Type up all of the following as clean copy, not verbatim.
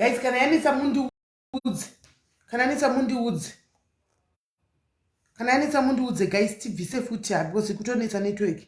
Guys, kana yanetsa mundiudze. Kana yanetsa mundiudze. Kana yanetsa mundiudze guys tibvise futi ha because kutonetsa network.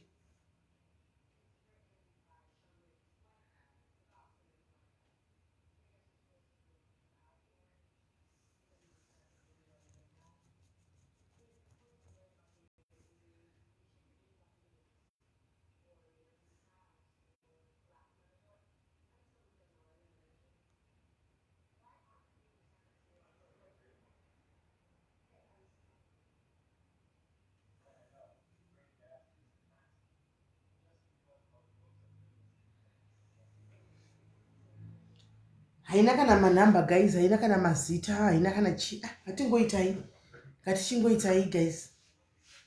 Haina kana manhamba guys, haina kana mazita, haina kana chi. Ah, ngatingoitai. Ngatichingoitai guys.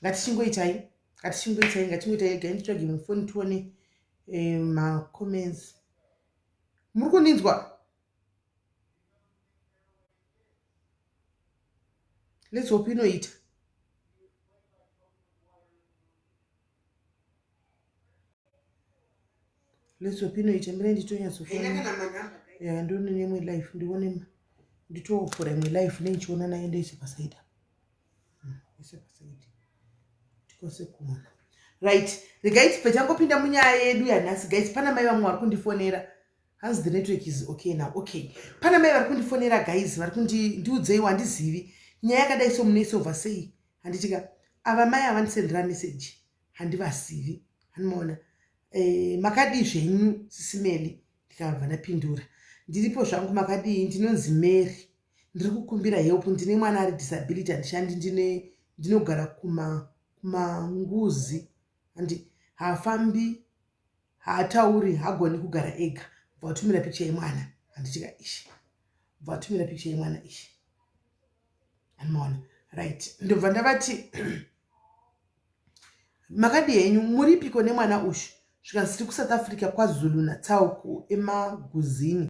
Ngatichingoitai. Ngatichingoitai, ngatichingoitai guys, nditsvage mufoni tione eh, macomments. Muri kundinzwa? Let's hope inoita. Let's hope inoita. Mira nditonyatsoona. Yeah, ndione nemwe life, ndione nditofura imwe life nendichiona nayo ndoise pasaidi. Ise pasaidi. Tikose kuona. Right, regai tibve tangopinda munyaya yedu yanhasi guys. Pana mai vamwe vari kundifonera. Hanzi the network is okay now. Okay. Pana mai vari kundifonera guys, vari kundi ndiudzeiwo handizivi. Nyaya yakadai so munoisova sei? Handiti ka ava mai avandisendera message handivazivi. Handimaona. Eh, makadii zvenyu sisi Meli? Ndikabva ndapindura. Ndiripo zvangu makadii? Ndinonzi Mary. Ndiri kukumbira help ndine mwana ari disability handishandi ndine ndinogara kuma kumanguzi handi haafambi haatauri hagoni kugara ega bva watumira picture yemwana handitika ishi bva watumira picture yemwana ishi anomaona right ndobva ndavati makadii henyu muripiko nemwana uyu zvikanzi tiri kusouth africa kwazulu natal kuemaguzini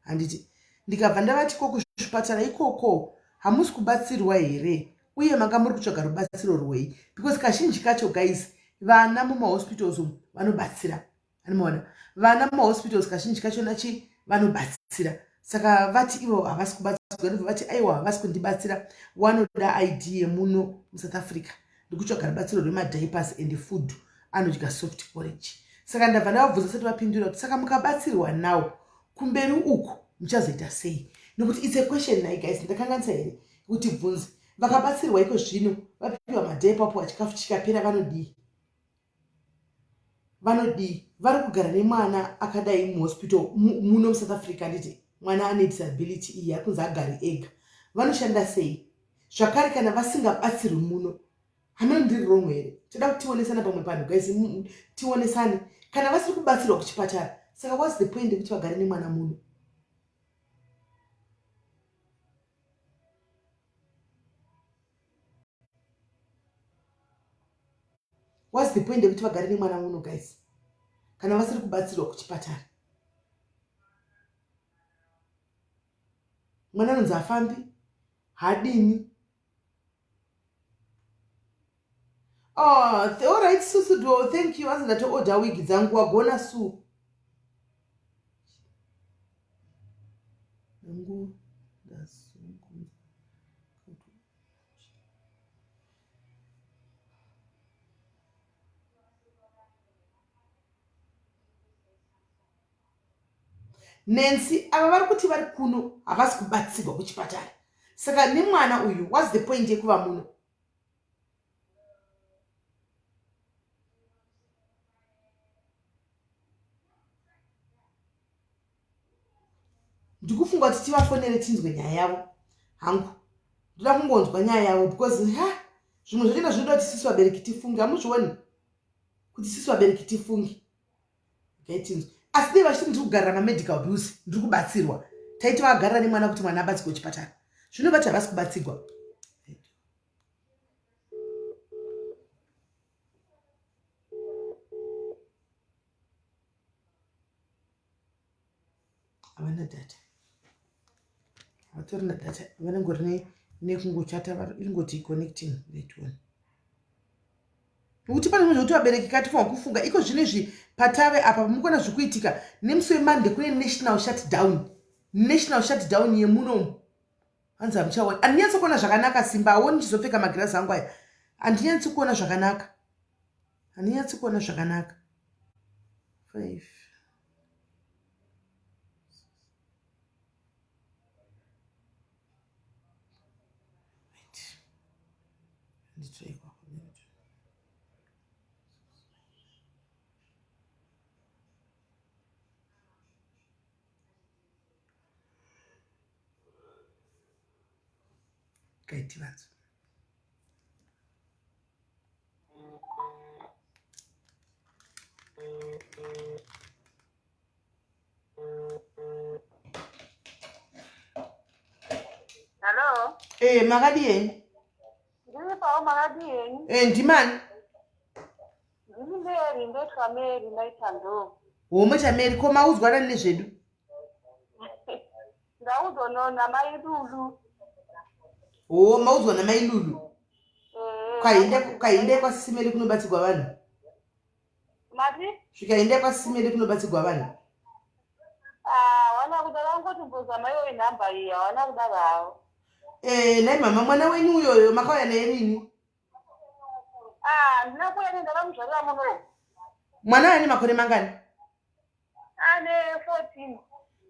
handiti ndikabva ndavati ko kuzvipatara ikoko hamusi kubatsirwa here uye manga muri kutsvaga rubatsiro rwei because kazhinji kacho guys vana mumahospitals umu vanobatsira anomaona vana mumahospitals kazhinji kachona chi vanobatsira saka vati ivo havasi kubatsirwa ndobva vati aiwa havasi kundibatsira wanoda id yemuno musouth africa ndikutsvaga rubatsiro rwemadiapers and food anodya soft porridge saka ndabva ndavabvunza sati vapindura kuti saka mukabatsirwa now kumberi uku muchazoita sei nekuti its a question nai guys ndakanganisa here kuti bvunze vakabatsirwa iko zvino vapiwa madhaipa vapiwa chikafu chikapera vanodii vanodii vari kugara nemwana akadai muhospital muno musouth africa handiti mwana ane disability iyi ari kunzi agari ega vanoshanda sei zvakare kana vasingabatsirwi muno hameno ndiri wrong here toda kuti tionesane pamwe panhu guys tionesane kana vasiri kubatsirwa kuchipatara saka whats the point yekuti vagare nemwana muno What's the point yekuti vagare nemwana muno guys kana vasiri kubatsirwa kuchipatara? Mwana anonzi afambi hadini. Oh, all right Susu do thank you. Anzi ndato order wig dzangu wagona Su. Ngu ndasungu. Nancy ava vari kuti vari kuno havasi kubatsirwa kuchipatara saka nemwana uyu whats the point yekuva muno ndikufunga kuti tivafonere tinzwe nyaya yavo hangu ndoda kungonzwa nyaya yavo because ha zvimwe zvachona zvinoda kuti sisi vabereki tifunge hamuzvioni kuti sisi vabereki tifunge gaitinzwe asi dei vachiti ndiri kugarira mamedical bills ndiri kubatsirwa taiti vagarira nemwana kuti mwana abatsirwe kuchipatara zvino vati havasi kubatsirwa havana data havatorina data vanengori nekungochata ingoti connecting that one nokuti pane zvekuti vabereki katifanwa kufunga iko zvino izvi patave apa mukuona zviri kuitika nemusi wemande kune national shutdown. National shutdown yemunomu. Hanzi hamuchaoni. Handinyatsi kuona zvakanaka Simba. Aoni ndichizopfeka magirazi angu aya. Handinyatsi kuona zvakanaka. Handinyatsi kuona zvakanaka. 5 Wait. Nditsvekwa. Kaiti vanhu. Hello. Eh, makadii henyu? Ndiripawo makadii henyu? Eh, ndimani? Ndini Mary, ndoitwa Mary Maitando. Homwe chaMary, ko maudzwa nani nezvedu? Ndaudzwa no namai Lulu. Ho, maudzwa namai Lulu. Eh, Kainde kainde kwaSisi Mary kunobatsigwa vanhu. Mati? Svika inde kwaSisi Mary kunobatsigwa vanhu. Ah, wana kuda vangoti mbozama iyoyi nhamba iyi, hawana kudaro havo. Eh, nhai mama, mwana wenyu uyoyo makauya naye rini? Ah, handina kuuya naye, ndakamuzvarira muno. Mwana ane makore mangani? Ane 14.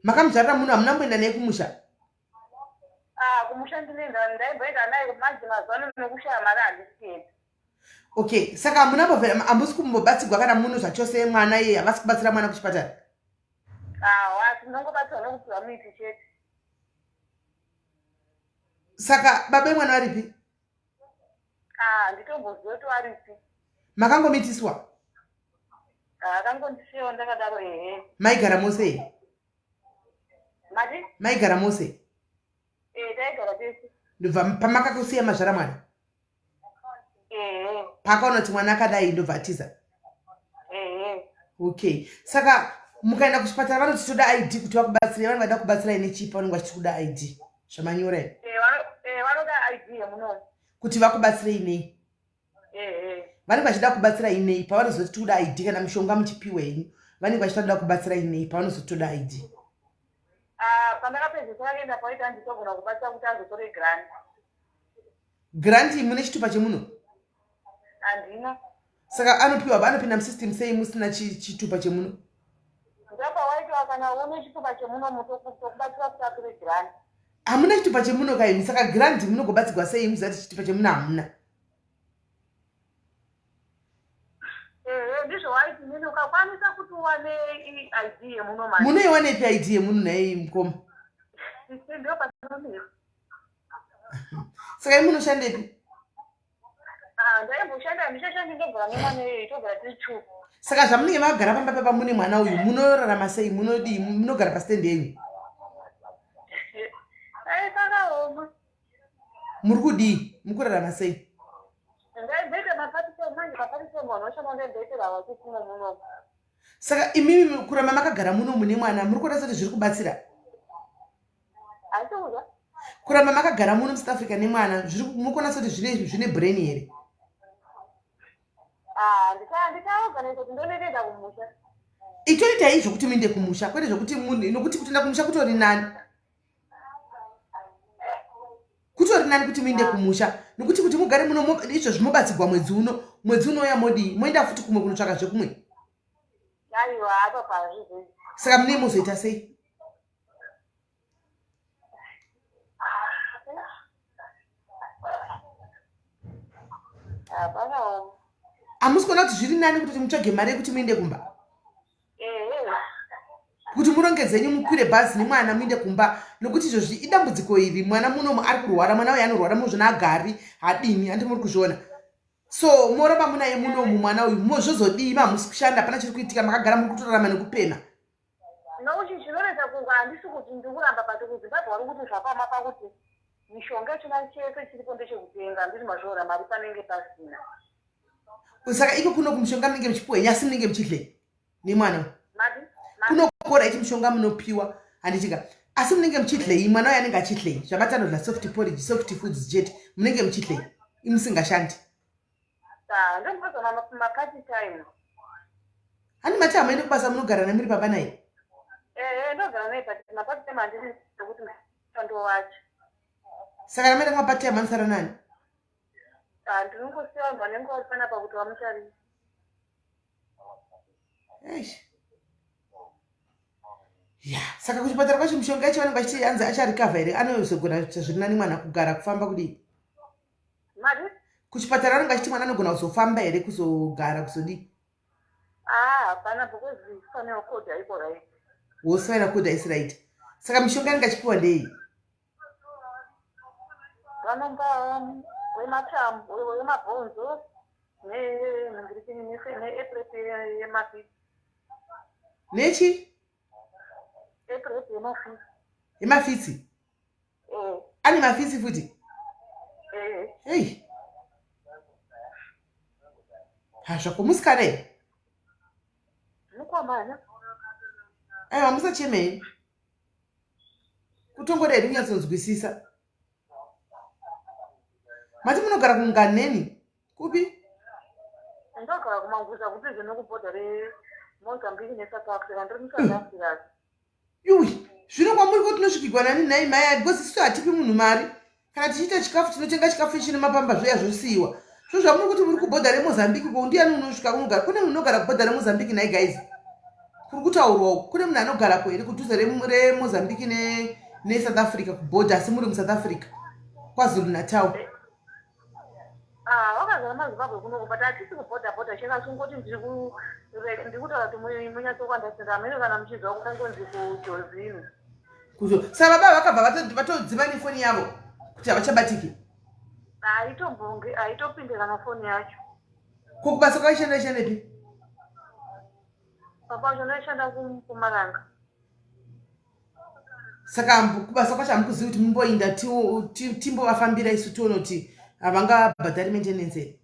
Makamuzvarira muno, hamuna kumboenda naye kumusha? Ah, kumusha ndinoenda, ndaimboenda naye manje mazuva ano nekushaya mari handisi kuenda. Okay, saka hamuna mbovhera, hamusi kumbobatsigwa kana muno zvachose mwana iye, havasi kubatsira mwana kuchipatara? Ah, asi ndinongobatsirwa nekupiwa miti chete. Saka baba vemwana varipi? Ah, nditomboziva kuti varipi. Makangomitiswa? Ah, akangondisiyawo ndakadaro ehe. Maigara mose here? Mati? Maigara mose? Eh, taigara tese. Ndobva pamakakusiya mazvara mwana? Ehe. Paakaona kuti mwana akadai ndobva atiza? Ehe. Okay. Saka mukaenda kuchipatara vanoti toda ID kuti vakubatsire, vanenge vada kubatsirai nechipa vanenge vachiti kuda ID. Zvamanyora izvi. Eh, eh, vanoda ID yemuno. Kuti vakubatsirei nei? Ehe. Vanenge vachida kubatsirai nei pavanozoti tikuda ID kana mishonga muchipiwa henyu. Vanenge vachida kuda kubatsirai nei pavanozoti toda ID? Ah, pandakapedzisira kuenda paita handitogona kubatsira kuti azotore grant. Grant mune chitupa chemuno? Handina. Saka anopiwa anopinda musystem sei musina chitupa chemuno? Ndopawaitwa kana une chitupa chemuno mutokubatsira kuti atore grant. Hamuna chitupa chemuno kaimi, saka grant munogobatsigwa sei muziva kuti chitupa chemuno hamuna? Ehe, ndizvo waiti nini ukakwanisa kuti uwane ID yemuno manje. Munoiwanepi ID yemuno nhai mukoma? Ndio patinonetsa. Saka imi munoshandepi? Ah, ndaimboshanda handichashandi ndogara nemwana iyoyi togara tiri two. Saka zvamunenge makagara pamba papa mune mwana uyu munorarama sei munodii munogara pastand yenyu? Ai pakaoma. Muri kudii? Mukurarama sei? Ndaimboita mapatise manje mapatise munhu oshanda ndaimboitira vachisimo muno. Saka imimi kuramba makagara muno mune mwana muri kuona sekuti zviri kubatsira? Kuramba makagara muno muSouth Africa nemwana muri kuona sekuti zvine zvine brain here? Ah, ndichaorganiza kuti ndondoenda kumusha. Itoitai zvokuti muende kumusha kwete zvokuti nokuti kutoenda kumusha kutori nani. Kutori nani kuti muende kumusha nokuti kuti mugare muno izvozvi mobatsigwa mwedzi uno mwedzi unouya modii moenda futi kumwe kunotsvaka zvekumwe. Aiwa, apa pazvizvi. Saka munei mozoita sei? Hamusi kuona kuti zviri nani kutoti mutsvage mari yekuti muende kumba? Kuti murongedze henyu mukwire bhazi nemwana muende kumba nokuti izvozvi idambudziko iri mwana munomu ari kurwara mwana uyu anorwara munozvona agari hadini handi muri kuzviona so moramba munaye munomu mwana uyu zvozodii mahamusi kushanda hapana chiri kuitika makagara muri kutorarama nekupema Nokuti chinonetsa kunga handisi kuti ndikuramba but kuZimbabwe vari kuti zvakaoma pakuti mishonga yachona chese chiripo ndechekutenga handiti mazviona mari panenge pasina. Saka iko kuno kumushonga munenge muchipiwa henyu asi munenge muchidlei nemwana? Mati? Kuno kora iti mushonga munopiwa handitika asi munenge muchidlei mwana uyo anenge achidlei zvamati anodla soft porridge soft foods chete munenge muchidlei imusingashandi. Ndomboza mapati time. Handi mati hamuende kubasa munogara nemuri baba naye? Ehe, ndogara naye but mapart time handisi kuti ndowacho. Saka ramaita kumapart time anosara nani? Ah, ndinongosiya vanhu vanenge vari panapa kuti vamutarire. Eish. Ya, saka kuchipatara kwacho mishonga yacho vanenge vachiti anzi acharikavha here? Anozogona kuita zviri nani mwana kugara kufamba kudii? Mari? Kuchipatara vanenge vachiti mwana anogona kuzofamba here kuzogara kuzodii? Ah, hapana because spinal cord haiko right. Wo spinal cord haisi right. Saka mishonga inenge achipiwa ndei? Vanomba wematambo, wemabhonzo neepilepsy yemafitsi. Nechi? Epilepsy yemafitsi. Yemafitsi? Eh. Ane mafitsi futi? Eh. Hey. Ha zvako musikana here? Mukomana. Aiwa musachemei. Kutongoda hedu kunyatsonzwisisa. Mati munogara kunganeni? Kupi? Ndogara kumanguza kudhuze nekubhodha reMozambique neSouth Africa. Ndiri muSouth Africa. Yuwi, zvino kwamuri ko tinosvikigwa nani nhai mai aya because isu hatipi munhu mari. Kana tichiita chikafu tinotenga chikafu chine mapamba zvoya zvosiiwa. Zvo zvamuri kuti muri kubhodha reMozambique ko ndiyani unosvika unogara kune munhu unogara kubhodha reMozambique nhai guys? Kuri kutaurwa uku kune munhu anogarako here kudhuze reMozambique ne neSouth Africa kubhodha asi muri muSouth Africa KwaZulu Natal. Ah, wakazara maZimbabwe kuno but hatisi kubhodha bhodha cheka kungoti ndiri kutaura kuti munyatsokwandasenda hameno kana muchinzwa kunongonzi kujozini. Kuzo saka baba vakabva vatodzima nefoni yavo kuti havachabatiki. Haitombonge haitopinde kana foni yacho. Ko kubasa kwaishanda ishandepi? Baba vacho ndaishanda kuMpumalanga. Saka kubasa kwacho hamukuzivi kuti mumboinda timbovafambira isu tione kuti havangabhadhari maintenance here?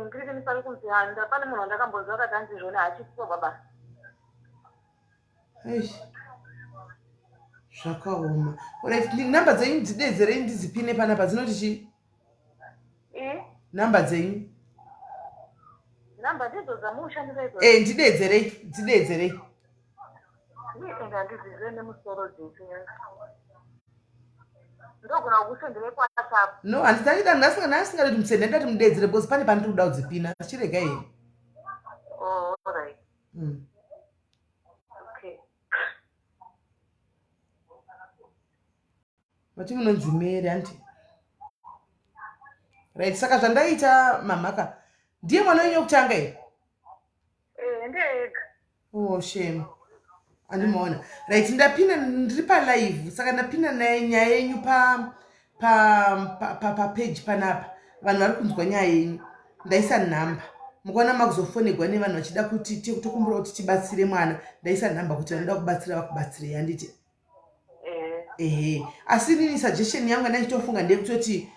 Ndiri kunzi pane munhu wandakambonzwa akati hanzi zvone haachisipo baba. Eish. Zvakaoma. Alright, number dzenyu dzideedzerei ndidzipine panapa dzinoti chii? Eh? Number dzenyu. Number ndidzo dzamunoshandisa idzo. Eh, ndideedzerei, dzideedzerei. Ende handizive nemusoro dzese. Ndogona kukusendera kuWhatsApp. No, handitangida ndasingadi kuti musende ndati mudeedzere because pane pandiri kuda kudzipina. Chirega here. Oh, all right. Okay. Vati munonzi Mary hanti? Right, saka zvandaita mamhaka ndiye mwana wenyu wekutanga here? Eh, ndiye ega. Oh, shame. Andimaona. Right, ndapinda ndiri pa live saka ndapinda naye nyaya yenyu pa pa pa pa, pa page panapa. Vanhu vari kunzwa nyaya yenyu. Ndaisa nhamba. Mukaona makuzofonegwa nevanhu vachida kuti tokumbira kuti tibatsire mwana, ndaisa nhamba kuti vanoda kubatsira vakubatsirei handiti? Ehe. Asi inini suggestion yangu yandaichitofunga ndeyekutoti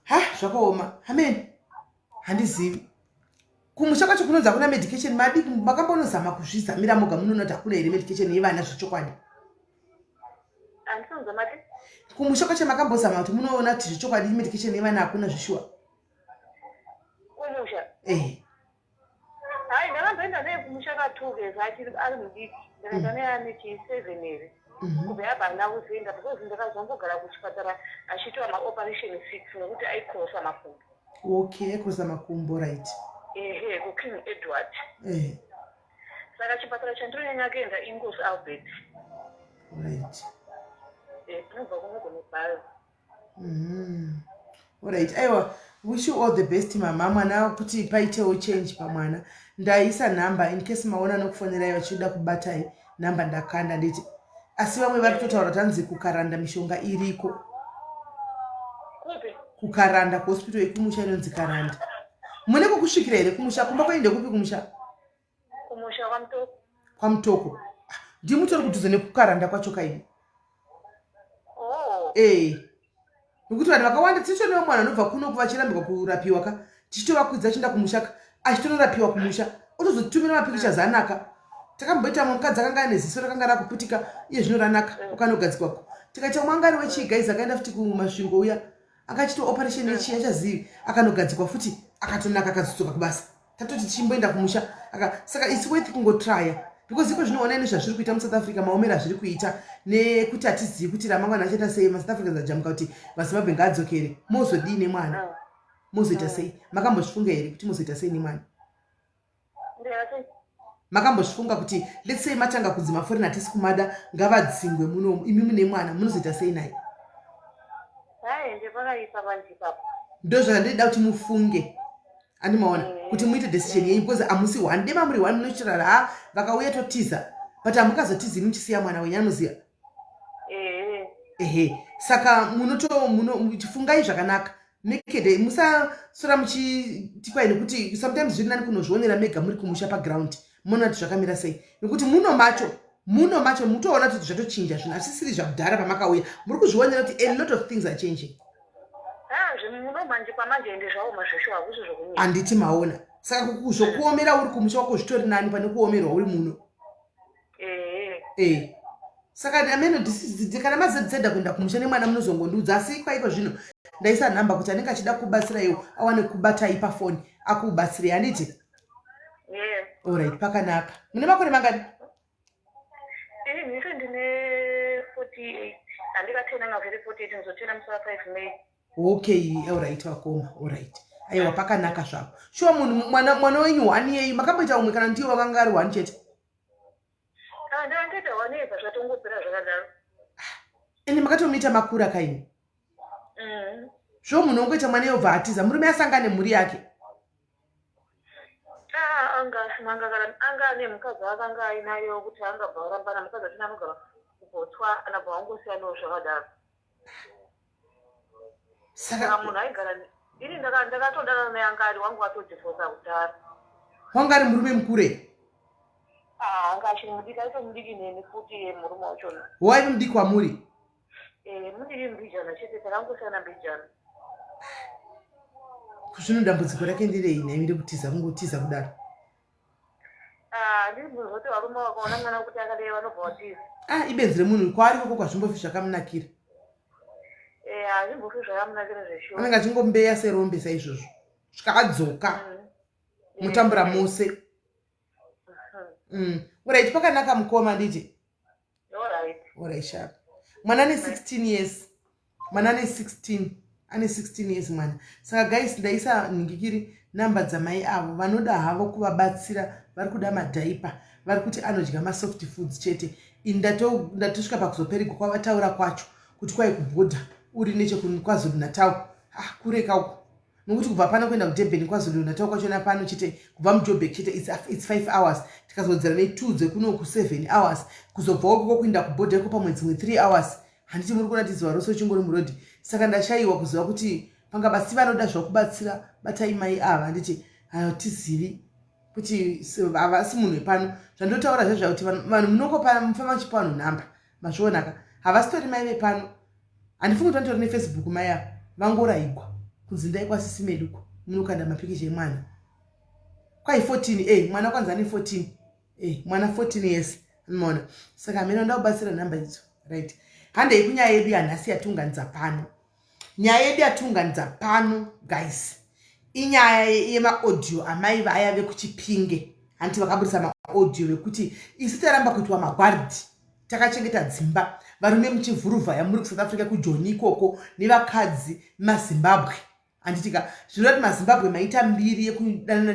ha zvakaoma. Amen. Handizivi. Kumusha kwacho kunonzi hakuna medication madiki makambonozama kuzvizamira moga munoona kuti hakuna here medication yevana zvechokwadi. Kumusha kwacho makambozama kuti munoona kuti zvechokwadi medication yevana hakuna zveshuwa. Kumusha? Ehe. Hai ndakamboenda naye kumusha ka2 years achiri ari mudiki. Ndakaenda naye ane chi 7 here. Kubva yabva handina kuzoenda because ndakazongogara kuchipatara achiitwa maoperation 6 nekuti aikrosa makumbo. Okay, aikrosa makumbo right. Ehe, kuKing Edward. Ehe. Saka chipatara chandinonyanya kuenda Inkosi Albert. Right. Eh, tinobva kuno kunobhayo. Alright, aiwa, wish you all the best mama mwana kuti paitewo change pamwana. Ndaisa nhamba in case maona nokufonerai vachida kubatai nhamba ndakanda nditi. Asi vamwe vari kutotaura kuti hanzi kukaranda mishonga iriko. Kupi? Kukaranda kuhospital yekumusha inonzi Karanda. Mune kwekusvikira here kumusha? Kumba kwenyu ndekupi kumusha? Kumusha kwaMutoko. KwaMutoko. Ndimutori kudhuze nekukaranda kwacho kaini. Oh. Eh. Nekuti vanhu vakawanda tichitori nevamwe vanhu vanobva kuno vachirambirwa kurapiwa ka tichitovakwidza achienda kumusha ka achitonorapiwa kumusha otozotitumira mapictures anaka. Takamboita mumwe mukadzi akanga ane ziso rakanga rakuputika iye zvino ranaka ukanogadzikwa tikaita umwe anga ari wechii guys akaenda futi kuMasvingo uya akachita operation yechii achazivi akanogadzikwa futi akatonaka akazodzoka kubasa. Tatoti tichimboenda kumusha aka, saka it's worth kungotrya because iko zvinoona nezvazviri kuita muSouth Africa, maomero azviri kuita, nekuti hatizivi kuti ramangwana achaita sei. MaSouth Africans ajamuka kuti vaZimbabwe ngaadzokere, mozodii nemwana? Mozoita sei? Makambozvifunga here kuti mozoita sei nemwana? Ndikati Makambozvifunga kuti, let's say, matanga kunzi maforeign hatisi kumada, ngavadzingwe munomu, imi mune mwana, munozoita sei naye? Hai, ndepakaipa panji ipapo. Ndo zvandinoda kuti mufunge, andimaona, kuti muite decision yenyu, because hamusi one. Dema muri one, munochirara, ha, vakauya totiza, but hamungazotizi muchisiya mwana wenyu, anoziva. Ehe, saka munoto muno chifungai zvakanaka, make musasora muchiti kwai, nekuti sometimes zviri nani kunozvionera mega muri kumusha paground, munoona kuti zvakamira sei, nekuti muno macho mutoona kuti zvatochinja zvinhu, hazvisiri zvakudhara pamakauya. Muri kuzvionera kuti a lot of things are changing. Ha, zvinhu muno manje, kwamanje ende zvaoma zvesho, hakusi zvokunyika. Handiti maona? Saka zvokuomera uri kumusha wako zvitori nani pane kuomerwa uri muno. Saka ameno kana mazedzeda kuenda kumusha nemwana, munozongondiudza. Asi kwaiko zvino ndaisa nhamba kuti anenge achida kubatsiraiwo awane kubatai pafoni, akubatsirei, handiti? Yeah. Alright, pakanaka. Mune makore mangani? Ini nhise ndine 48, handikatena ngavheri 48, ndizotena musi wa5 May. Okay, alright vakoma, alright. Aiwa, pakanaka zvako. Shuwa munhu mwana wenyu one yeyu, makamboita umwe kana ndiye wakanga ari one chete? Ah, ndakangoita one yebva zvatongopera zvakadaro. Ende makatomuita makura kaini? Zvo munhu ongoita mwana yobva atiza, murume asangane nemhuri yake? Ah, anga asina, anga kana anga ane mukadzi akanga ainayo, kuti angabva arambana mukadzi achina, anogara kuBotswana, anabva angosiyanawo zvakadaro. Saka Saka munhu aigara ini ndakatodanana naye anga ari wangu atodhivhosa kudhara. Wanga ari murume mukure? Ah, anga achiri mudiki, aito mudiki neni futi murume wachona. Waive mudiki kwamuri? Eh, mudiki mbijana chete, takangosiyana mbijana. Zvino dambudziko rake nderei nhaimi, rekutiza, kungotiza kudaro? Ah, ndiri muzoti varume vakaona mwana kuti akadai vanobva vatiza. Ah, ibenzi remunhu. Kwaari koko kwazvimbofi zvakamunakira. Eh, hazvimbofi zvakamunakira zveshuwa. Anenge achingombeya serombe saizvozvo, svika adzoka, mutambura mose. Alright, pakanaka mukoma, nditi. Alright. Alright, sharp. Mwana ane 16 years, mwana ane 16, ane 16 years mwana. Saka guys, ndaisa nhingikiri namba dzamai avo vanoda havo kuvabatsira. Vari kuda madiaper, vari kuti anodya masoft foods chete. Ini ndatosvika pakuzoperigwa kwavataura kwacho kuti kwai kubhodha uri nechekuKwaZulu Natal. Ah, kureka uko, nokuti kubva pano kuenda kuDurban, KwaZulu Natal kwachona pano chete, kubva muJoburg chete it's 5 hours, tikazodzera ne2 dzekunoku 7 hours, kuzobvawo koko kuenda kubhodha iko pamwe dzimwe 3 hours. Handiti muri kuona kuti zuva rose uchingori murodhi? Saka ndashayiwa kuziva kuti pangabasi vanoda zvokubatsira, batai mai ava. Handiti hatizivi kuti havasi munhu wepano. Zvandotaura zvezva kuti vanhu munongopa, mufamba muchipa vanhu nhamba, mazvionaka, havasitori mai vepano. Handifungi kuti vanotori neFacebook mai ava. Vangoraigwa kunzi ndai kwasisi meduko munokanda mapikicha emwana kwai 14 mwana kwanzi ane 14, mwana 14 years, anomaona. Saka hamene vanoda kubatsira, nhamba idzo. Right, handei kunyaya yedu yanhasi yatiunganidza pano. Nyaya yedu yatiunganidza pano, guys, inyaya yemaaudio amai vaya vekuChipinge. Hanti vakabudisa maaudio vekuti isu taramba kuitwa magwardi, takachengeta dzimba, varume muchivhuruvha yamuri kuSouth Africa, kuJoni ikoko nevakadzi maZimbabwe, handitika? Zvinova kuti maZimbabwe maita mbiri yekudanana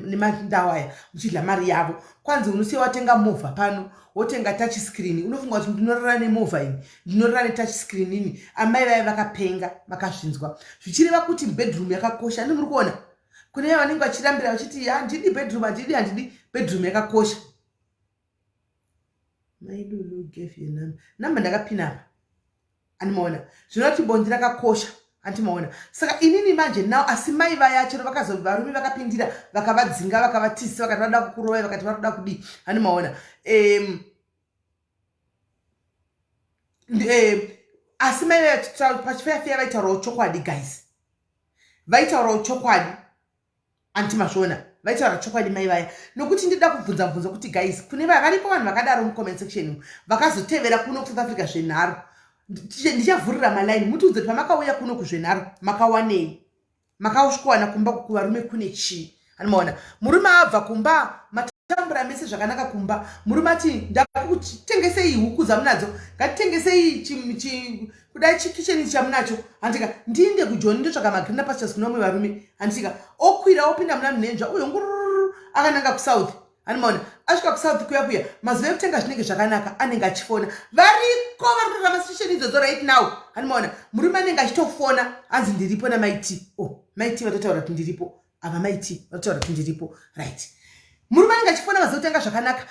nemandau aya, muchidya mari yavo. Kwanzi unosiya watenga movha pano, wotenga touch screen, unofunga kuti ndinorara nemovha ini, ndinorara netouch screen ini. Amai vaya vakapenga, makazvinzwa, zvichireva kuti bedroom yakakosha. Andi muri kuona kune vaya vanenge vachirambira vachiti handidi bedroom, handidi, handidi bedroom, yakakosha. Mailulu gave you number, number ndakapina apa, andimaona. Zvinova kuti bonde rakakosha, andimaona. Saka inini manje now, asi mai vaya chero vakazo varume vakapindira, vakavadzinga, vakavatisa, vakati vanoda kukurovai, vakati vanoda kudii, andimaona. Asi mai vaya pachifeyafeya vaitaurawo chokwadi, guys, vaitaurawo chokwadi, anti mazviona? Vaitaura chokwadi mai vaya, nokuti ndida kubvunza bvunza kuti, guys, kune varipo vanhu vakadaro mucomment section vakazotevera kuno kuSouth Africa zvenharo. Ndichavhurira malaini, mutiudze kuti pamakauya kuno kuzvenharo makawanei, makasvikowana kumba kuvarume kune chii. Animaona murume abva kumba, matambura mese zvakanaka kumba. Murume ati, "Ndakutengesei huku dzamunadzo, ngatitengesei kudai chikicheni chamunacho, handika, ndiinde kuJoni ndotsvaka magreener pastures kune vamwe varume," handika. Okwira, opinda muna munhenzva uyo, ngururu, akananga kuSouth. Animaona asvika kuSouth kuya kuya, mazuva ekutenga zvinenge zvakanaka, anenge achifona. Variko vari kurarama situation idzodzo right now. Animaona murume anenge achitofona, anzi, "Ndiripo namaiti." Oh, maiti vatotaura kuti ndiripo ava, maiti vatotaura kuti ndiripo, right? Murume anenge achifona mazuva ekutenga zvakanaka,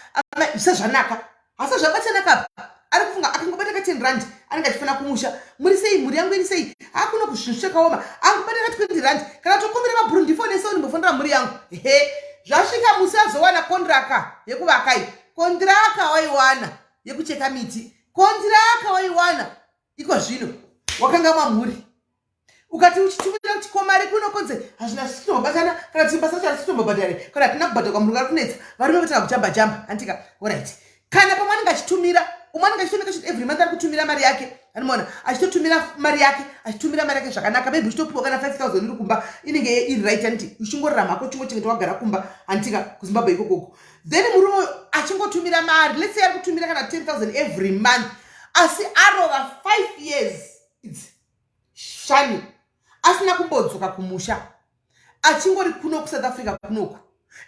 zvisazvanaka, hasa zvabatanaka apa. Ari kufunga akangobata ka 10 rand, anenge achifona kumusha, "Muri sei? Mhuri yangu iri sei? Hakuno kuzvinhu zvakaoma." Angobata ka 20 rand, kana tokumbira mabhuru, "Ndifone sei, ndimbofonera mhuri yangu." He, zvasvika musi azowana kondiraka yekuvakai, kondiraka waiwana yekucheka miti, kondiraka waiwana iko zvino wakanga mwamhuri. Ukati uchitumira kuti komari kuno, konze hazvina zvisitobatsana, kana kuti basa racho harisitombobhadhare, kana hatina kubhadharwa, murungu ari kunetsa, varume votanga kujamba jamba, handika? Alright, kana pamwe anenge achitumira, umwe anenge achitoneka chiti every month ari kutumira mari yake. Anomaona achitotumira mari yake, achitumira mari yake zvakanaka. Maybe uchitopiwa kana 5000 iri kumba, inenge iri right, handiti? Uchingorarama hako, uchingochengeta, wagara kumba, handitika, kuZimbabwe ikokoko. Then murume achingotumira mari, let's say ari kutumira kana 10 000 every month, asi arova 5 years idzi shani asina kumbodzoka kumusha, achingori kuno kuSouth Africa kunoku,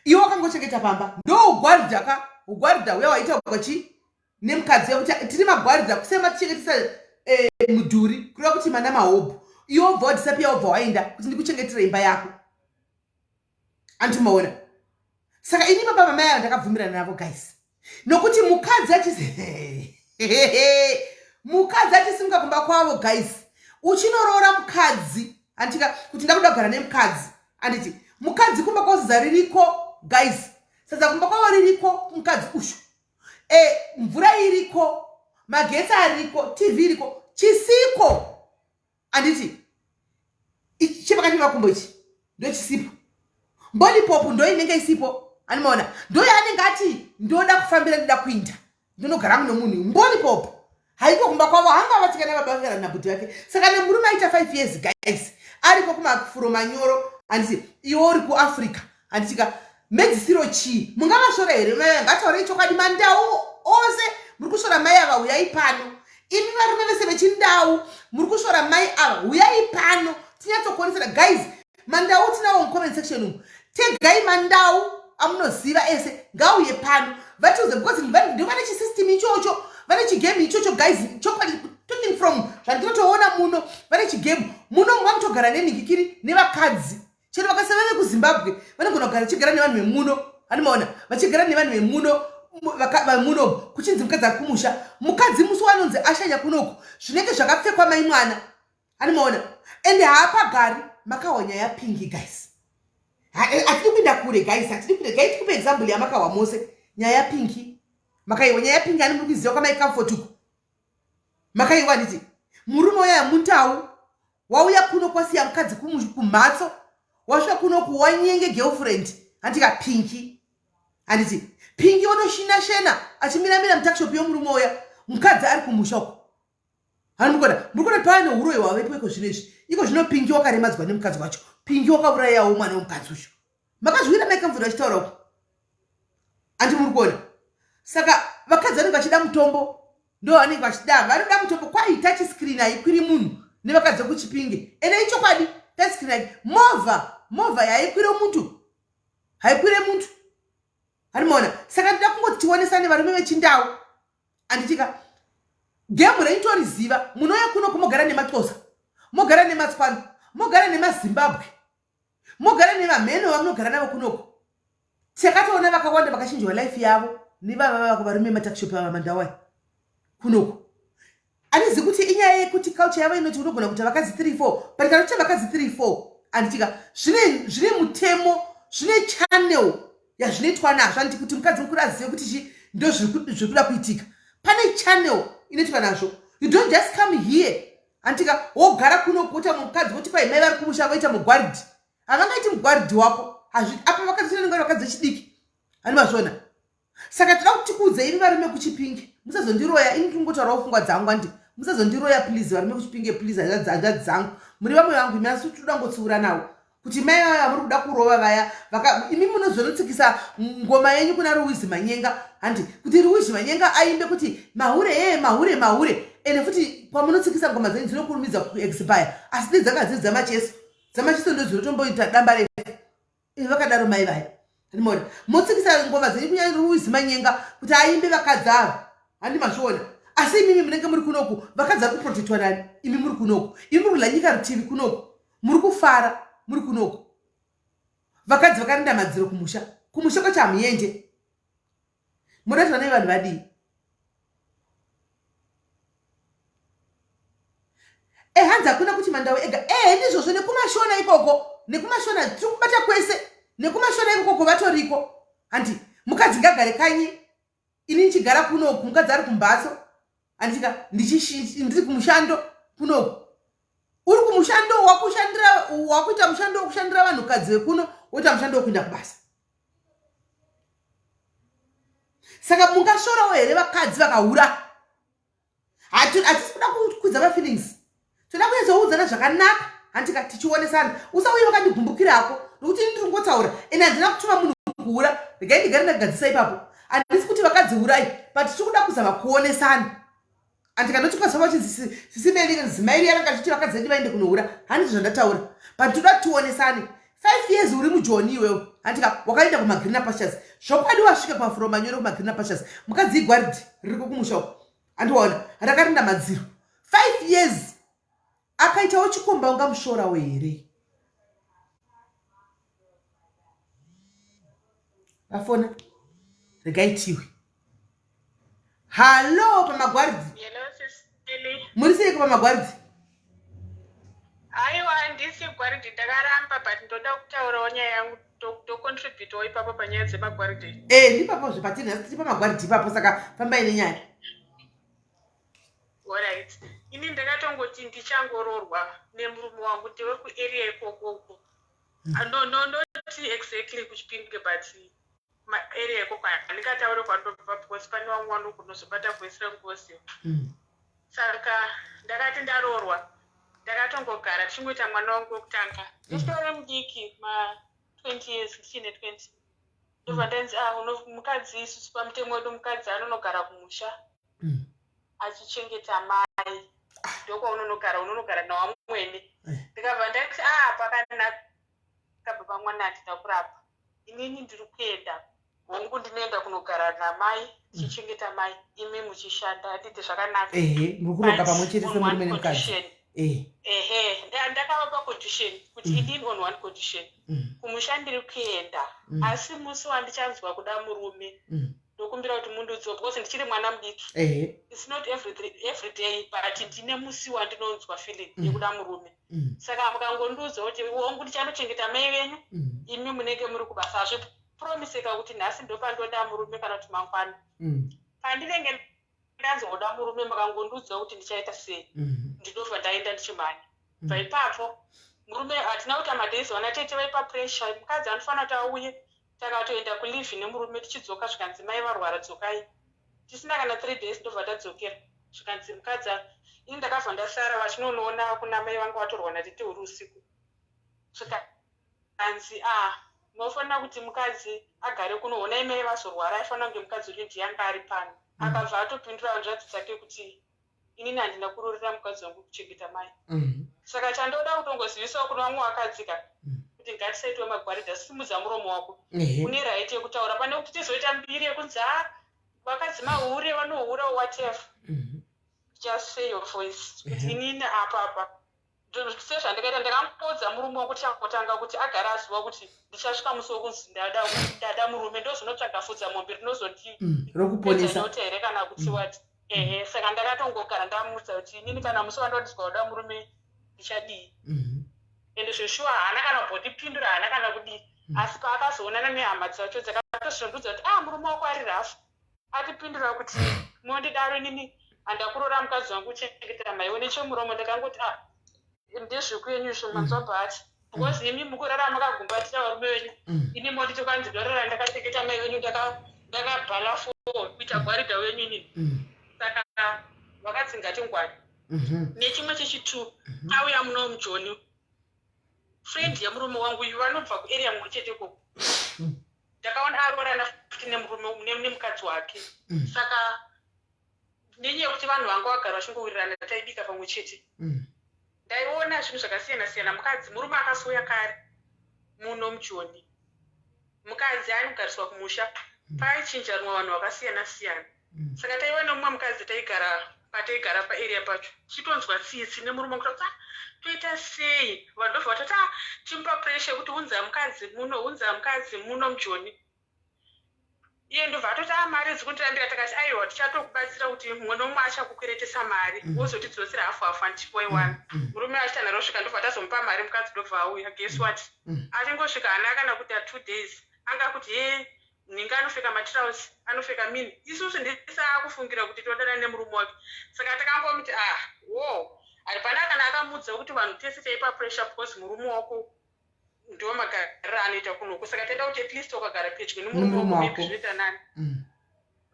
iwe wakangochengeta pamba. Ndo ugwaridha ka, ugwaridha uya waita kwachi nemukadzi wekuti tiri magwaridha kusema tichengetesa mudhuri, kureva kuti mana mahobho. Iwe wobva wadisappear, wobva waenda kuti ndikuchengetera imba yako, andimaona? Saka ini baba vamai ava ndakabvumirana navo, guys, nokuti mukadzi achisimuka kumba kwavo, guys, uchinoroora mukadzi, handika, kuti ndakuda kugara nemukadzi, handiti? Mukadzi kumba kwavo sadza ririko, guys, sadza kumba kwavo ririko. Mukadzi ushu, mvura iriko, magetsi ariko, TV iriko, chisiko, handiti, chepakati pemakumbo ichi ndo chisipo. Mbolipopo ndo inenge isipo, animaona? Ndo yaanenge ati, "Ndoda kufambira, ndoda kuinda, ndinogara muno munhu." Mbolipopo haiko kumba kwavo, hanga vatikana baba vake kana nabhuti vake. Saka nemurume aita 5 years, guys, ariko kumafuro manyoro, handiti? Iwe uri kuAfrica, handitika? Medzisiro chii? Mungavasvora here mai? Ngataurei chokwadi, mandau ose muri kusvora mai ava, uyai pano. Imi varume vese vechindau muri kusvora mai ava, uyai pano tinyatsokuonesera. Guys, mandau tinawo mucomment section umu. Tegai mandau amunoziva ese, ngauye pano vatiuze, because ndo vane chisystem ichocho, vane chigame ichocho. Guys, chokwadi, talking from zvandinotoona muno, vane chigame muno. Vanotogara nenhingikiri nevakadzi, chero vakasava vekuZimbabwe, vanogona kugara chigara nevanhu vemuno, animaona? Vachigara nevanhu vemuno, vamuno, kuchinzi mukadzi ari kumusha. Mukadzi musi wanonzi ashanya kunoku, zvinenge zvakapfekwa mai mwana, animaona? Ende haapagari. Makahwa nyaya Pingi, guys? Hatidi kuenda kure, guys, hatidi kuenda. Gai tikupe example yamakahwa mose, nyaya yaPingi. Makaiwa nyaya yaPingi? Ani muri kuiziva kwamai Comfort uku? Makaiwa, handiti? Murume uya mundau wauya kuno, kwasiya mukadzi kumhatso, wasvika kunoku wanyenge girlfriend, handika, Pinki, handiti? Pinki wotoshina shena achimiramira mutuckshop yomurume uya, mukadzi ari kumusha uko. Hani mukona, muri kuona pane uroyi hwavepo iko zvino izvi. Iko zvino Pinki wakaremadzwa nemukadzi wacho. Pinki wakaurayawo mwana womukadzi ucho. Makazviwira mai Kamvura achitaura uko, handi? Muri kuona? Saka vakadzi vanenge vachida mutombo, ndo vanenge vachida, vanoda mutombo. Kwai touch screen haikwiri munhu nevakadzi vekuChipinge. Ende ichokwadi, touch screen, movha haikwire muntu, haikwire muntu, harimaona? Saka ndida kungoti tionesane, varume vechindau, handitika? Game renyu toriziva. Munouya kuno kumogara nemaXhosa, mogara nemaTswana, mogara nemaZimbabwe, mogara nevamheno vamunogara navo kunoko. Takatoona vakawanda vakachinjwa life yavo nevava vako varume vematuckshop ava, mandawai kunoko. Handizi kuti inyaya yekuti culture yavo inoti unogona kuita vakadzi 3 4, but kana uchiita vakadzi 3 4, handitika, zvine mutemo, zvine channel yazvinoitwa nazvo, handiti? Kuti mukadzi mukuru azive kuti chi ndo zviri kuda kuitika, pane channel inoitwa nazvo. You don't just come here, handitika, wogara kuno kuita mukadzi, woti kwai mai vari kumusha voita mugwaridhi. Havangaiti mugwaridhi wako. Apa vakadzi tinenge vari vakadzi vechidiki, hani mazviona? Saka toda kuti tikuudze imi varume kuChipinge, musazondiroya. Ini tingotaurawo pfungwa dzangu, andi musazondiroya please, varume kuChipinge, please, hanzvadzi dzangu, muri vamwe vangu imi, asi toda ngotsiura nawo. Kuti mai vaya vamuri kuda kurova vaya vaka imi munozonotsikisa ngoma yenyu kuna Ruwizi Manyenga handi kuti Ruwizi Manyenga aimbe kuti mahure ee mahure mahure ende futi kwamunotsikisa ngoma dzenyu dzinokurumidza kuexpire asi nedzanga dziri dzamacheso dzamacheso ndo dzinotomboita damba refu eh, vakadaro mai vaya andimona motsikisa ngoma dzenyu kunyanya Ruwizi Manyenga kuti aimbe vakadzi ava handi mazviona asi imimi munenge muri kunoku vakadzi vari kuprotectwa nani imi muri kunoku imi muri kudla nyika rutivi kunoku muri kufara muri kunoku vakadzi vakarinda madziro kumusha kumusha kwacho hamuende muda kuti vanai vanhu vadii e hanzi hakuna kuti mandau ega ehe ndizvozvo nekumashona ikoko nekumashona tiri kubata kwese nekumashona ikokoko vatoriko handi mukadzi ngagare kanyi ini ndichigara kunoku mukadzi ari kumbatso anditika ndiri kumushando kunoku uri kumushando wakushandira wakuita mushando wekushandira vanhukadzi vekuno woita mushando wekuenda kubasa saka mungasvorawo here vakadzi vakahura hatisi kuda kukwidza mafeelings toda kunyatsoudzana zvakanaka handika tichionesana usauye wakandigumbukirako nokuti ini ndiri kungotaura ende handina kutuma munhu kuhura regai ndigare ndagadzisa ipapo handisi kuti vakadzi hurai but tiri kuda kuzama kuonesana andika ndoti kwazova vachinzi sisi meli zimai riya ranga richiti vakadzi vedu vaende kunohura handizvo zvandataura but toda tionesane five years uri mujoni iwewe handika wakaenda kumagreener pastures zvokwadi wasvika pafuro manyoro kumagreener pastures mukadzi igwaridi ririko kumusha uko andiwaona rakarinda madziro five years akaitawo chikomba ungamusvorawo here vafona regai tiwe hallo pamagwaridzi muri seiko pamagwaridzi aiwa handisi gwaridhi ndakaramba but ndoda kutaurawo nyaya yangu tocontributawo ipapo panyaya dzemagwaridhi e eh, ndipapo zvepatiri nhasi tiri pamagwaridhi ipapo saka fambai nenyaya orit ini ndakatongoti ndichangoroorwa nemurume wangu ndewe kuarea ikokoko hmm. ah, no no not exactly kuchipinge but maarea ikoko handingataure kwandobva because pane wangu wanogunozobata voice rangu vose hmm. Saka ndakati ndaroorwa ndakatongogara tichingoita mwana wangu wekutanga ndichitove mudiki ma 20 years ndichine 20 ndobva ndanzi ah uno mukadzi isusu pamutemo wedu mukadzi anonogara kumusha mm. achichengeta mai ndokwaunonogara unonogara nawamwene eh. ndikabva ndati ah pakanaka baba mwana handina kurapa inini ndiri kuenda hongu ndinoenda kunogara namai ndichichengeta mai imi muchishanda handiti zvakanaka ehe muri kuronga pamwe chete semurume nemukadzi ehe ndakavapa condition kuti mm. inini on one condition mm. kumusha ndiri kuenda mm. asi musi wandichanzwa kuda murume ndokumbira kuti mundiudziwo because ndichiri mwana mudiki its not every, every day but ndine musi wandinonzwa feeling yekuda murume saka mukangondiudza kuti hongu ndichanochengeta mai venyu imi munenge muri kubasa hazvipromiseka kuti nhasi ndopandoda murume kana kuti mangwana mm. pandinenge ndanzoda murume makangondiudza kuti ndichaita sei mm. ndinobva ndaenda ndichimhanya mm. bva ipapo murume hatina kuita madays vana tete vaipa pressure mukadzi anofanira kuti auye takatoenda kulive nemurume tichidzoka zvikanzi mai varwara dzokai tisina kana three days ndobva tadzokera zvikanzi mukadzi ini ndakabva ndasara vachinonoona kuna mai vanga vatorwa natete uri usiku zvikanzi a ah, unofanira kuti mukadzi agare kuno honai mai vazorwara aifanira kunge mukadzi uyu ndiye anga ari pano mm. akabva atopindura hanzvadzi dzake kuti inini handina kurorera mukadzi wangu kuchengeta mai mm. saka chandoda kutongozivisawo kuna vamwe vakadzika mm. kuti ngatisaitwe magwarida simudza muromo wako une right yekutaura pane kuti tizoita mbiri yekunzi ha ah, vakadzi mahure vanohura whatever mm-hmm. just say your voice kuti inini apa apa sezvandikaita ndakamuudza murume wangu tichangotanga kuti agare aziva kuti ndichasvika musi wekunzi ndada ndada murume ndozvinotsvaga fudza mombe rinozondirokuponesa mm, here kana kuti mm. wati ehe saka ndakatongogara ndamuudza kuti inini kana musi wandodizwa kuda murume ndichadii mm-hmm. ende zveshuwa haana kana kumbondipindura haana kana kudii mm. asi paakazoonana nehama dzacho dzakatozondiudza kuti ah murume wako ari rafu atipindura kuti mondidaro inini handakuroora mukadzi wangu uchengeta maiwe nechemuromo ndakangoti ah ndezvekwenyu izvo manzwa mm. but because imi mukurara makagumbatira varume venyu mm. ini monditi kwanzi ndorara ndakachengeta mai venyu ndakabhala fo kuita mm. gwarida wenyu inini saka vakadzi ngatingwari mm-hmm. nechimwe chechitu mm-hmm. auya muno mujoni. Friend yemurume wangu uyu vanobva kuarea mumwe chete ikoko. Ndakaona aroorana futi nemurume nemukadzi wake. Saka nenyaya yekuti vanhu vanga vagara vachingowirirana taibika pamwe chete. Ndaiona zvinhu zvakasiyana siyana mukadzi murume akasouya kare muno mujoni. Mukadzi anogariswa kumusha paichinja rumwe vanhu vakasiyana siyana. Saka taiva nemumwe mukadzi taigara pataigara paarea pacho tichitonzwa tsitsi nemurume wangu kuti ah, toita sei vanhu ndobva vatoti ah, timupa pressure yekuti unza mukadzi muno unza mukadzi muno mujoni iye ndobva atoti ah mari dzikundirambira takati aiwa tichatokubatsira kuti mumwe nomumwe achakukweretesa mari wozotidzosera hafu hafu andichipoiwana murume achita nharo svika ndobva tazomupa mari mukadzi ndobva auya guess what achingosvika haana kana kuita 2 days anga kuti he nhinga anopfeka matirausi anopfeka mini isusu ndisaakufungira kuti todana nemurume wake saka takangomuti ah wo hapana kana akamuudza kuti vanhu tese taipa pressure because murume wako ndo magariro anoita kunoku saka taida kuti at least wakagara pedyo nemurume wako maybe zvinoita nani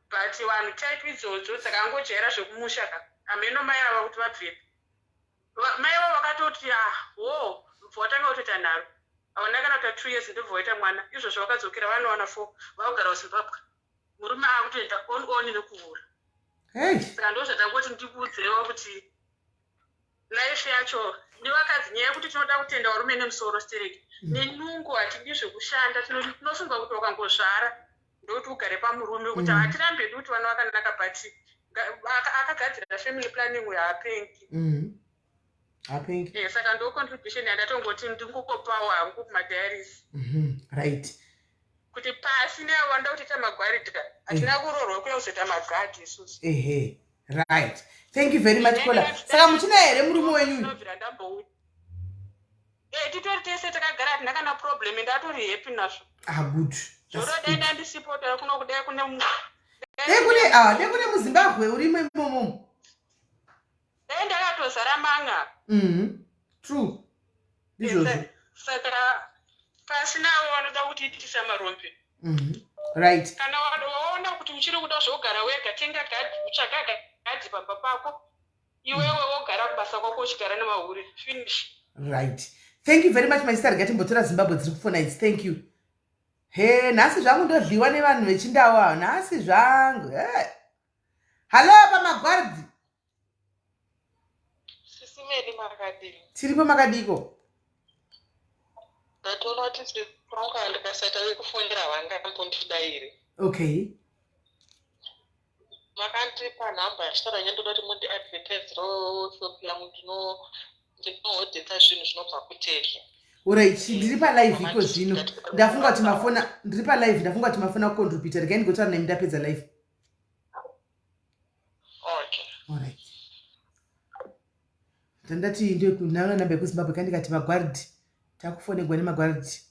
but vanhu type idzodzo dzakangojaira zvekumusha ka hameno mai ava kuti vabvepi mai avo vakatoti ah wo bva watanga kutoita nharo havana kana kuita 2 years ndobva waita mwana izvozvo vakadzokera vanowana four vakugara kuZimbabwe murume akutoenda on on nekuhura saka ndo zvatangoti ndikuudzewo kuti life yacho nevakadzi nyaya yekuti tinoda kutenda varume nemusoro stereki nenungo hatidi zvekushanda tinofunga kuti wakangozvara ndokuti ugare pamurume kuti hatirambe kuti vana vakanaka but akagadzira family planning uyo haapengi Hapengi. Saka ndo contribution yandatongoti ndingokopawo hangu kumadiaries Right. Kuti pasi neavo vanoda kutoita magwaridha hatina kuroorwa kuya kuzoita magadhi isusu. Ehe, right, thank you very much caller. Saka muchina here murume wenyu uyu? Ndinobvira ndambouya. Titori tese takagara hatina kana problem ende atori happy nazvo. Ah, good. Zvoro dai ndandisipo tara kuno kudai kune Dekune ah dekune muZimbabwe urimo imomo. Dai ndakatozara manga. True, ndizvozvo. Saka pasinawo vanoda kutiitisa marombe. Right. Kana waona kuti uchiri kuda zvogara wega, tenga gadhi, tsvaga gadhi pamba pako iwewe wogara kubasa kwako uchigara nemahure, finish. Right, thank you very much, my sister. Ngatimbotora Zimbabwe dziri kufona idzi. Thank you. He, nhasi zvangu ndodliwa nevanhu vechindau ava nhasi zvangu. Hallo pamagwardhi. Sisi Meli, makadini? Tiripo, makadiko? Ndatoona kuti sisi ndikasaita vekufonera vangambondidaire. Okay. Makandipa nhamba yachitaura nyandoda kuti mundiadvertiserewo shop yangu ndinohodhesa zvinhu zvinobva kuTurkey. Alright, ndiri palive iko zvino. Ndafunga kuti mafona ndiri palive, ndafunga kuti mafona kucontributa. Regai ndigotaura nemi ndapedza live. Okay. Alright, ndandati ndonaona namba yekuZimbabwe kandikati magwaridhi takufonegwa nemagwaridhi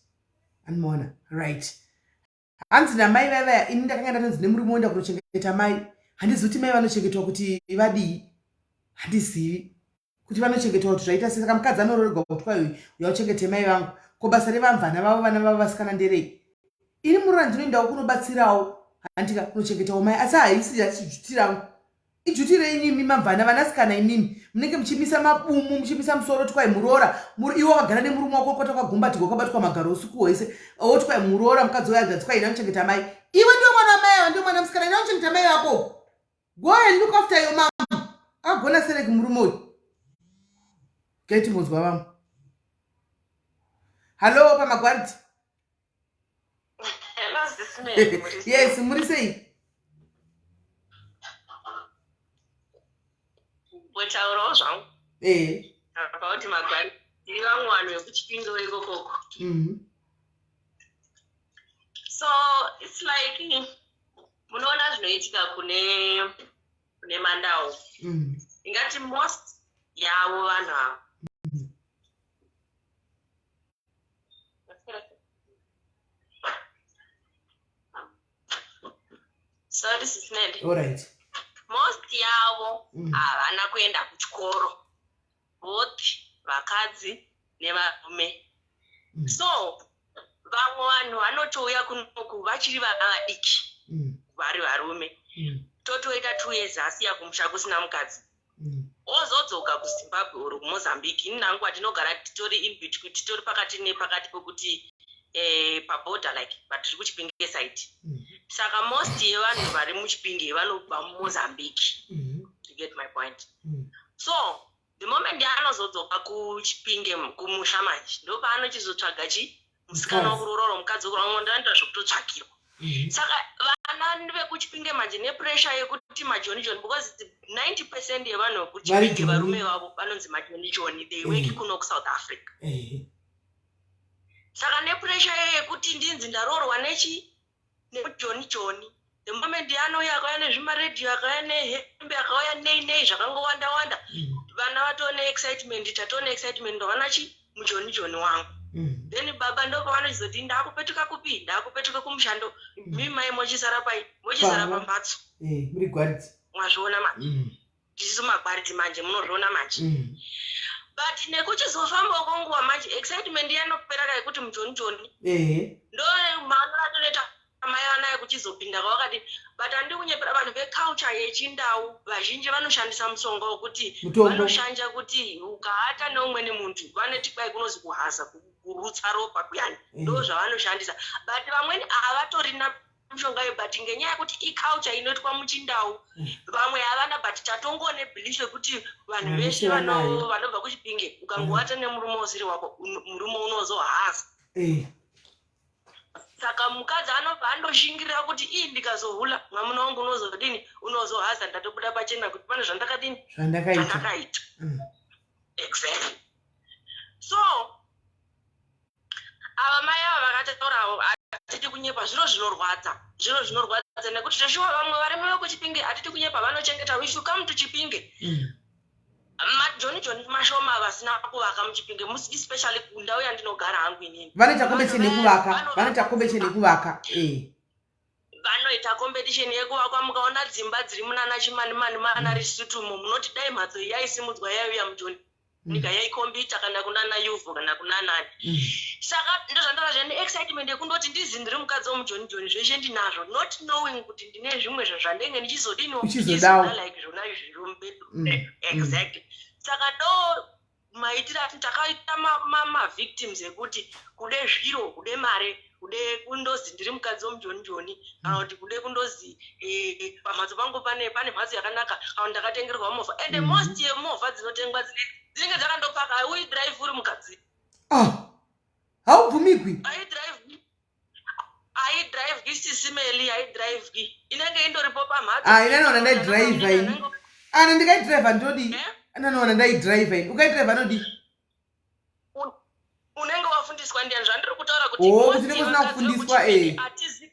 anomaona. Right, hanzi namai vaivaya ini ndakanga ndatonzi nemurume woenda kunochengeta mai. Handizivi kuti mai vanochengetwa kuti vadii, handizivi kuti vanochengetwa kuti zvaita sei. Saka mukadzi anororerwa kuti kwai uya uchengete mai vangu, ko basa revamvana vavo vana vavo vasikana nderei? Ini murora ndinoendawo kunobatsirawo handika kunochengetawo mai, asi haisi duty rangu. Iduty renyu imi mamvana vanasikana imimi munenge muchimisa mabumu muchimisa musoro kuti kwai muroora iwe wakagara nemurume wako kwata wakagumbatirwa wakabatwa magaro usiku hwese oti kwai muroora mukadzi wehanzvadzi kwai ina muchengeta mai. Iwe ndiwe mwana wamai ava, ndiwe mwana musikana, ina muchengeta mai vako. Go and look after your mom. Agona sereki murume uyu. Gaitimbonzwa vamwe. Hallo pamagwaridi. Hello, Sis Mary, muri sei? Yes, muri sei? Kumbotaurawo zvangu about magwari. Tiri vamwe vanhu vekuChipinge ikokoko. So it's like munoona zvinoitika kune mandau. Ingati most yavo vanhu ava. Sorry, Sis Melly. All right. Most yavo havana kuenda kuchikoro, both vakadzi nevarume. So vamwe vanhu vanotouya kunoku vachiri vana vadiki vari varume, totoita 2 years asiya kumusha kusina mukadzi. Ozodzoka kuZimbabwe or kuMozambique. Ini nangu kwatinogara titori in between, titori pakati nepakati pekuti paborder, like, but tiri kuChipinge side. Saka most yevanhu vari muChipinge vanobva muMozambique. You get my point? Mm. So the moment yaanozodzoka kuChipinge, kumusha manje, ndopaanochizotsvaga chi musikana Mukadzi. wekuroorwa, mukadzi wekuroorwa. Ndanoita zvekutotsvakirwa. Saka vana vekuChipinge manje, nepressure yekuti majoni joni, because 90% yevanhu vekuChipinge, Joni. varume vavo vanonzi majoni joni, they work kuno kuSouth Africa. Saka nepressure iyo yekuti ndinzi ndaroorwa nechi nemujoni joni, the moment yaanouya, akauya nezvimaredhiyo, akauya nehembe, akauya nei nei, zvakangowanda wanda, vana vatone excitement, tatone excitement, ndovana chi mujoni joni wangu. Then baba ndopavanochizoti, "Ndakupetuka kupi? Ndakupetuka kumushando." Mi mai mochisara pai? Mochisara Pamba. pambatso. Muri gwariti. Mwazviona manje? Tisu magwariti manje, munozviona manje? But nekuchizofambawo kwenguva manje, excitement yanopera kaikuti mujoni joni. Ndo maano atonoita mai anaya kuchizopinda kwavakati. But handi kunyepera, vanhu veculture yechiNdau vazhinji vanoshandisa mushonga wekuti Mutombo. vanoshanja kuti ukaata neumweni muntu, vanoti kwai kunozi kuhaza, kurutsa ropa kuyani. Ndo zvavanoshandisa, but vamweni havatorina mishonga iyo, but ngenyaya yekuti iculture inoitwa muchiNdau, vamwe havana, but tatongone belief yekuti vanhu Vanhu veshe vese vanayo. vanobva kuChipinge, ukangowata nemurume usiri wako, murume unozohaza. Saka mukadzi anobva andoshingirira kuti, "Ii, ndikazohula, mwamuna wangu unozodini? Unozohaza. Ndatobuda pachena kuti pane zvandakadini?" Zvandakaita. Zvandakaita. Exactly. So ava mai ava vakataurawo, hatidi kunyepa, zviro zvinorwadza, zviro zvinorwadza, nekuti zveshuwa vamwe varume vekuChipinge, hatidi kunyepa, vanochengeta. If you come to Chipinge, majoni joni mashoma vasina kuvaka muChipinge, especially kundau yandinogara hangu inini. Vanoita competition Vanhu yekuvaka. Vanoita competition yekuvaka. Vanoita competition yekuvakwa. Mukaona dzimba dziri munana Chimanimani, mana Risutumo, munoti dai mhatso iyi yaisimudzwa yaiuya mujoni nyika yaikombita, kana kunana Yuvhu, kana kunanani. Saka ndozvandava zvene excitement yekundoti ndizi ndiri mukadzi womujoni joni, zveshe ndinazvo, not knowing kuti ndine zvimwe zvo zvandenge ndichizodiniwo. Uchizodawo. Ndichizoda, like zvona izvi zviri mubedroom. Exactly. Saka ndo maitiro ati takaita mavictims ekuti kude zviro, kude mare, kude kundozi ndiri mukadzi womujoni joni, kana kuti kude kundozi pamhatso pangu pane mhatso yakanaka, kana kuti ndakatengerwa movha. Ende most yemovha dzinotengwa dzinenge dzakandopaka, haudrive uri mukadzi. Ah, haubvumigwi. Haidrive, haidrive, Sisi Melly, haidrive, inenge indoripo pamhatso. Ah, inanoona ndaidrive ini. Ana ndikaidrive ndodii? Eh? Ananoona ndaidrive ini, ukaidrive anodii? Unenge wafundiswa ndiani? Zvandiri kutaura kuti Oh, most kuti unenge usina yevakadzi kufundiswa, vekuChipinge hatizi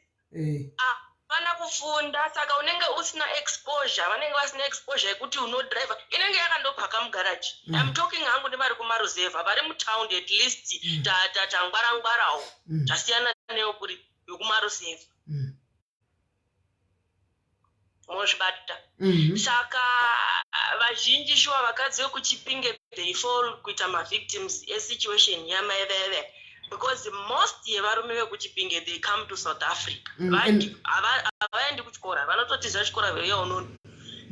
havana kufunda, saka unenge usina exposure, vanenge vasina exposure yekuti unodrive, inenge yakandopaka mugaraji. I'm talking hangu nevari kumaruzevha, vari mutaundi at least tangwarangwarawo. Tasiyana neyokuri yokumaruzevha. Mozvibata? Saka vazhinji shuwa vakadzi vekuChipinge, they fall kuita mavictims esituation yamaiveve, because most yevarume vekuChipinge, they come to South Africa. Havaendi kuchikora, vanototiza chikora veiya unono.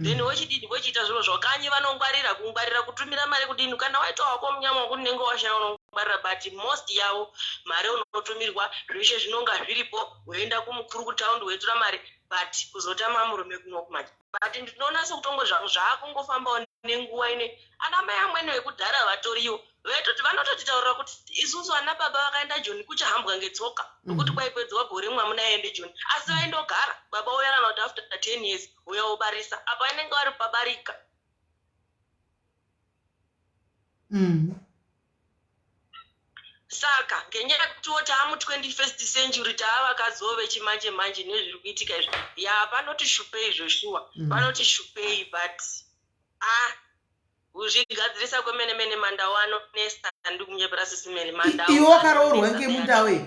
Then vochidini? Vochiita zviro zvakanyi, vanongwarira kungwarira kutumira mari kudini. Kana waita wako munyama wekuti unenge washaya, unongwarira, but most yavo mari unotumirwa, zveshe zvinonga zviripo, woenda kumukuru kutaundi, weitora mari, but kuzotama murume kunoku manje. But ndinoona sekutongo zvaakungofambawo nenguva ine. Ana mai amweni vekudhara vatoriwo vaitoti, vanototitaurira kuti isusu ana baba vakaenda Joni kuchahambwa ngetsoka, nokuti kwaipedzwa gore mwamuna aende Joni, asi vaindogara, baba uya kana kuti after 10 years uya wobarisa, apa vanenge vari pabarika. Saka ngenyaya yekutiwo taamu21st century, taavakadziwo vechimanje manje, nezviri kuitika izvi, ya, panoti shupei zveshuwa. Panoti shupei, but a kuzvigadzirisa kwemene mene, mandau anonesa. Ndikunyepera, Sisi Melly, mandau Iwe wakaroorwa anonesa. ngemundau here?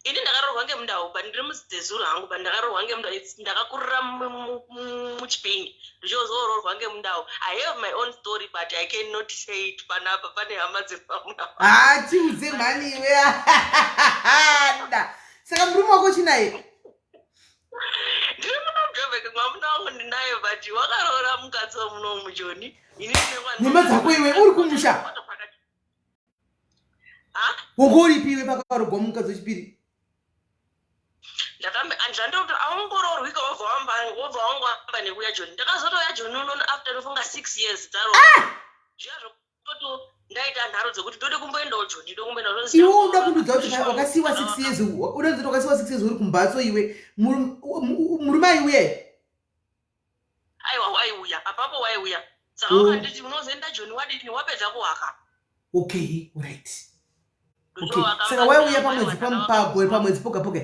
Ini ndakaroorwa ngemundau, but ndiri muZezuru hangu, but ndakaroorwa ngemundau. Ndakakurira muChipingi, ndichozoroorwa ngemundau. I have my own story, but I cannot say it panapa, pane hama dzepamuna. Hatiudze mhani iwe da. Saka murume wako chinaye? Ndiri muno muJoburg. Joburg mwamuna wangu ndinaye but wakaroora mukadzi wemuno mujoni. Ini ndine mwana. Nhema dzako iwe uri kumusha. Ha? Wanga uripi iwe pakaroorwa mukadzi wechipiri? Ndakambe andizvandoti aongororwika wobva wamba wobva wangwamba nekuya Joni. Ndakazotouya Joni unono after ndofunga 6 years dzaroora. Ah! Zviya zvokuti ndaita nharo dzekuti ndode kumboendawo Joni ndode kumboendawo. Iwe unoda kundiudza kuti wakasiiwa 6 years unoda kuti wakasiiwa 6 years uri kumbatso iwe murume aiuya here? Aiwa waiuya apapo waiuya. Saka wakanditi unozoenda Joni wadini wapedza kuwaka. Okay, right. Okay. Saka waiuya pamwedzi pagore pamwedzi poga poga.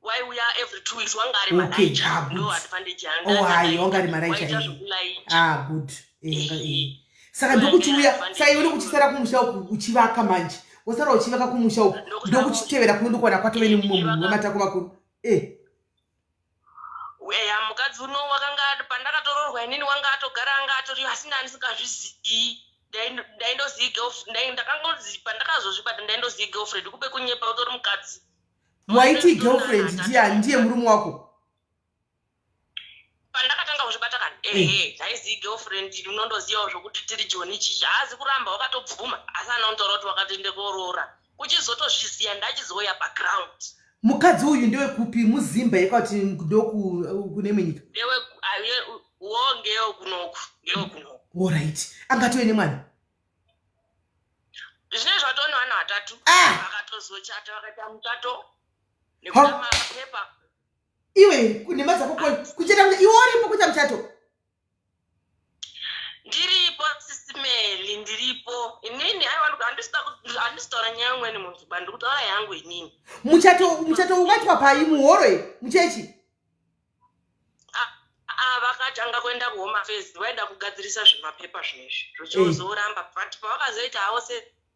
Waiuya every 2 weeks wanga ari malaicha. Ah, ndo advantage yanga. Oh, hayi wanga ari malaicha. Ah, good. Eh, eh. Saka ndokuchiuya, saka iwe ndokuchisara kumusha uku uchivaka manje. Wosara uchivaka kumusha uku ndokuchitevera kuno ndokuwana kwatove nemumwe munhu wematako makuru. Eh. Eya mukadzi uno wakanga pandakatoroorwa inini wanga atogara anga atoriyo asi ndandisingazvizii ndaindozii girlfriend ndakangozi pandakazozvibata ndaindozii girlfriend kube kunyepa utori mukadzi. Waiti girlfriend ndiye ndiye murume wako? Pandakatanga kuzvibata kani ehe ndaizii girlfriend unondozivawo zvokuti tiri joni chichi haazi kuramba wakatobvuma asi anontaura kuti wakatoende koroora uchizotozviziya ndachizouya paground. Mukadzi uyu ndewekupi muzimba here kana kuti ndokune imwe nyika? Ndewe wo ngewe kunoku ngewe kunoku. Alright. Angatove nemwana? Zvine zvatove nevana vatatu. Ah! Vakatozochata vakaita muchato nekuda mapepa. Iwe nhema dzako kuchata iwe uripo kuita muchato? Ndiripo sisi Meli, ndiripo inini. Aiwa, handisi kutaura nyaya yemumweni munhu ba, ndiri kutaura yangu inini. Muchato muchato ukaitwa pai muhoro here muchechi? Ah, vakatanga kuenda kuhome affairs vaida kugadzirisa zvimapepa zvinezvi zvochozoramba but pavakazoita havo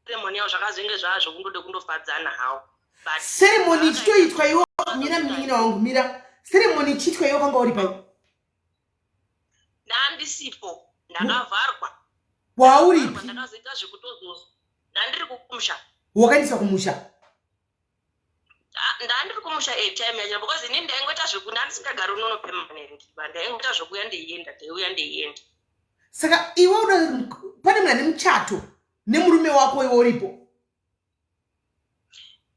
ceremony yavo zvakazenge zvaa zvekundode kundofadzana hawo. But ceremony ichitoitwa iwo, mira munin'ina wangu mira, ceremony ichiitwa iwo kwanga uri pai? Ndandisipo, ndakavharwa. Wauripi? Ndakazoita zvekutozozo ndandiri kumusha. Wakaendeswa kumusha? Ndandiri kumusha e time yacho because inini ndaingoita zveku ndandisingagari unono permanent but ndaingoita zvekuuya ndeienda ndeiuya ndeienda. Saka iwe uno pane munhu ane muchato nemurume wako iwe uripo?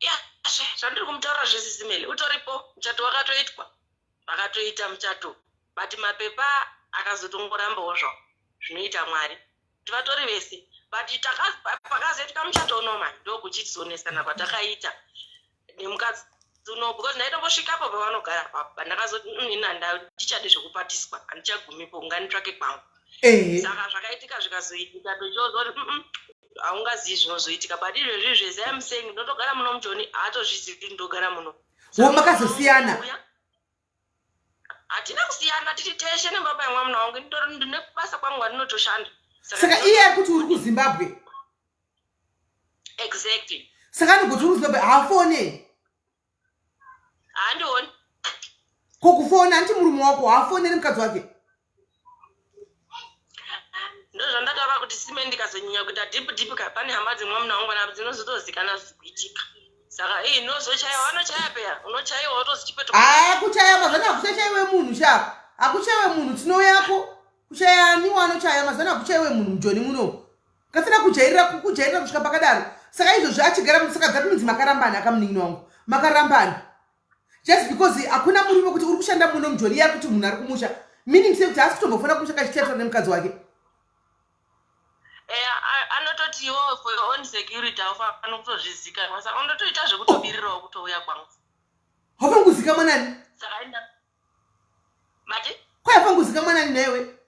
Yasve zvandiri kumutaura zvesisimeli utoripo muchato wakatoitwa vakatoita muchato but mapepa akazotongorambawo zvawo zvinoita Mwari kuti vatori vese but pakazoitika muchato uno mani ndokuchizonesana kwatakaita nemukadzi uno because ndaitombosvikapo pavanogara papo but ndakazoti ini handichadi zvekupatiswa handichagumipo nganditsvake kwangu. Saka zvakaitika zvikazoitika tochozoti haungazivi zvinozoitika but izvezvi zvese I'm saying ndinotogara muno mujoni haatozvizivi kuti ndogara muno. Wo makazosiyana? Hatina kusiyana tiri teshe nebaba yemwamuna wangu ndine kubasa kwangu kwandinotoshanda. Saka iye ari kuti uri kuZimbabwe? Exactly. Saka anogoti uri kuZimbabwe haafone? Handioni. Ko kufona hanti murume wako haafoneri mukadzi wake? Ndozvandataura kuti sime ndikazonyanya kuita deep deep ka pane hama dzemwamuna wangu navo dzinozotozikana zvikuitika. Saka iyi inozochaiwa vanochaya peya unochaiwa wotozichipetuka. Haa kuchaya mazana hakuchachaiwe munhu sha hakuchaiwe munhu tinouyako kuchaya ani wanochaya mazana hakuchaiwe munhu mujoni muno kasina kujairira kujairira kusvika pakadaro saka izvozvi achigara saka that means makarambana akamunin'ina wangu makarambana just because hakuna murume kuti uri kushanda muno mujoni iye ari kuti munhu ari kumusha meaning sei kuti haasi kutombofona kumusha kachitaura nemukadzi wake. Eya anototi iwewe for your own security haufaniri kutozvizikanwa saka unotoita zvekutobirirawo kutouya kwangu. Haufaniri kuzikamwa nani? Saka enda mati? Kwai haufaniri kuzikamwa nani nhaiwe?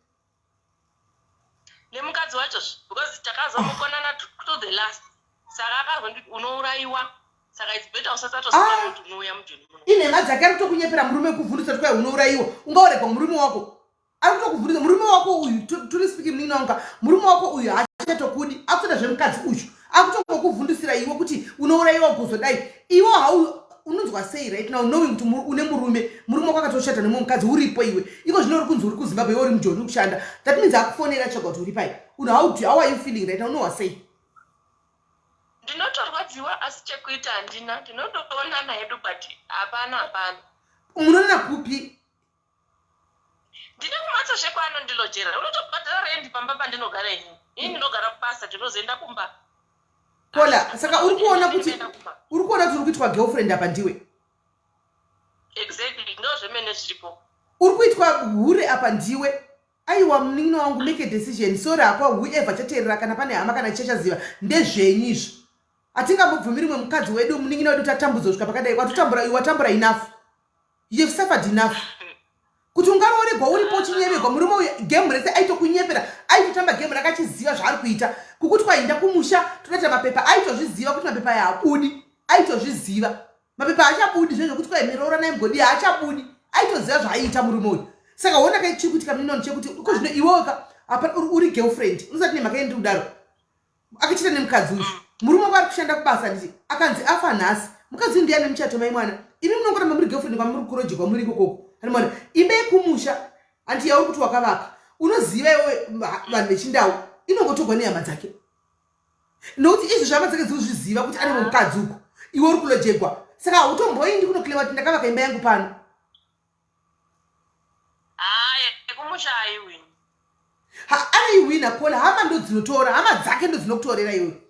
Nemukadzi wacho because takazomukonana to the last saka akazonditi unourayiwa saka it's better usasatosana kuti unouya mujoni muno. Inhema dzake ari kutokunyepera murume kuvhundutsa kuti kwai unourayiwa ungaoregwa murume wako ari kutokuvhundutsa murume wako uyu truly speaking munin'ina wangu murume wako uyu haachatokudi akutoda zvemukadzi uyu akutongokuvhundusira iwe kuti unourayiwa kuzodai iwe hau unonzwa sei right now knowing kuti une murume murume wako akatoshata nemumwe mukadzi uripo iwe iko zvino uri kunzi uri kuZimbabwe iwe uri mujoni uri kushanda that means akufonera atsvaga kuti uri pai how are you feeling right now unohwa sei? Ndinotorwadziwa asi chekuita handina ndinotoonana hedu but hapana hapana. Munorara kupi? Ndine kumhatso zvekwano ndilojera. Unotobhadhara rendi pamba pandinogara ini. Ini ndinogara kubasa ndinozoenda kumba. Kola, saka uri kuona kuti uri kuona kuti uri kuitwa girlfriend apa ndiwe? Exactly, ndo zvemene zviripo. Uri kuitwa hure apa ndiwe. Aiwa munin'ina wangu make a decision. Sorry hako whoever chateerera kana pane hama kana chichachaziva ndezvenyu izvo. Hatingambobvumiri mumwe mukadzi wedu munin'ina wedu tatambudzwa kusvika pakadai. Watotambura iwe watambura enough. You have suffered enough. Kuti ungarooregwa uripo uchinyevegwa murume uyu game rese aitokunyepera aitotamba game rakachiziva zvaari kuita. Kukuti kwainda kumusha tonoita mapepa aitozviziva kuti mapepa aya abudi aitozviziva. Mapepa haachabudi zve zvekuti kwai mirooranai mugodii haachabudi aitoziva zvaaiita murume uyu. Saka hona kai chiri kuitika munin'ina chekuti uko zvino iwewe ka apa uri girlfriend usati nemhaka yei ndiri kudaro. Akachita nemukadzi uyu murume wako ari kushanda kubasa handiti akanzi afa nhasi mukadzi uyu ndiye ane muchato mai mwana imi munongoramba muri girlfriend kwamuri kurojekwa muri ikokoko hani mwana imba yekumusha hanti yauri kuti wakavaka unoziva iwe vanhu vechindau inongotogwa nehama dzake nokuti izvi zvama dzake dzikuzviziva kuti ane mukadzi uko iwe uri kulojegwa saka hautomboendi kunoclaima kuti ndakavaka imba yangu pano Yekumusha haiwini. Ha, anoiwina kola hama ndodzinotora hama dzake ndodzinokutorera iwe.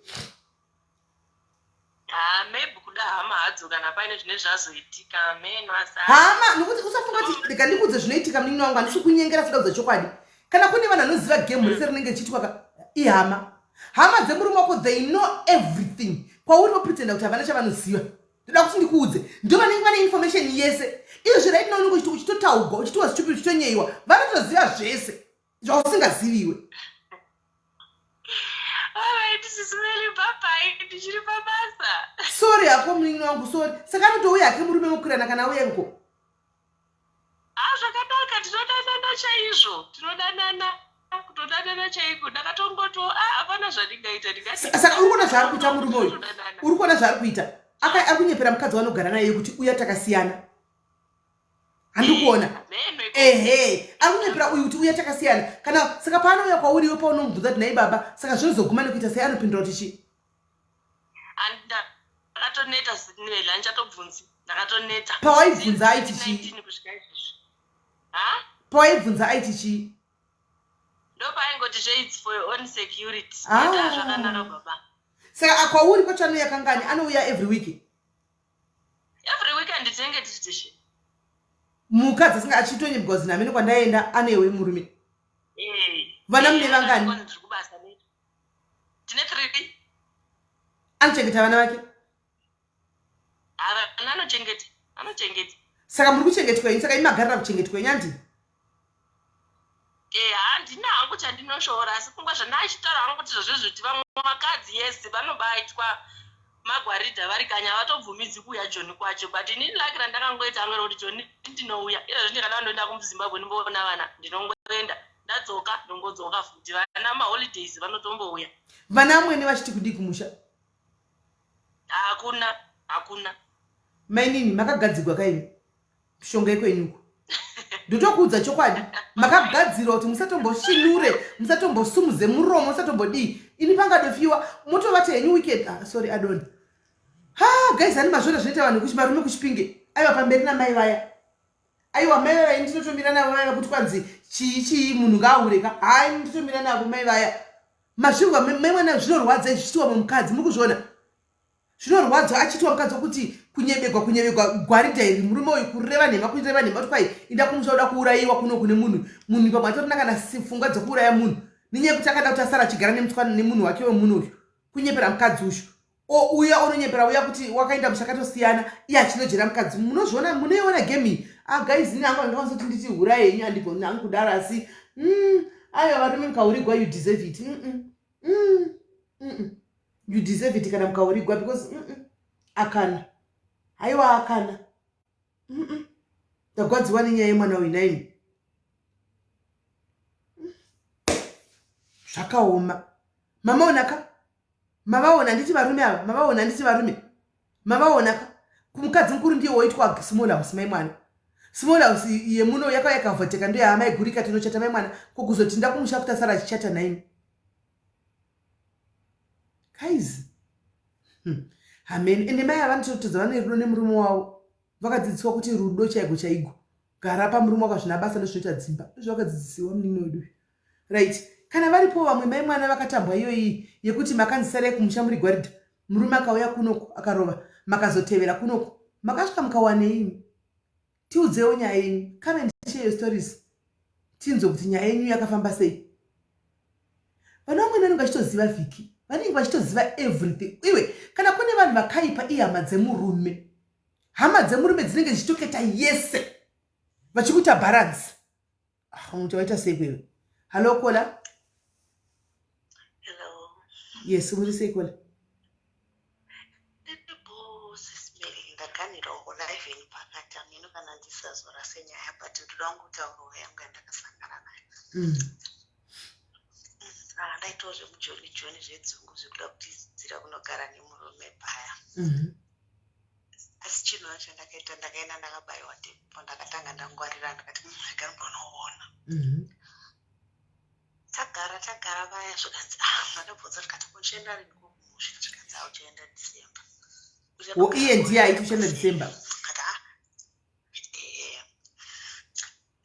Ha, maybe kuda hama hadzo kana paine zvine zvazoitika meno asi. Hama nokuti usafunga kuti rega ndikuudze zvinoitika munin'ina wangu handisi kunyengera sida kudza chokwadi. Kana kune vanhu vanoziva game rese rinenge richiitwa ka ihama. Hama dzemurume wako they know everything. Kwauri vopretenda kuti havana chavanoziva. Ndoda kuti ndikuudze ndo vanenge vane information yese izvi right now unenge uchitotaugwa uchitiwa stupid uchitonyeyiwa vanotoziva zvese zvausingaziviwe. Sorry hako munin'ina wangu sorry. Saka anotouya hake murume mokwirana kana auya ikoko. Ah, zvakanaka tinodanana chaizvo tinodanana kutodanana chaiko ndakatongoto ah hapana zvandingaita ndingati Saka uri kuona zvaari kuita murume uyu uri kuona zvaari kuita ari kunyepera mukadzi waanogara naye kuti uya takasiyana handi kuona ehe ari kunyepera uyu kuti uya takasiyana kana saka paanouya kwauri iwe paunomubvunza kuti nhai baba saka zvinozoguma nekuita sei anopindura kuti chii Ndakatoneta Nela ndichatobvunzi ndakatoneta. Pawaibvunza aiti chii? Ha? Pawaibvunza aiti chii? Ndopaingoti zve it's for your own security. Ah. Zvakanaka baba. Saka kwauri kwacho anouya kangani? Anouya every week? Every weekend tinenge tiri teshe. Mukadzi asinga achitonye because namene kwandaenda anewe murume. Eh. Vana mune vangani? Tine 3. Anochengeta vana vake? Vana anochengeta, anochengeta. Saka muri kuchengetwa ini, saka imi magarira kuchengetwa ini andi? Eh, handina hangu chandinoshora asi pfungwa zvandachitaura hangu kuti zvozvo kuti vamwe vakadzi yes vanobaitwa magwaridha vari kanyi havatobvumidzi kuuya Joni kwacho but inini lucky randakangoita hangu rekuti Joni ndinouya izvozvi ndikada ndoenda kuZimbabwe ndimboona vana ndinongoenda ndadzoka ndongodzoka futi vana maholidays vanotombouya. Vana amwene vachiti kudii kumusha? Hakuna, hakuna. Mainini makagadzigwa kaimi mishonga yekwenyu uko ndotokuudza chokwadi makagadzirwa kuti musatombosvinure musatombosumudze muromo musatombodii ini pangadofiwa motovati henyu weekend ah, sorry adoni ha guys ani mazviona zvinoita vanhu varume kuchipinge aiwa pamberi namai vaya aiwa mai vaya ini ndinotomira navo vaya vakuti kwanzi chii chii munhu ngaahure ka haa ini ndinotomira navo mai vaya mazvirwa mai mwana zvinorwadza izvi zvichiitwa mumukadzi muri kuzviona zvinorwadza achiitwa mukadzi wekuti kunyebegwa kunyebegwa gwaridha iri murume uyu kureva nhema kureva nhema kuti kwai inda kumusha uda kuurayiwa kuno kune munhu munhu pamwe atorina kana pfungwa dzekuuraya munhu nenyaya yekuti akada kuti asara achigara nemutswana nemunhu wake wemunhu uyu kunyepera mukadzi uyu o uya unonyepera uya kuti wakaenda muchakatosiyana iye achinojera mukadzi munozviona munoiona game iyi ah guys ini hangu andikwanisa kuti nditi hura henyu andigoni hangu kudaro asi aiwa varume mukaurigwa you deserve it You deserve it kana mukaurigwa because akana haiwa akana ndagwadziwa nenyaya yemwana uyu naimi zvakaoma mamaonaka mavaona handiti varume ava mavaona handiti varume mavaona ka kumukadzi mukuru ndiye woitwa small house mai mwana small house yemuno yakauya ikavhoteka ndiyo yaamai guru ikati inochata mai mwana ko kuzoti ndakumusha kuti asara achichata naimi guys Hameno ende mai ava vanototodza vane rudo nemurume wavo. Vakadzidziswa kuti rudo chaiko chaigo gara pamurume wako hazvina basa ndozvinoita dzimba. Ndozvavakadzidzisiwa munin'ina wedu uyu. Right. Kana varipo vamwe mai mwana vakatambwa iyoyi yekuti makanzi sarai kumusha muri gwarida murume akauya kunoku akarova makazotevera kunoku makasvika mukawanei imi? Tiudzewo nyaya yenyu. Come and share your stories. Tinzwe kuti nyaya yenyu yakafamba sei. Vana vamwene vanenge vachitoziva Vhiki. Vanenge vachitoziva everything. Iwe kana kune vanhu vakaipa ihama dzemurume. Hama dzemurume dzinenge dzichitoketa yese. Vachikuita balance. Ah, unoita waita sei kwewe? Hello Kola. Hello. Yes, muri sei Kola? Ndaganhirawo live yenyu pakati hameno kana ndisazorase nyaya but ndoda kungotaurawo yangu yandakasangana nayo. Ah, ndaitawo zvemujoni joni zvedzungu zvekuda kutizira kunogara nemurume paya. Asi chinhu chandakaita ndakaenda ndakabaiwa depo ndakatanga ndangwarira ndikati hmm, rega ndimbonoona. Tagara tagara vaya zvikanzi ah ndakabvunza ndikati uchienda rini kumusha zvikanzi ah uchaenda December. Wo iye ndiye aiti uchaenda December. Ndikati ah eh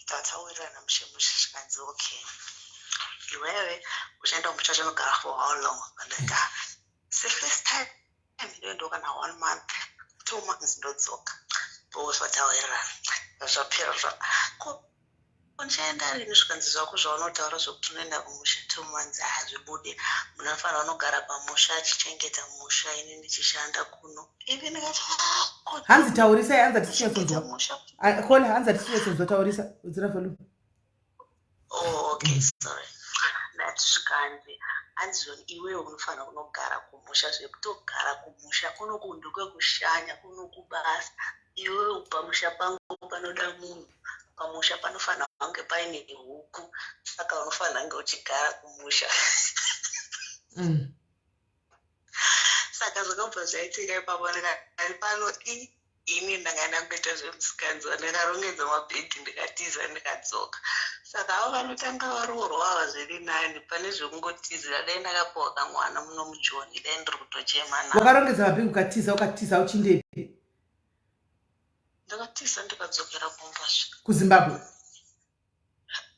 tatawirirana mushe mushe zvikanzi okay iwewe uchaenda kumusha uchanogara for how long ndikati ah sefirst time ndoendawo kana one month 2 months ndodzoka boswa tawirirana zvapera zva ko uchaenda rini zvikanzi zvako zvaunotaura zvekuti unoenda kumusha 2 months hazvibude munhu anofanira unogara pamusha achichengeta musha ini ndichishanda kuno ini ndikati ah, hanzi taurisai hanzi hatisinyatsodzwa kola hanzi hatisinyatsodzwa taurisa udzira volume Oh, okay, sorry. Ndati zvikanzi hanzi zvoni iwewe unofanira kunogara kumusha zvekutogara kumusha kunoku ndekwekushanya kunokubasa iwewe pamusha pangu panoda munhu pamusha panofanira kunge paine huku saka unofanira kunge uchigara kumusha. Saka zvakabva zvaitika ipapo ndikati pano i ini ndanga ndangoita zvemusikanzwa ndakarongedza mabhegi ndikatiza ndikadzoka saka avo vanotanga varoorwa ava zviri nani pane zvekungotizira dai ndakapiwa kamwana muno mujoni dai ndiri kutochema navo wakarongedza mabhegi ukatiza ukatiza uchindepi ndakatiza ndikadzokera kumba kuzimbabwe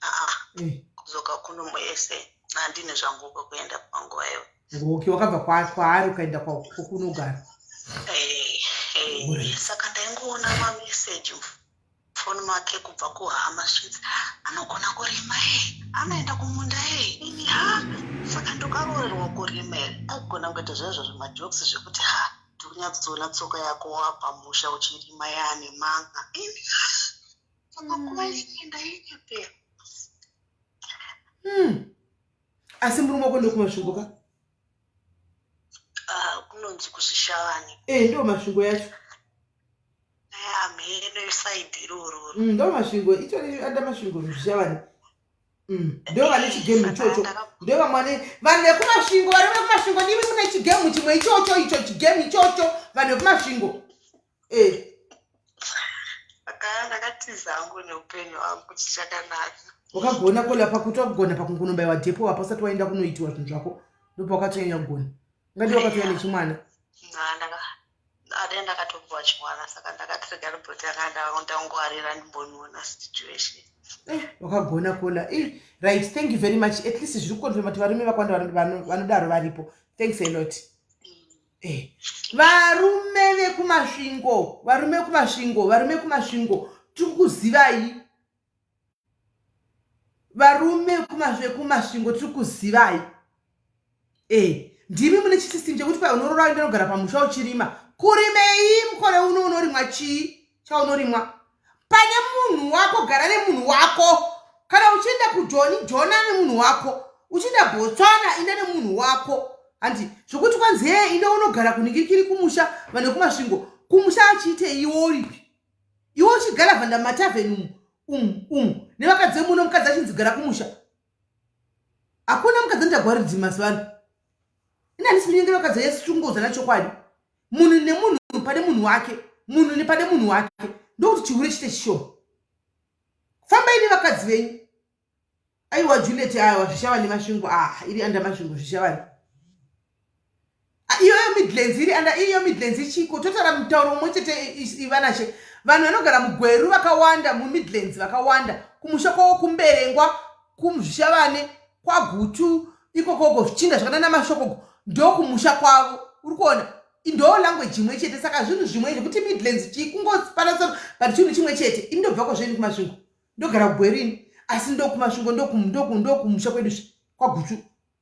aa eh. kudzoka kuno musa handine zvangu kwekuenda panguva iyo okay wakabva kwaari ukaenda kwakunogara eh, eh, saka ndaingoona mameseji foni make kubva kuhama zvichinzi anogona kurima e anoenda kumunda e ini ha saka ndokaroorerwa kurima here aigona kuita zvaizvo zvemajokes zvekuti ha ndikunyatsoona tsoka yako wapamusha uchirima yaane manga ini ha saka nguva iyi ndainyepera Asi murume wako ndokumasvingo ka? Ah, kunonzi kuzvishavani. Eh, ndo masvingo yacho. Hamheno isaidi iroro. Ndo masvingo, itori anda masvingo zvishavani. Ndo vane chigemu ichocho. Ndo vamwe vanhu vekumasvingo, varume vekumasvingo ndimi mune chigemu chimwe ichocho icho chigemu ichocho vanhu vekumasvingo. Eh. Saka ndakatiza hangu neupenyu hwangu kuti chakanaka. Wakagona kola pakuti wakugona pakungonombaiwa depo apa usati waenda kunoitiwa zvinhu zvako ndopawakatonyanya kugona. Ungadi wakatouya nechimwana. Ade ndakatopuwa chimwana saka ndakati rega ndimbotanga ndangwarira ndimbonoona situation. Eh, wakagona kola. Eh, right, thank you very much. At least zviri kukonfirma kuti varume vakawanda vanodaro varipo. Thanks a lot. Eh, varume vekumasvingo, varume vekumasvingo, varume vekumasvingo, tiri kukuzivai. Varume vekumasvingo tiri kuzivai. Eh, ndimi mune chisystem chekuti pa unorora uenda unogara pamusha uchirima. Kurimei mukore uno unorimwa chii chaunorimwa? Pane munhu wako, gara nemunhu wako. Kana uchienda kujoni, jona nemunhu wako. Uchienda Botswana, enda nemunhu wako. Handi zvokuti kwanzi hee enda unogara kuningirikiri kumusha vanhu vekumasvingo. Kumusha achiitei iwe uripi? Iwe uchigalavhanda mumatavheni umu umu umu nevakadzi vemuno mukadzi achinzi gara kumusha. Hakuna mukadzi anoita gwaridzi mazuva ano. Ini handisi kunyengera vakadzi vese tikungouzana chokwadi. Munhu nemunhu pane munhu wake, munhu nepane munhu wake. Ndokuti chihure chiite chishoma. Fambai nevakadzi venyu. Aiwa Juliet, aiwa zvishavani masvingo, ah iri anda masvingo zvishavani. Ah, iyoyo Midlands iri anda iyo Midlands ichiko totaura mutauro mumwe chete ivanashe. Vanhu vanogara muGweru vakawanda, muMidlands vakawanda, kumusha kwavo kuMberengwa, kuZvishavane, kwaGutu ikokoko, zvichinda zvakanana mashokoko, ndokumusha kwavo. Uri kuona, ndo language imwe chete, saka zvinhu zvimwe zvekuti Midlands chii kungopanasana, but chinhu chimwe chete. Ini ndobva kwazveni kuMasvingo, ndogara kuGweru ini, asi ndokuMasvingo, ndokumusha kwedu kwaGutu.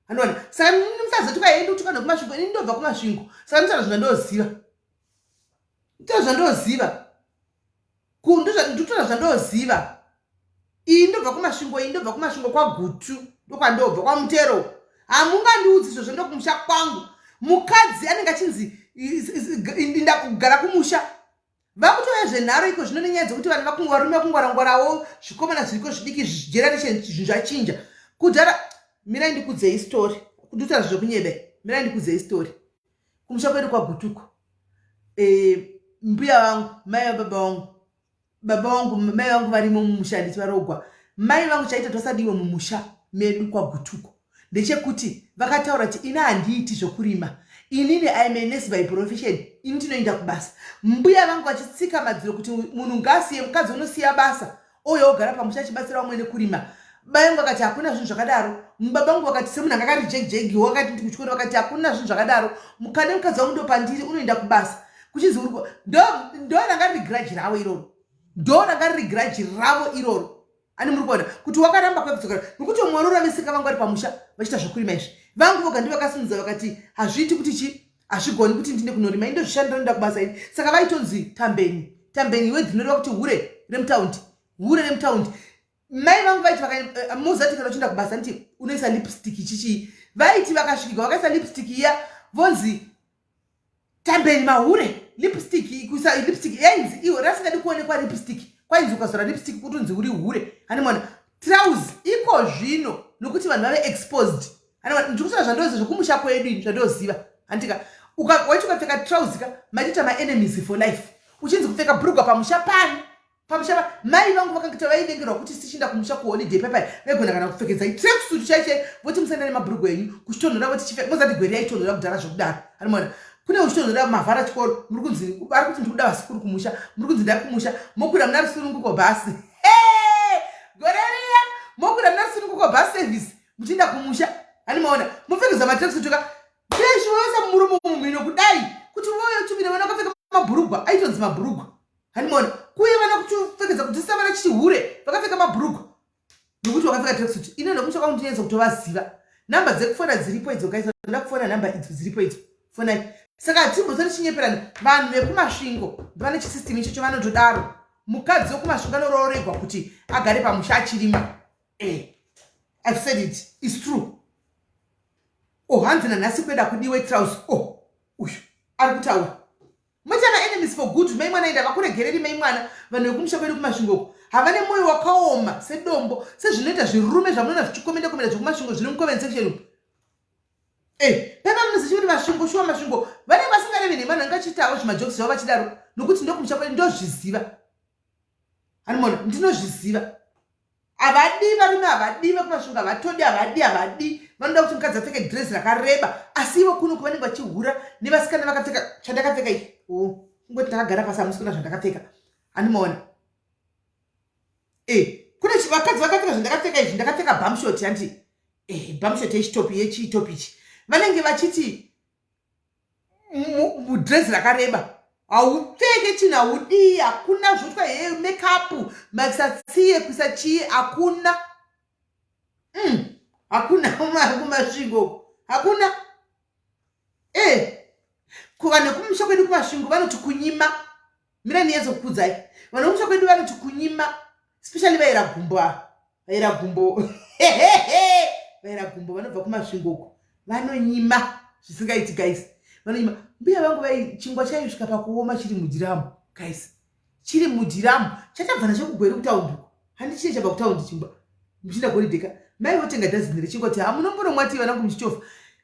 Anoona, saka musazoti kwaendi kutuka nekuMasvingo. Ini ndobva kuMasvingo, saka nditaura zvandoziva, nditaura zvandoziva, nditotaura zvandoziva. Iyi ndobva kuMasvingo, iyi ndobva kuMasvingo kwaGutu, ndokwandobva kwaMutero. Hamungandiudzi izvozvo, ndokumusha kwangu. Mukadzi anenge achinzi inda kugara kumusha. Vakutouya zvenharo iko zvino nenyaya dzekuti vanhu varume vakungwarangwarawo, zvikomana zviriko zvidiki, generation zvinhu zvachinja. Kudhara, mirai ndikudzei story, kudutaura zvekunyebe. Mirai ndikudzei story. Kumusha kwedu kwaGutuko, mbuya vangu, mai vababa vangu, baba vangu, mai vangu varimo mumusha, handiti varogwa mai vangu. Chaita twasadiwe mumusha medu kwaGutuko ndechekuti vakataura kuti ini handiiti zvokurima, inini I'm a nurse by profession, ini tinoenda kubasa. Mbuya vangu vachitsika madziro kuti munhu ngaasiye, mukadzi unosiya basa ouya ogara pamusha achibatsira vamwe nekurima. Bai vangu vakati hakuna zvinhu zvakadaro. Baba vangu vakati, semunhu anga akari jegijegi, wakati ndi kuchikoro, vakati hakuna zvinhu zvakadaro, mukane mukadzi wangu ndopandiri, unoenda kubasa. Kuchinzi uri ndo ranga riri grudge ravo iroro, ndo ranga riri grudge ravo iroro. Ani muri kuona kuti wakaramba kwekudzokera nokuti umwe vanoramisika vangu vari pamusha vachiita zvokurima izvi. Vangu voga ndivakasimudza vakati hazviiti kuti chi hazvigoni kuti ndinde kunorima, indozvishandira, ndoda kubasa ini. Saka vaitonzi tambeni, tambeni iwe, dzinoreva kuti hure remutaundi, hure remutaundi. Mai vangu vaiti muzati kana uchienda kubasa nditi unoisa lipstick chichii, vaiti vakasvikirwa vakaisa lipstick iya vonzi tambeni mahure. Lipstick, kuisa lipstick yainzi iwe rasingadi kuonekwa lipstick, kwainzi ukazora lipstick kutonzi uri hure. Hani mwana trouse iko zvino nokuti vanhu vave exposed. Hani ndiri kutaura zvandoziva zvokumusha kwedu ini, zvandoziva, handika? Waiti ukapfeka trouse ka, maitoita maenemies for life, uchinzi kupfeka bhurugwa pamusha pani, pamusha mai vangu vakangita vaivengerwa kuti sichinda kumusha kuholiday pepai vaigona kana kupfekedzai tracksuit chaichai, voti musaenda nemabhurugwa enyu kuchitonhora, voti chife mozati Gweri yaitonhora kudhara zvokudaro. Animona kune uchitonhora mavhara chikoro, muri kunzi vari kuti ndikuda vasikuru kumusha, muri kunzi ndai kumusha, mokwira muna Rusununguko bhasi gore riya, mokwira muna Rusununguko bus service muchienda kumusha. Animaona mopfekedza matracksuit ka, pesho voisa murume mumhino kudai kuti voyo chumire vana vakapfeka mabhurugwa, aitonzi mabhurugwa. Hanimona kuye vana kuchipfekedza kudzisa vana chihure vakapfeka mabhurugwa nokuti wakapfeka tracksuit. Ino nokumusha kwangu ndinyanza kutovaziva. Namba dzekufona dziripo idzo, guys, ndoda kufona, namba idzo dziripo idzo, fonai. Saka hatimbosati chinyeperana. Vanhu vekuMasvingo vane chisystem ichocho, vanotodaro. Mukadzi wekuMasvingo anorooregwa kuti agare pamusha achirima. I've said it, is true. Oh, hanzi nanhasi kweda kudiwe trouse. Oh, uyu ari kutaura moita maenemies for good. Mai mwana enda vakuregereri mai mwana. Vanhu vekumusha kwedu kuMasvingo uko havane mwoyo wakaoma sedombo sezvinoita zvirume zvamunoona zvichikomenda komenda zvekuMasvingo zviri mucomment section umu. Pepa munoziva kuti Masvingo shuwa, Masvingo vanenge vasingarevi nhema, vanenge vachiitawo zvimajokes zvavo vachidaro, nokuti ndokumusha kwedu, ndozviziva. Hanimona, ndinozviziva. Havadi varume, havadi vekuMasvingo, havatodi, havadi, havadi. Vanoda kuti mukadzi apfeke dhirezi rakareba, asi ivo kuno kuvanenge vachihura nevasikana vakapfeka chandakapfeka iyi. O, kungoti ndakagara pasi, hamusi kuona zvandakapfeka. Handimaona kune vakadzi vakapfeka zvandakapfeka izvi. Ndakapfeka bumshort, hanti? Bumshort yechitopi, yechitopi ichi. Vanenge vachiti mudhirezi rakareba haupfeke chinhu, haudii, hakuna zvotwa he makeup, maisa tsiye, kuisa chii, hakuna. Hakuna kuMasvingo, hakuna. Kuvanhu vekumusha kwedu kuMasvingo vanoti kunyima. Mira ndiyatsokukudzai, vanhu vekumusha kwedu vanoti kunyima, especially vaira gumbo ava, vaira gumbo, vaira gumbo vanobva kuMasvingo uko, vanonyima zvisingaiti, guys, vanonyima. Mbuya vangu vai chingwa chaisvika pakuoma chiri mudhiramu, guys, chiri mudhiramu chatabva nacho kuGweru kutaundi uko. Handi chii chabva kutaundi chingwa muchienda goridheka, mai votenga dhazini rechingwa kuti hamunombonomwati vanangu muchitofa.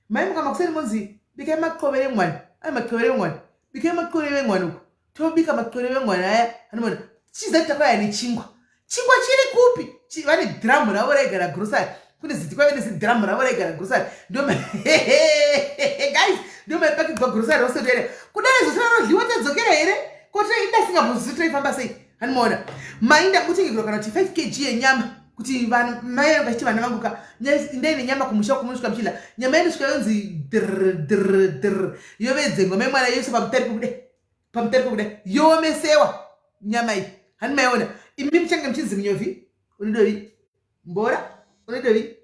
Mai muka makuseni monzi bikai maqovere mwana, ai maqovere mwana, bikai maqovere mwana uko, tobika maqovere mwana aya. Anomona chizati takauya nechingwa, chingwa chiri kupi? Vane dhiramu ravo raigara grocery, kune ziti kwaive nezidhiramu ravo raigara grocery. Ndo guys, ndo maipakigwa grocery rose here kudai zvose, vanodliwa tadzokera here. Ko ndasingambozivi taifamba sei? Handimaona mainda kutengekerwa kana kuti 5 kg yenyama kuti vanhu mai vangu vachiti vana vangu ka indai nenyama kumusha kumunosvika muchidla nyama inosvika yonzi dr dr dr yovedzengwa mai mwana yoiswa pamutariko kudai pamutariko kudai yoomesewa nyama iyi hani maiona imi muchange muchinzi munyovi unodovi mbora unodovi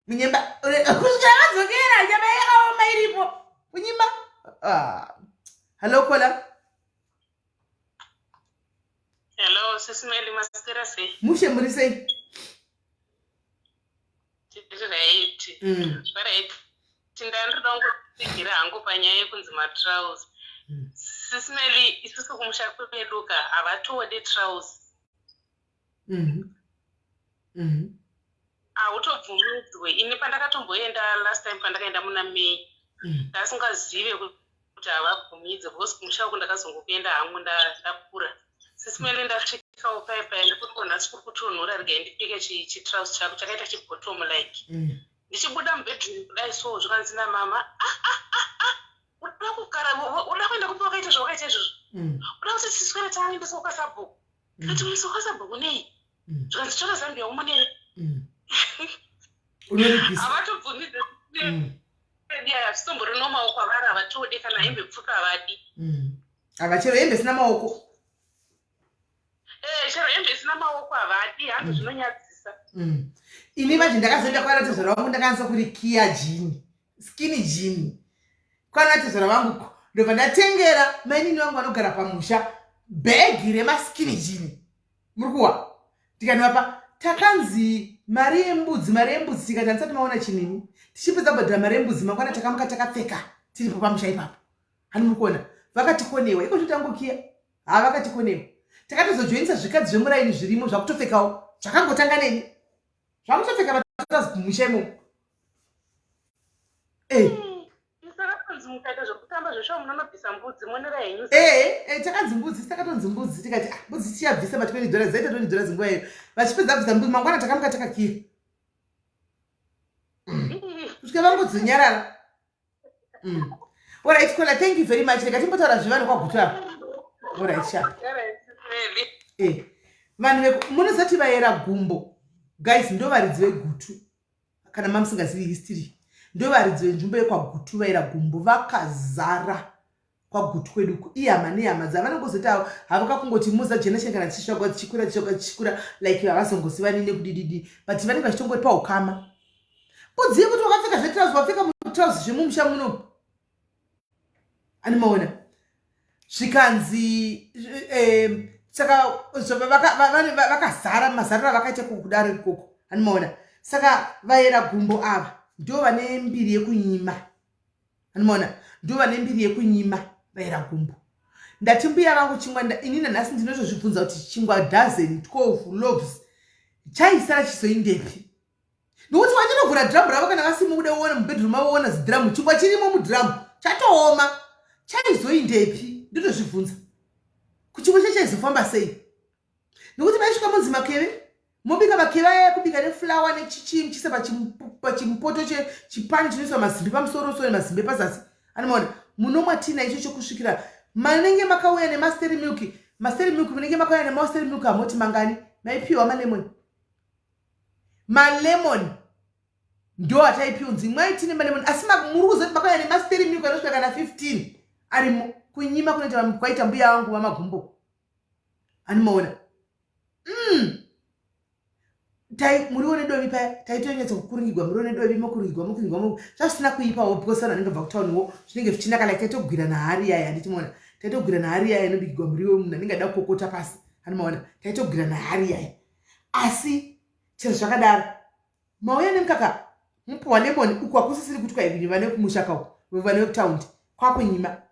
munyemba kusvikira vadzokera nyama yakaoma iripo kunyima ah. Hallo kola. Hello, sisi Meli, maswera sei? Mushe muri sei? Tiri right. Right. Tindandoda kungotsigira hangu panyaya yekunzi matrouse. Sisi Meli, isusu kumusha kwedu ka havatode trouse. Hautobvumidzwe. Ini pandakatomboenda last time pandakaenda muna May, ndasingazive kuti havabvumidze because kumusha uku ndakazongokuenda hangu ndakura. Sisi Meli ndasvikawo paya paya ndikuti ko nhasi kuri kutonhora regai ndipfeke chitrouse chako chakaita chibottom like. Ndichibuda mubedroom kudai so zvikanzi namama ah ah ah ah uda kugara uda kuenda kupi wakaita zvawakaita izvozvo. Uda kuti tiswere taendeswa kwasabhuku. Ndikati muiswa kwasabhuku nei? Zvikanzi tora Zambia umonere. Unoripisa. Havatobvumidze hazvitombori normal kwavari havatode kana hembe pfupi havadi. Ava chero hembe isina maoko. Eh, chero hembe isina maoko havadi, hanzi zvinonyadzisa. Ini manje ndakazoenda kwana tezvara vangu ndakanatsa kurikiya jini skinny jean kwana tezvara vangu ndobva ndatengera mainini vangu vanogara pamusha bhegi remaskinny jean muri kuwa ndikanovapa takanzi mari yembudzi mari yembudzi tikati handisati maona chinini tichipedza kubhadhara mari yembudzi mangwana takamuka takapfeka tiripo pamusha ipapo hani muri kuona vakatikonewa iko zvotangokiya ha vakatikonewa takatozojoinisa zvikadzi zvemuraini zvirimo zvakutopfekawo zvakangotanga neni zvakutopfeka vatazi kumusha imomo eh. Takanzi mukaita zvekutamba zveshuwa munonobvisa mbudzi monera henyu. Eh, eh takanzi mbudzi takatonzi mbudzi tikati ah mbudzi tiyabvisa ma 20 dollars dzaita 20 dollars nguva iyo. Vachipedza kubvisa mbudzi mangwana takamuka takakiya. Kusvika vangodzonyarara. All right, Kola, thank you very much. Rega timbotaura zvevanhu kwaGutu apa. All right, sharp. Eh. Vanhu veku munozati vayera gumbo. Guys, ndo varidzi veGutu. Kana mamusingazivi history. Ndo varidzi venzvimbo yekwaGutu vayera gumbo vakazara kwaGutu kwedu uku. Ihama nehama dzavanongozoita havo kakungoti muza generation kana dzichisvagwa dzichikura dzichikura dzichikura like havazongozivani nekudididi but vanenge vachitongori paukama. Uzive kuti wakapfeka zvetrouse wapfeka mutrouse zvemumusha muno. Animaona zvikanzi eh, saka vakazara mazariro avakaita kudaro ikoko animaona saka vayera gumbo ava ndo vane mbiri yekunyima animaona ndo vane mbiri yekunyima vayera gumbo ndati mbuya vangu chingwa ini nanhasi ndinotozvibvunza kuti chingwa dozen 12 loaves chaisara chizoindepi nokuti wachinovhura dhiramu ravo kana vasimo kuda uona mubedroom mavo woona zidhiramu chingwa chirimo mudhiramu chatooma chaizoindepi ndotozvibvunza kuchingwa che chaizofamba sei nokuti maisvika munzi makeve mobika makeve aya kubika nefulawa nechichii muchiisa pachimupoto chepani chinoiswa mazimbe pamusoro so nemazimbe pazasi anomaona munomwa tina icho chokusvikira manenge makauya nemasteri milk masteri milk munenge makauya nemasteri milk hamoti mangani maipiwa malemoni malemon ndo ataipiwa nzi mwai tine malemon asi muri kuzoti makauya nemasteri milk anosvika kana 15 arimo kunyima kunoita kwaita mbuya vangu vamagumbo animaona Tai muriwo nedovi paya taitonyatsa kukuringigwa muriwo nedovi mokuringigwa mokuringigwa mo zvasina kuipawo because vanhu vanenge bva kutauniwo zvinenge zvichinaka like taitogwira nahari yaya handiti maona taitogwira nahari yaya inobikigwa muriwo munhu anenge ada kukokota pasi animaona taitogwira nahari yaya asi chero zvakadaro mauya nemukaka mupuwa lemon uku hakusisiri kutwa ivinyu vane kumusha kauku vane vekutaundi kwakunyima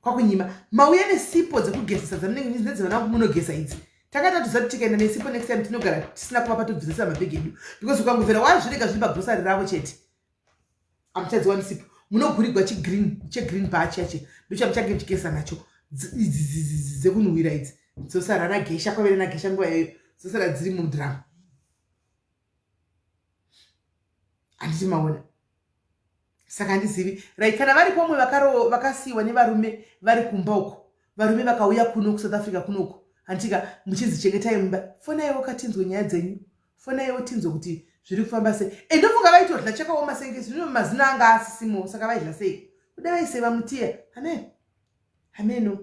kwakunyima mauya nesipo dzekugezesa dzamunenge nedzevana vangu munogeza idzi tanga tatoziva kuti tikaenda nesipo next time tinogara tisina kuvapa tobvisisa mabhegi edu because ukangobvera wazvirega zviri pagrosary ravo chete amuchadziwani sipo munogurigwa chigreen chegreen bar chiya chiya ndochamuchange muchigeza nacho dzekunhuhwira idzi dzosara nagesha kwavere nagesha nguva iyoyo dzosara dziri mudrum handiti maona saka handizivi right kana vari pomwe vakasiiwa nevarume vari kumba uko. Varume vakauya kuno kuSouth Africa kunoku handitika muchinzi chengetai mumba. Fonaiwo katinzwe nyaya dzenyu. Fonaiwo tinzwe kuti zviri kufamba sei. E ndofunga vaitodla chakaoma senge zvino mazino anga asisimo saka vaidla sei? Kuda vaiseva mutiya. Amen. Ameno.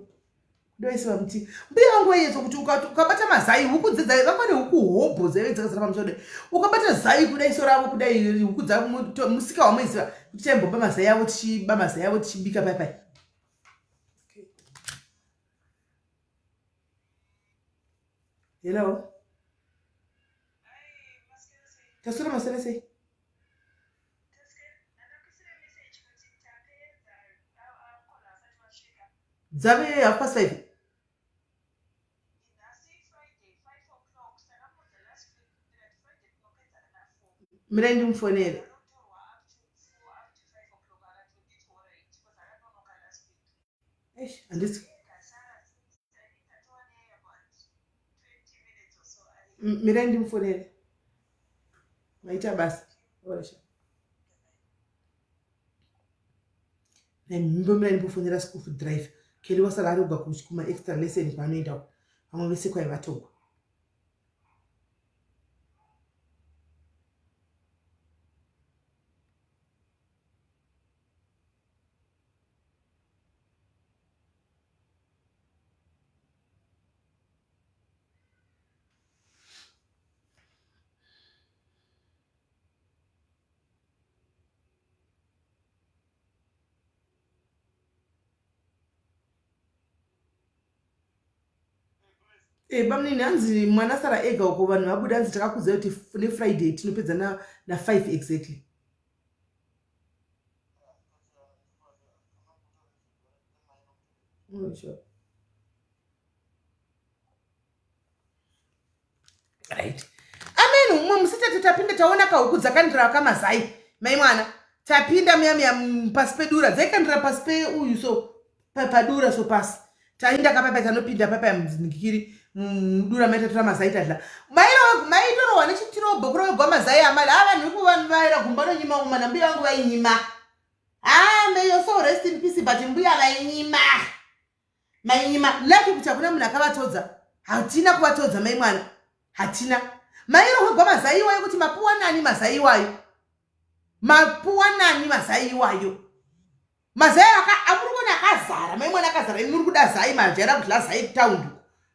Kuda vaiseva mutiya. Mbuya vangu vaiedza kuti ukabata mazai huku dzedzai vanga vane huku hobho dzaive dzakazara pamusha kudai. Ukabata zai kudai so ravo kudai huku dza musika wamoiziva kuti taimboba mazai avo tichiba mazai avo tichibika pai pai. Hello. Tasura masere sei? Dzave half past five. Mirai ndimufonere. Eish, handisi mirai ndimufonere. Maita basa. Oresha. Nembomira ndimbofonera school drive. Kelly wasara ari kubva kuma extra lesson kwaanoenda uko. Vamwe vese kwaivatogwa. Eh, bamnini hanzi mwana sara ega uko vanhu vabuda hanzi takakudzai kuti nefriday tinopedza na, na 5 exactly oh, sure. Right amen. Umwe musi tati tapinda taona kahuku dzakandira kamazai mai mwana tapinda muya muya pasi pedura dzaikandira pasi peuyu so padura so pasi tainda kapapa tanopinda papa muzindikiri mudura mai tatora mazai tadla maitorohwa nechitirobho kurovegwa mazai amali a vanhu vekuvaira gumba nonyima uma nambuya vangu vainyima. Ah, may your soul rest in peace, but mbuya vainyima. Mainyima lucky kuti hakuna munhu akavatodza. Hatina kuvatodza mai mwana. Hatina. Mairohwegwa mazai iwayo kuti mapuwa nani mazai iwayo. Mapuwa nani mazai iwayo. Mazai aka amuri kuona akazara mai mwana akazara imi muri kuda zai majaira kudla zai kutaundi.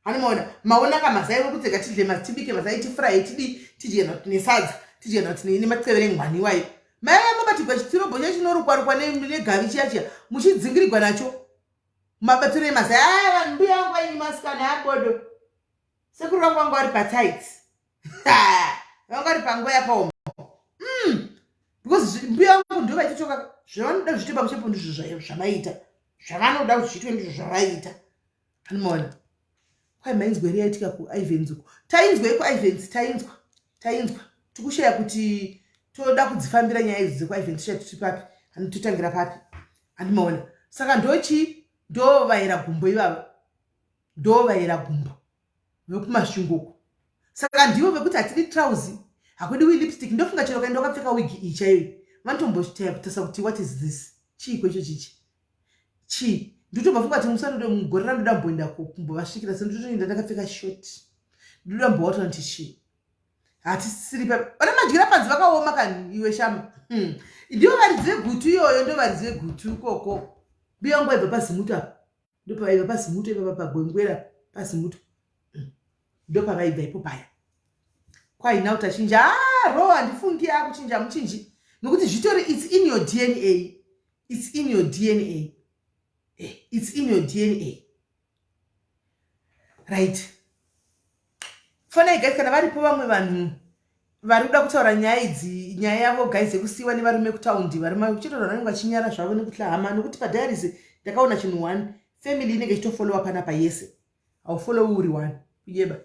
Hani maona maona ka mazai muri kutsega tidle mazitibike mazai tifuraye tidi tidye nesadza tidye nemacevere engwani iwayo. Mai vamabatirwa chitirobho chacho chinorukwa-rukwa negavi chiya chiya muchidzingirigwa nacho. Mabatiro emazai aya vanhu mbuya vangu vainyima asikana abodo. Sekuru vangu vanga vari patight. Vanga vari panguva yakaoma. Because mbuya vangu ndo vaitotoka zvavanoda zviite pamushepo ndizvo zvavaita. Zvavanoda kuti zviitwe ndizvo zvavaita. Anomaona. Kwai mainzwa here yaitika kuIvens uko? Tainzwa yekuIvens, tainzwa. Tainzwa. Tikushaya kuti toda kudzifambira nyaya idzi dzekuIvens toshaya tiri papi. Hani totangira papi. Anomaona. Saka ndochi ndovaira gumbo ivava. Ndovaira gumbo. Vekumasvingo uko. Saka ndivo vekuti hatidi trousi, hakudiwi lipstick. Ndofunga chero kaenda wakapfeka wig iyi chaiyo. Vanotombotarisa kuti what is this? Chiiko icho chichi? Chii? Ndotobva kuti musanodo mugore randoda mboenda kumbovasvikira se ndotoenda ndakapfeka short. Ndoda mbovatora kuti chii? Hatisiri pa vana madyira panzi vakaoma kani iwe shama. Ndivo varidzi vegutu iyoyo, ndo varidzi vegutu ikoko. Mbuya vangu vaibva pazimuto apa. Ndopavaibva pazimuto ipapa pagwengwera pazimuto. Ndopavaibva ipo paya. Kwai now tachinja. Ah, ro handifungi akuchinja muchinji. Nokuti zvitori it's in your DNA. It's in your DNA. It's in your DNA. Right. Fanai guys kana varipo vamwe vanhu vari kuda kutaura nyaya idzi nyaya yavo guys yekusiiwa nevarume kutaundi varume kuchitaura vanenge vachinyara zvavo nekutla hama nokuti padiaries ndakaona chinhu one family inenge ichitofollowa panapa yese haufollowi uri one kuyeba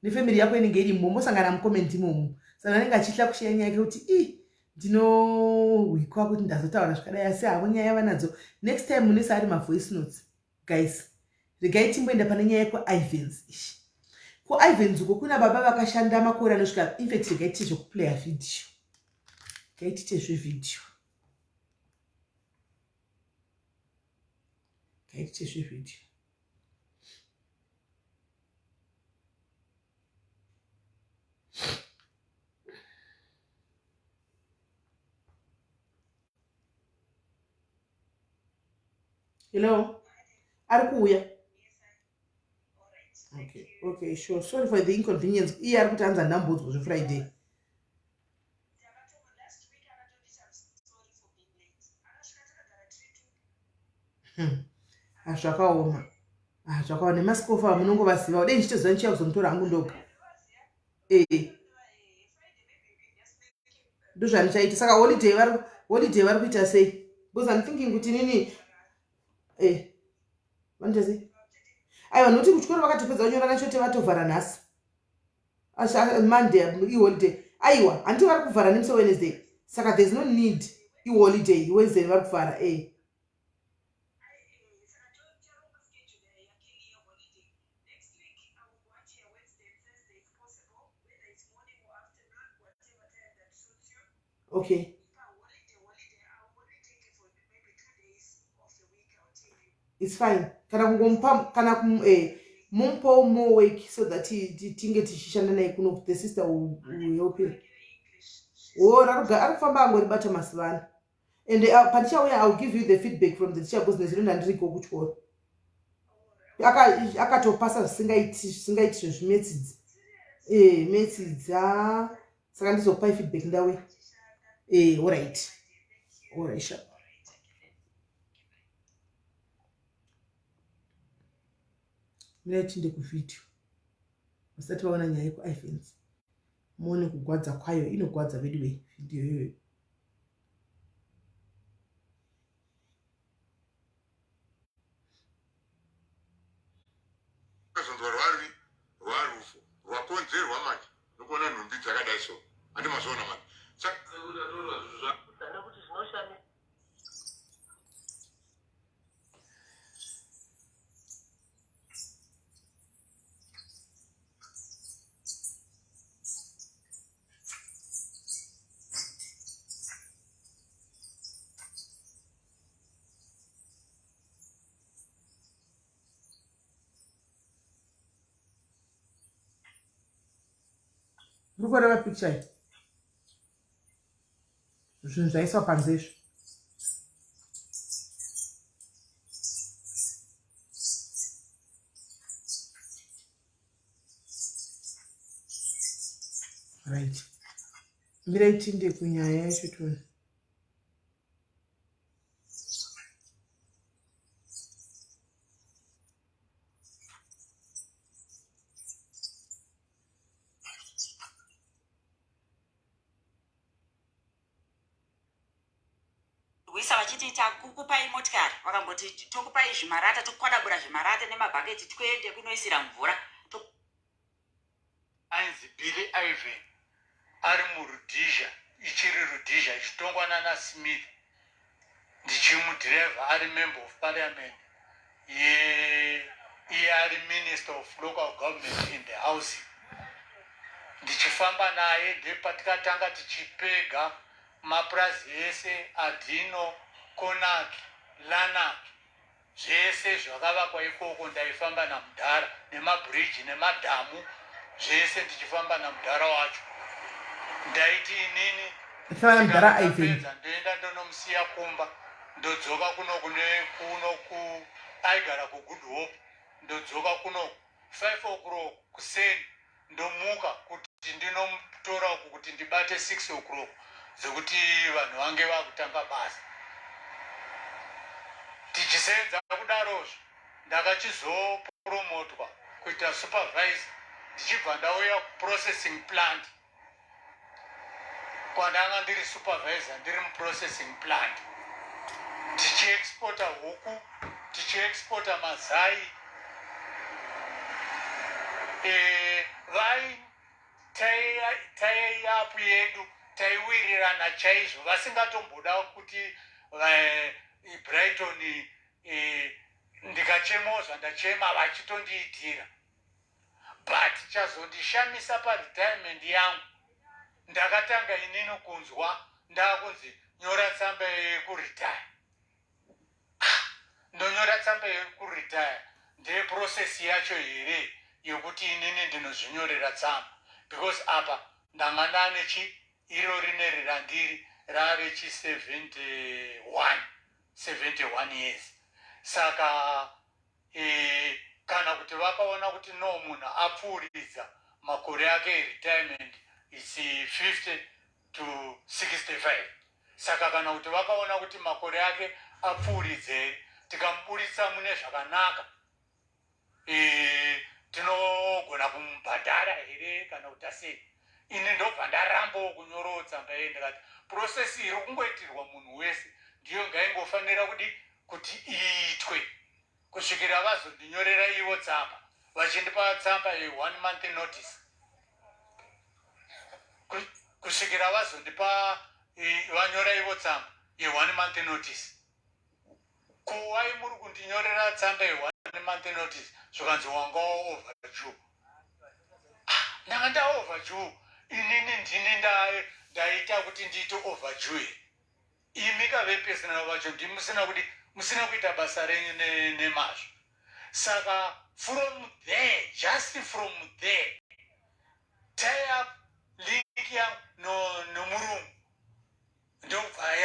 nefamily yako inenge irimo mosangana mucomment imomo saka anenge achitla kushiya nyaya yake kuti i ndinohwikwa kuti ndazotaura zvakadai asi havo nyaya vanadzo next time munese ari mavoice notes guys regai timboenda pane nyaya yekuivens ishi kuivens uko kuna baba vakashanda makore anosvika infact regai tiite zvekuplaya vhidhiyo regai tiite zvevidhiyo regai tiite zvevidhiyo. Hello, ari kuuya. Okay, okay, sure. Sorry for the inconvenience. Iye ari kuti hanzi handambodzwa zvefriday. Ah, zvakaoma. Ah, zvakaoma nemasikofa munongovaziva. Dei ndichitoziva ndichiya kuzomutora hangu ndoga. Eh. Ndozvandichaita. Saka holiday vari holiday vari kuita sei? Because I'm thinking kuti nini eh vanoita sei? Aiwa nokuti kuchikoro vakatopedza kunyora nachote vatovhara nhasi. Monday iholiday. Aiwa, hanti vari kuvhara nemusi weWednesday. Saka there's no need iholiday Wednesday vari kuvhara eh. Okay. It's fine. Kana kungomupa kana kum eh mumupawo more work so that tinge tichishanda naye kuno the sister will, will help him. Oh, ari kufamba angoribata masivana. And uh, pandichauya I will give you the feedback from the teacher because nezvino ndandiriko kuchikoro. Akatopasa zvisingaiti zvisingaiti zvezvimetsi idzi. Eh, metsi idzi. Ah. Saka ndizokupai feedback ndauya. Eh, all right. All right, sharp. Mirai tiinde kuvideo. Vasati vaona nyaya yekuifens. Muone kugwadza kwayo inogwadza veduwe video iyoyo. Zvonzwa rwari rwarufu rwakonzerwa manje nokuona nhumbi dzakadai so handi mazviona manje. Muri kuona mapicture iyi zvinhu zvaiswa panze izvo right mirai tinde kunyaya yacho tione rwisa vachiti takukupai motikari vakamboti tokupai zvimarata tokwadabura zvimarata nemabhaketi twende kunoisira mvura Ainzi Billy Ivan ari muRhodesia, ichiri Rhodesia ichitongwa nana Smith, ndichimudhiraivha ari member of parliament ye iye ari minister of local government in the housing ndichifamba naye ndepatikatanga tichipega mapurazi ese adhino konaki lanaki Zvese zvakavakwa ikoko ndaifamba namudhara nemabridge nemadhamu zvese ndichifamba namudhara wacho ndaiti inini ndikapedza ndoenda ndonomusiya kumba ndodzoka kuno kune kuno ku aigara kugood hope ndodzoka kuno 5 o'clock kuseni Ndomuka kuti ndinomutora uku kuti ndibate 6 o'clock dzekuti vanhu vange vakutanga basa. Tichisenza kudarozvo ndakachizopromotwa kuita supervisor ndichibva ndauya kuprocessing plant kwandanga ndiri supervisor ndiri muprocessing plant tichiexporta huku tichiexporta mazai e, vai taiapu yedu taiwirirana chaizvo vasingatomboda kuti brighton e, ndikachemawo zvandachema vachitondiitira but chazondishamisa paretirement yangu ndakatanga inini kunzwa ndakunzi nyora tsamba yekuretire ah, ndonyora tsamba yekuretire ndeye process yacho here yekuti inini ndinozvinyorera tsamba because apa ndanga ndane chi iro rineri randiri rarechi 71 71 years. Saka e, kana kuti vakaona kuti no, munhu apfuuridza makore ake eretirement, its 50 to 65, saka kana kuti vakaona kuti makore ake apfuuridza here, tikamuburitsa mune zvakanaka, tinogona kumubhadhara here kana kuti asei? Ini ndobva ndarambawo kunyorawo tsamba iye. Ndikati process iri kungoitirwa munhu wese ndiyo ngaingofanira kudi kuti iitwe kusvikira vazondinyorera ivo tsamba, vachindipa tsamba yeone month notice, kusvikira vazondipa, vanyora ivo tsamba yeone month notice. Ko wai muri kundinyorera tsamba yeone month notice? Zvikanzi wanga overdue. Ah, ndanga ndaoverdue? Inini ndini ndaita kuti ndiite overdue here? Imi kavepersonnel vacho ndimusina kuti musina kuita basa renyu nemazvo. Saka from there, just from there, tie up link yangu nomurungu ndobva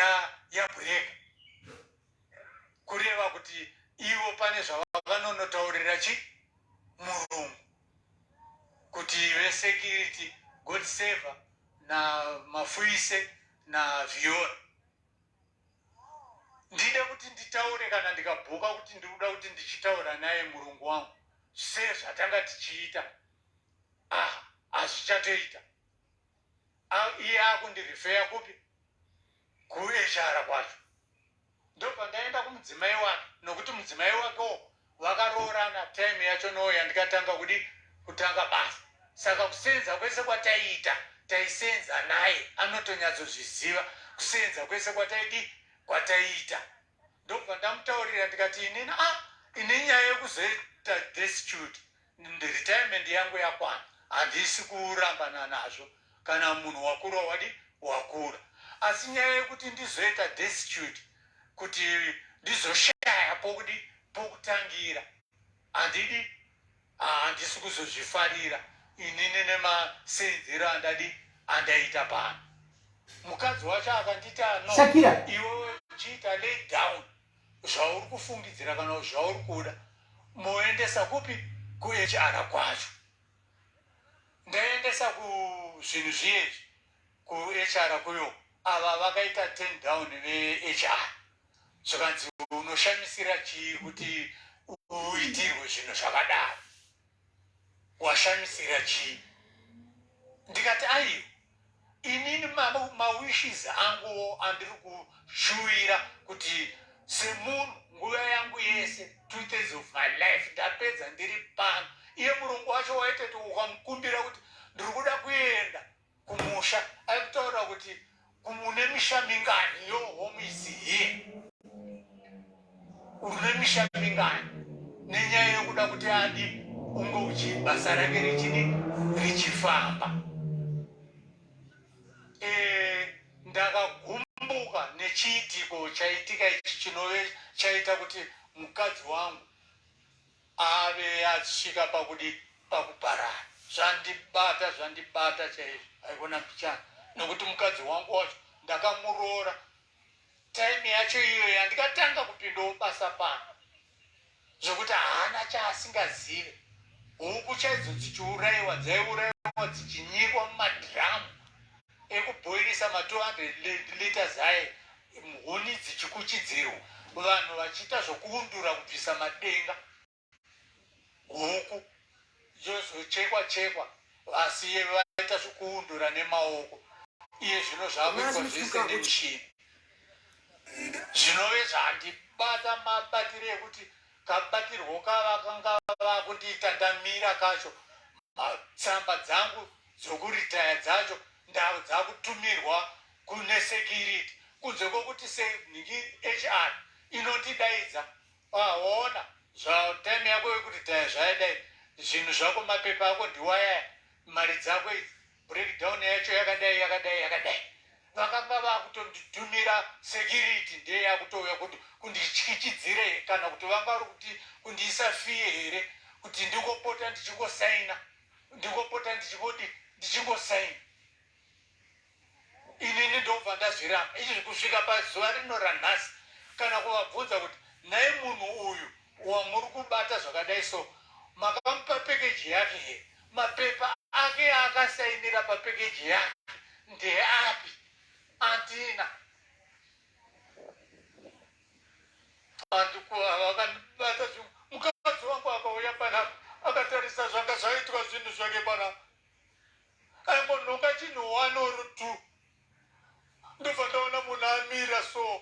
yabreaka, kureva kuti ivo pane zvavakanonotaurira chi murungu kuti vesecurity, Godsaver naMafuise naViora, ndide kuti nditaure kana ndikabhuka kuti ndikuda kuti ndichitaura naye murungu wangu sezvatanga tichiita. Ah, hazvichatoita. Iye akundirifeya kupi? KuHR kwacho. Ndobva ndaenda kumudzimai wake, nokuti mudzimai wakewo vakaroorana time yacho no yandikatanga kudi kutanga basa. Saka kusenza kwese kwataiita taisenza naye, anotonyatsozviziva kusenza kwese kwataidi kwataiita. Ndobva ndamutaurira ndikati, inini, ah, ini nyaya yekuzoita destitute, retirement yangu yakwana, handisi kurambana nazvo. Kana munhu wakura wadi wakura, asi nyaya yekuti ndizoita destitute, kuti ndizoshaya pokudi pokutangira, handidi, handisi kuzozvifarira inini nemasenzero andadi andaita pano. Mukadzi wacho akanditi, ano Shakira. Iwe chiita lay down zvauri kufungidzira kana zvauri kuda, moendesa kupi? KuHR kwacho. Ndaendesa kuzvinhu zviyezvi kuHR kuyo, ava vakaita turn down veHR. Zvikanzi, unoshamisira chii kuti uitirwe zvinhu zvakadaro? Washamisira chii? Ndikati, aiwa, inini mawishes anguwo andiri kushuwira kuti semunhu nguva yangu yese, 2/3 of my life, ndapedza ndiri pano. Iye murungu wacho waitoti ukamukumbira kuti ndiri kuda kuenda kumusha, aikutaura kuti mune misha mingani? Your home is here. Une misha mingani? Nenyaya yekuda kuti adi unge uchi basa rake richidi richifamba. Ndakagumbuka nechiitiko chaitika ichi chinove chaita kuti mukadzi wangu ave asvika pakudi pakuparara. Zvandibata, zvandibata chaizvo, haikona mbichana, nokuti mukadzi wangu wacho ndakamuroora time yacho iyoyo yandikatanga kupindawo basa pano, zvokuti haana chaasingazive. Huku chaidzo dzichiurayiwa, dzaiurayiwa dzichinyikwa mumadhiramu ekubhoirisa ma200 liters aye, huni dzichikuchidzirwa, vanhu vachiita zvokuundura kubvisa madenga, huku yozochekwa chekwa, asi vaita zvokuundura nemaoko. Iye zvino zvakuitwa zvese nemishini, zvinove zvandibata mabatiro ekuti kabatirwo kavakanga vakundiita ndamira kacho. Tsamba dzangu dzokuritaya dzacho ndau dzakutumirwa kune security, kunze kwokuti senhingi HR inondidaidza, waona zvatime yako yekuritaya zvayadai, zvinhu zvako, mapepa ako ndiwayaya, mari dzako idzi, breakdown yacho yakadai, yakadai, yakadai. Vakanga vakutonditumira security, ndiye yakutouya kuti kundityichidzire, kana kuti vanga vari kuti kundiisa fear here, kuti ndingopota ndichingosaina, ndingopota ndichingodi ndichingosaina. Inini ndobva ndazviramba izvi kusvika pazuva rino ranhasi. Kana kuvabvunza kuti Nhai munhu uyu wamuri kubata zvakadai so makamupa package yake here? Mapepa ake aakasainira papackage yake ndeapi? Andina. Vakandibata zvinhu. Mukadzi wangu akauya panapa akatarisa zvanga zvaitwa zvinhu zvake panapa. Aingonhonga chinhu one or two. Ndobva ndaona munhu amira so.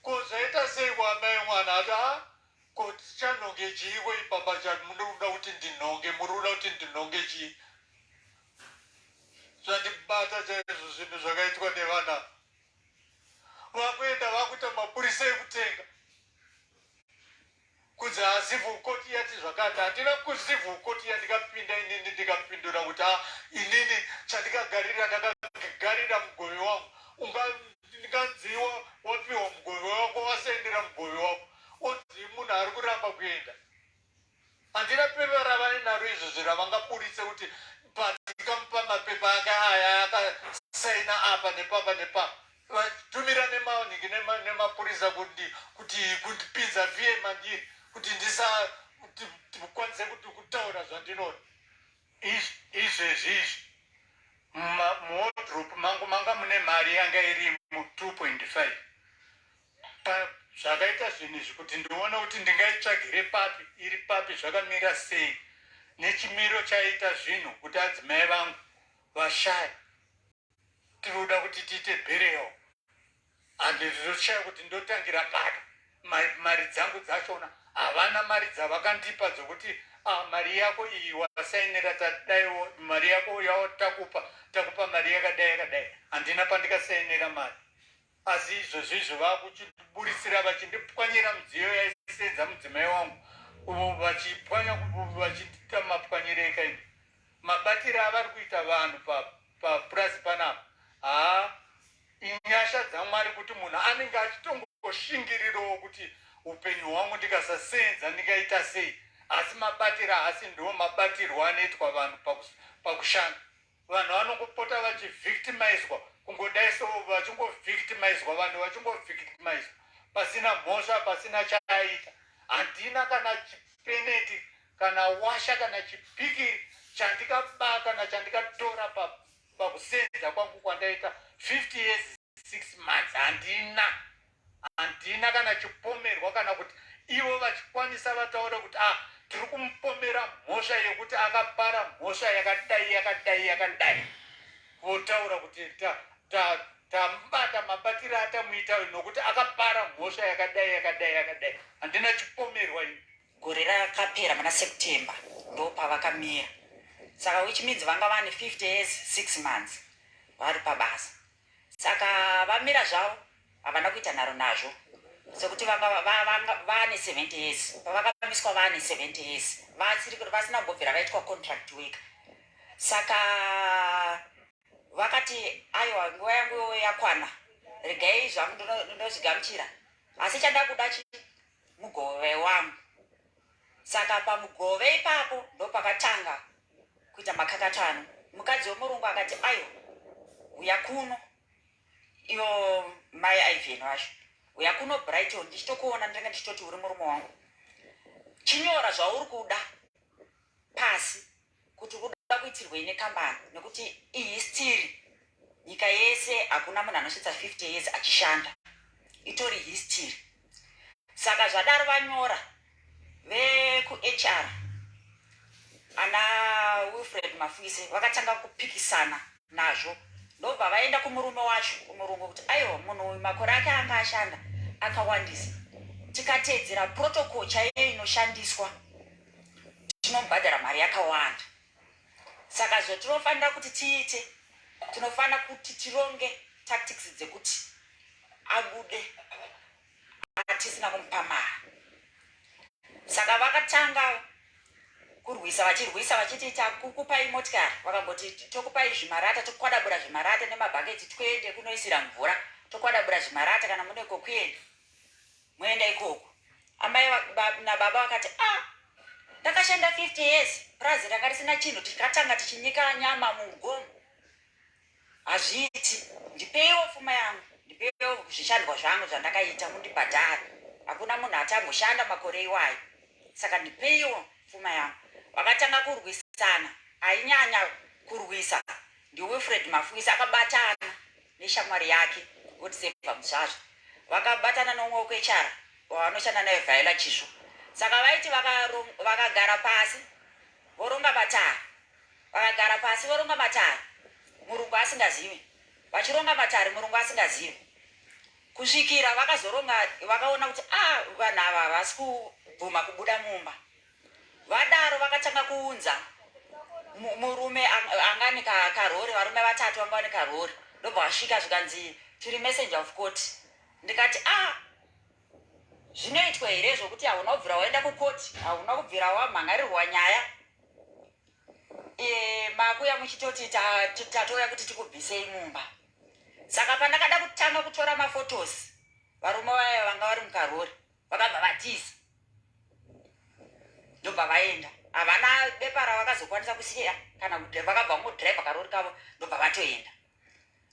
Ko zvaita sei kwaamai mwana ati ha ko tichanhonge chiiko ipapa chamunoda kuti ndinhonge muri kuda kuti ndinhonge chii zvandibata chaizvo zvinhu zvakaitwa nevana vakuenda vakuita mapurisa ekutenga Kunzi haa civil court yati zvakati handina kucivil court yandikapinda inini ndikapindura kuti ha inini chandikagarira ndakagarira mugove wangu unganziwa wapiwa mugove wako wasaendera mugove wako onzi munhu ari kuramba kuenda handina pepa ravainaro izvozvi ravangaburitse kuti patikamupa mapepa ake aya akasaina apa nepapa nepapa Vachitumira nemaningi nemapurisa kuti kuti kundipinza fear mandiri kuti ndisakwanise kuti kutaura zvandinoda. Izvezvi izvi muwardrobe mangu manga mune mari yanga irimo 2.5 zvakaita zvinhu izvi kuti ndione kuti ndingaitsvagire papi iri papi zvakamira sei nechimiro chaita zvinhu kuti adzimai vangu vashaya tinoda kuti tiite burial and ndinoshaya kuti ndotangira papi mari dzangu dzachona havana mari dzavakandipa dzokuti ah, mari yako iyi wasainira tadai mari yako yatakupa takupa mari yakadai yakadai handina pandikasainira mari asi izvozvo izvo vakuchiburitsira vachindipwanyira midziyo yaisenza mudzimai wangu vachipwanya vachiita mapwanyiro ekaini mabatiro avari kuita vanhu papurazi panapa haa inyasha dzamwari kuti munhu anenge achitongoshingirirawo kuti upenyu hwangu ndikasasenza ndingaita sei asi mabatiro haasi ndiwo mabatirwo anoitwa vanhu pakushanda vanhu vanongopota vachivictimizwa kungodai so vachingovictimizwa vanhu vachingovictimizwa pasina mhosva pasina chaaita handina kana chipeneti kana washa kana chipikiri chandikaba kana chandikatora pakusenza kwangu kwandaita 50 years 6 months handina handina kana chipomerwa kana kuti ivo vachikwanisa vataure kuti ah tiri kumupomera mhosva yekuti akapara mhosva yakadai yakadai yakadai votaura kuti tamubata mabatiro atamuita nokuti akapara mhosva yakadai yakadai yakadai handina chipomerwa ini Gore rakapera muna September ndopavakamira saka which means vanga vane 50 years 6 months vari pabasa saka vamira zvavo havana kuita nharo nazvo sekuti vanga vane 70 years pavakamiswa vane 70 years vasiri vasina kumbobvira vaitwa contract work saka vakati aiwa nguva yangu yakwana regai zvangu ndinozvigamuchira asi chandakuda chi mugove wangu saka pamugove ipapo ndopakatanga kuita makakatano mukadzi wemurungu akati aiwa uya kuno ivo mai ivan vacho uya kuno brighton ndichitokuona ndinenge ndichitoti uri murume wangu chinyora zvauri kuda pasi kuti kuda kuitirwei nekambani nekuti ihistiri nyika yese hakuna munhu anosvitsa 50 years achishanda itori histiri saka zvadaro vanyora vekuhr ana wilfred mafuise vakatanga kupikisana nazvo ndobva vaenda kumurume wacho kumurungu kuti aiwa munhu uyu makore ake anga ashanda akawandisa tikateedzera protocol chaiyo inoshandiswa tinomubhadhara mari yakawanda saka zvatinofanira kuti tiite tinofanira kuti tironge tactics dzekuti abude atisina kumupa mari saka vakatanga kurwisa vachirwisa vachiti takukupai motikari vakamboti tokupai zvimarata tokwadabura zvimarata nemabhaketi twende kunoisira mvura tokwadabura zvimarata kana mune kokuenda moenda ikoko amai nababa vakati a ah, ndakashanda 50 years purazi ranga risina chinhu tikatanga tichinyika nyama mugomo hazviiti ndipeiwo pfuma yangu ndipeiwo zvishandwa zvangu zvandakaita mundibhadhare. Hakuna munhu achamboshanda makore iwayo, saka ndipeiwo pfuma yangu. Vakatanga kurwisana, ainyanya kurwisa ndiWilfred Mafuisa akabatana neshamwari yake Godsave Muzvazva, vakabatana neumwe wekuHR wavanoshanda naye Viola Chisvo. Saka vaiti vakagara pasi voronga matare, vakagara pasi voronga matare, murungu asingazive, vachironga matare murungu asingazive, kusvikira vakazoronga vakaona kuti a ah, vanhu ava havasi kubvuma kubuda mumba. Vadaro vakatanga kuunza murume anga ane karori, varume vatatu vanga vane karori, ndobva vasvika zvikanzi tiri messenger of court. Ndikati a ah, zvinoitwa here zvokuti hauna kubvira waenda kukoti, hauna kubvira wamhangarirwa nyaya, e, makuya muchitoti tatouya kuti tikubvisei mumba. Saka pandakada kutanga kutora mafotos, varume vaya vanga vari mukarori vakabva vatiza, ndobva vaenda, havana bepa ravakazokwanisa kusiya kana kuti vakabva vangodhiraivha karori kavo ndobva vatoenda.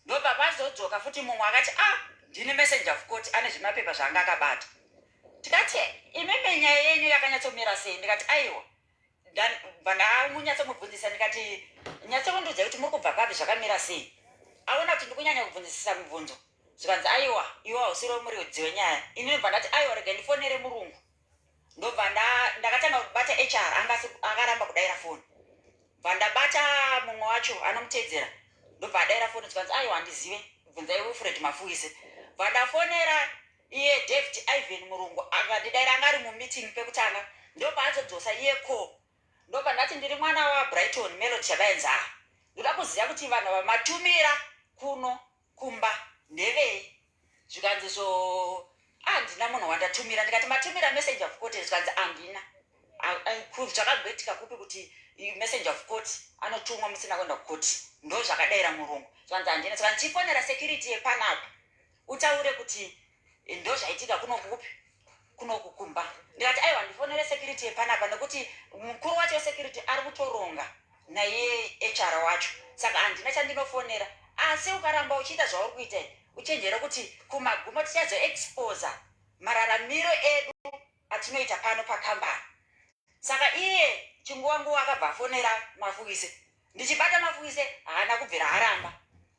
Ndobva vazodzoka futi mumwe akati ah, ndini messenger of court, ane zvimapepa zvaanga akabata. Tikati imimi nyaya yenyu yakanyatsomira sei? Ndikati aiwa, bva ndamunyatsomubvunzisa ndikati nyatsondiudza kuti muri kubva papi, zvakamira sei. Aona kuti ndikunyanya kubvunzisisa mubvunzo, zvikanzi aiwa, iwe hausiriwo muridzi wenyaya. Ini ndobva ndati aiwa, rega ndifonere murungu. Ndobva ndakatanga kubata HR, anga akaramba kudaira foni. Bva ndabata mumwe wacho anomuteedzera, ndobva adaira foni, zvikanzi aiwa, handizive, bvunzai Wilfred Mafuise. Bva ndafonera iye David Ivan murungu, akandidaira, anga ari mumeeting pekutanga, ndobva azodzosa iye call. Ndobva ndati ndiri mwana waBrighton Melody Chabaenzara, ndoda kuziva kuti vanhu vamatumira kuno kumba ndevei. Zvikanzi so handina munhu wandatumira. Ndikati matumira messenger of court? Zvikanzi handina. Zvakamboitika kupi kuti messenger of court anotumwa musina kuenda kukoti? Ndo zvakadaira murungu. Zvikanzi handina. Zvikanzi chifonera security yepanapa utaure kuti ndo zvaitika kuno kupi, kuno kukumba. Ndikati aiwa, ndifonere security yepanapa nekuti mukuru wacho wesecurity ari kutoronga naiye HR wacho, saka handina chandinofonera. Asi ukaramba uchiita zvauri kuita, uchenjere kuti kumagumo tichazoexposa mararamiro edu atinoita pano pakambani. Saka iye chinguva nguva akabva afonera Mafuise. Ndichibata Mafuise haana kubvira aramba,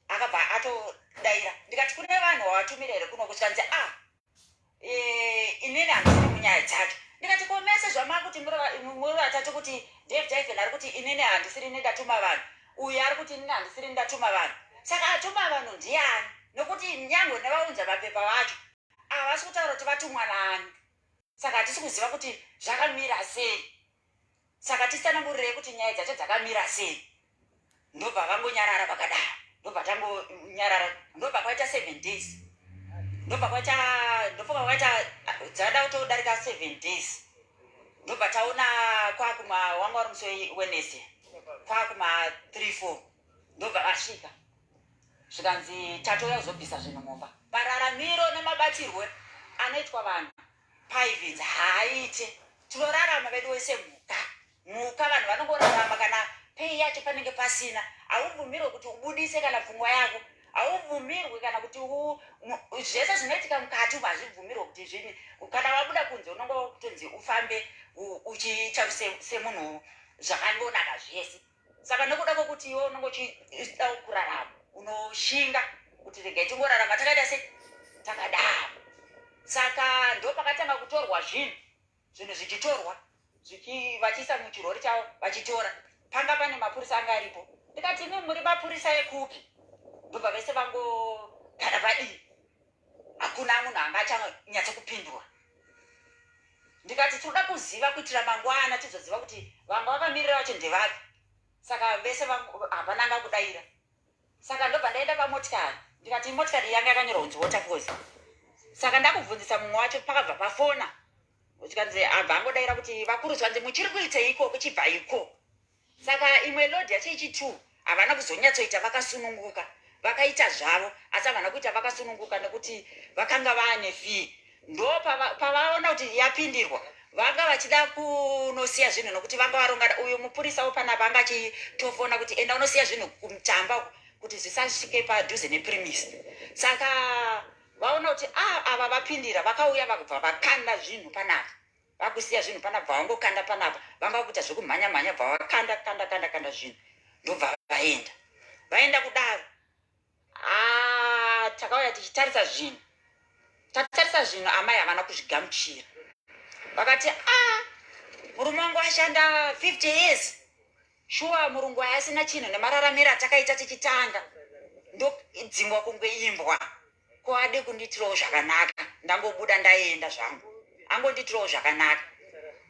akabva atodaira. Ndikati kune vanhu wavatumira here kuno? Kusvikanzi a ah, e, inini handisiri munyaya dzacho. Ndikati ko mese zvamakuti muri vatatu, kuti David Ivan ari kuti inini handisiri nendatuma vanhu, uyu ari kuti inini handisiri ndatuma vanhu, saka atuma vanhu ndiani? Nokuti nyangwe nevaunza mapepa vacho havasi kutaura kuti vatumwa naani, saka hatisi kuziva kuti zvakamira sei. Saka titsanangurirei kuti nyaya dzacho dzakamira sei. Ndobva vangonyarara vakadaro, ndobva tangonyarara, ndobva kwaita 7 days, ndobva kwaita ndobva kwaita dzada kutodarika 7 days, ndobva taona kwakuma, wanga uri musi weWednesday, kwakuma 3 4, ndobva vasvika, zvikanzi tatouya kuzobvisa zvinhu mumba. Mararamiro nemabatirwe anoitwa vanhu paIvins haaite. Tinorarama vedu wese mhuka, mhuka. Vanhu vanongorarama kana pay yacho panenge pasina. Haubvumirwe kuti ubudise kana pfungwa yako, haubvumirwi kana kuti zvese zvinoitika mukati umu hazvibvumirwe kuti zvini. Kana wabuda kunze unonge kutonzi ufambe uchiita semunhu zvakangonaka zvese. Saka nokuda kwokuti iwe unonge uchida kurarama, unoshinga kuti regai tingorarama takaita se takadaro. Saka ndo pakatanga kutorwa zvinhu, zvinhu zvichitorwa, vachiisa muchirori chavo vachitora. Panga pane mapurisa anga aripo. Ndikati imi muri mapurisa ekupi? Ndobva vese vangogara padii, hakuna munhu anga achanyatsokupindura. Ndikati tinoda kuziva kuitira mangwana tizoziva kuti vanga vakamirira vacho ndevapi. Saka vese hapana anga kudaira. Saka ndobva ndaenda pamotikari, ndikati motikari yanga yakanyorwa kunzi Waterfalls. Saka ndakubvunzisa mumwe wacho, pakabva pafona, zvikanzi abva angodaira kuti vakuru, zvikanzi muchiri kuiteiko, kuchibva iko. Saka imwe load yacho ichi2 havana kuzonyatsoita vakasununguka. Vakaita zvavo, asi havana kuita vakasununguka nekuti vakanga vaane fee. Ndo pavaona kuti yapindirwa, vanga vachida kunosiya zvinhu nokuti vanga varongana. Uyu mupurisa wepanapa anga achitofona kuti enda unosiya zvinhu kumutamba uku kuti zvisasvike padhuze nepremise. Saka Vaona kuti a ava vapindira, vakauya vakabva vakanda zvinhu panapa, vakusiya zvinhu panapa, bva vangokanda panapa, vanga vakuita zvekumhanya mhanya, bva vakanda kanda kanda kanda zvinhu, ndobva vaenda. Vaenda kudaro, ah, takauya tichitarisa zvinhu, tatarisa zvinhu, amai havana kuzvigamuchira. Vakati, a ah, murume wangu ashanda 50 years, shuwa murungu ayasina chinhu nemararamiro atakaita tichitanga, ndodzingwa kunge imbwa. Ko ade kundiitirawo zvakanaka, ndangobuda ndaenda zvangu, angondiitirawo zvakanaka.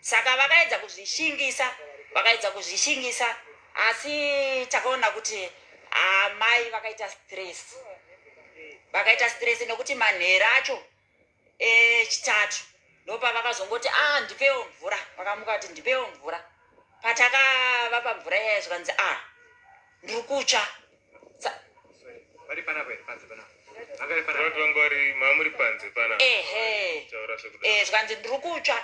Saka vakaedza kuzvishingisa, vakaedza kuzvishingisa, asi takaona kuti amai vakaita stress, vakaita stress nekuti manhero acho echitatu ndopavakazongoti, a ah, ndipewo mvura. Vakamuka kuti ndipewo mvura. Patakavapa mvura iyaya, zvikanzi, a ah, ndiri kutsva. Vari panapa here? Panze panapa vanga vari panapa? Vanga vari mamuri panze panapa. Ehe, eh, zvikanzi ndiri kutsva,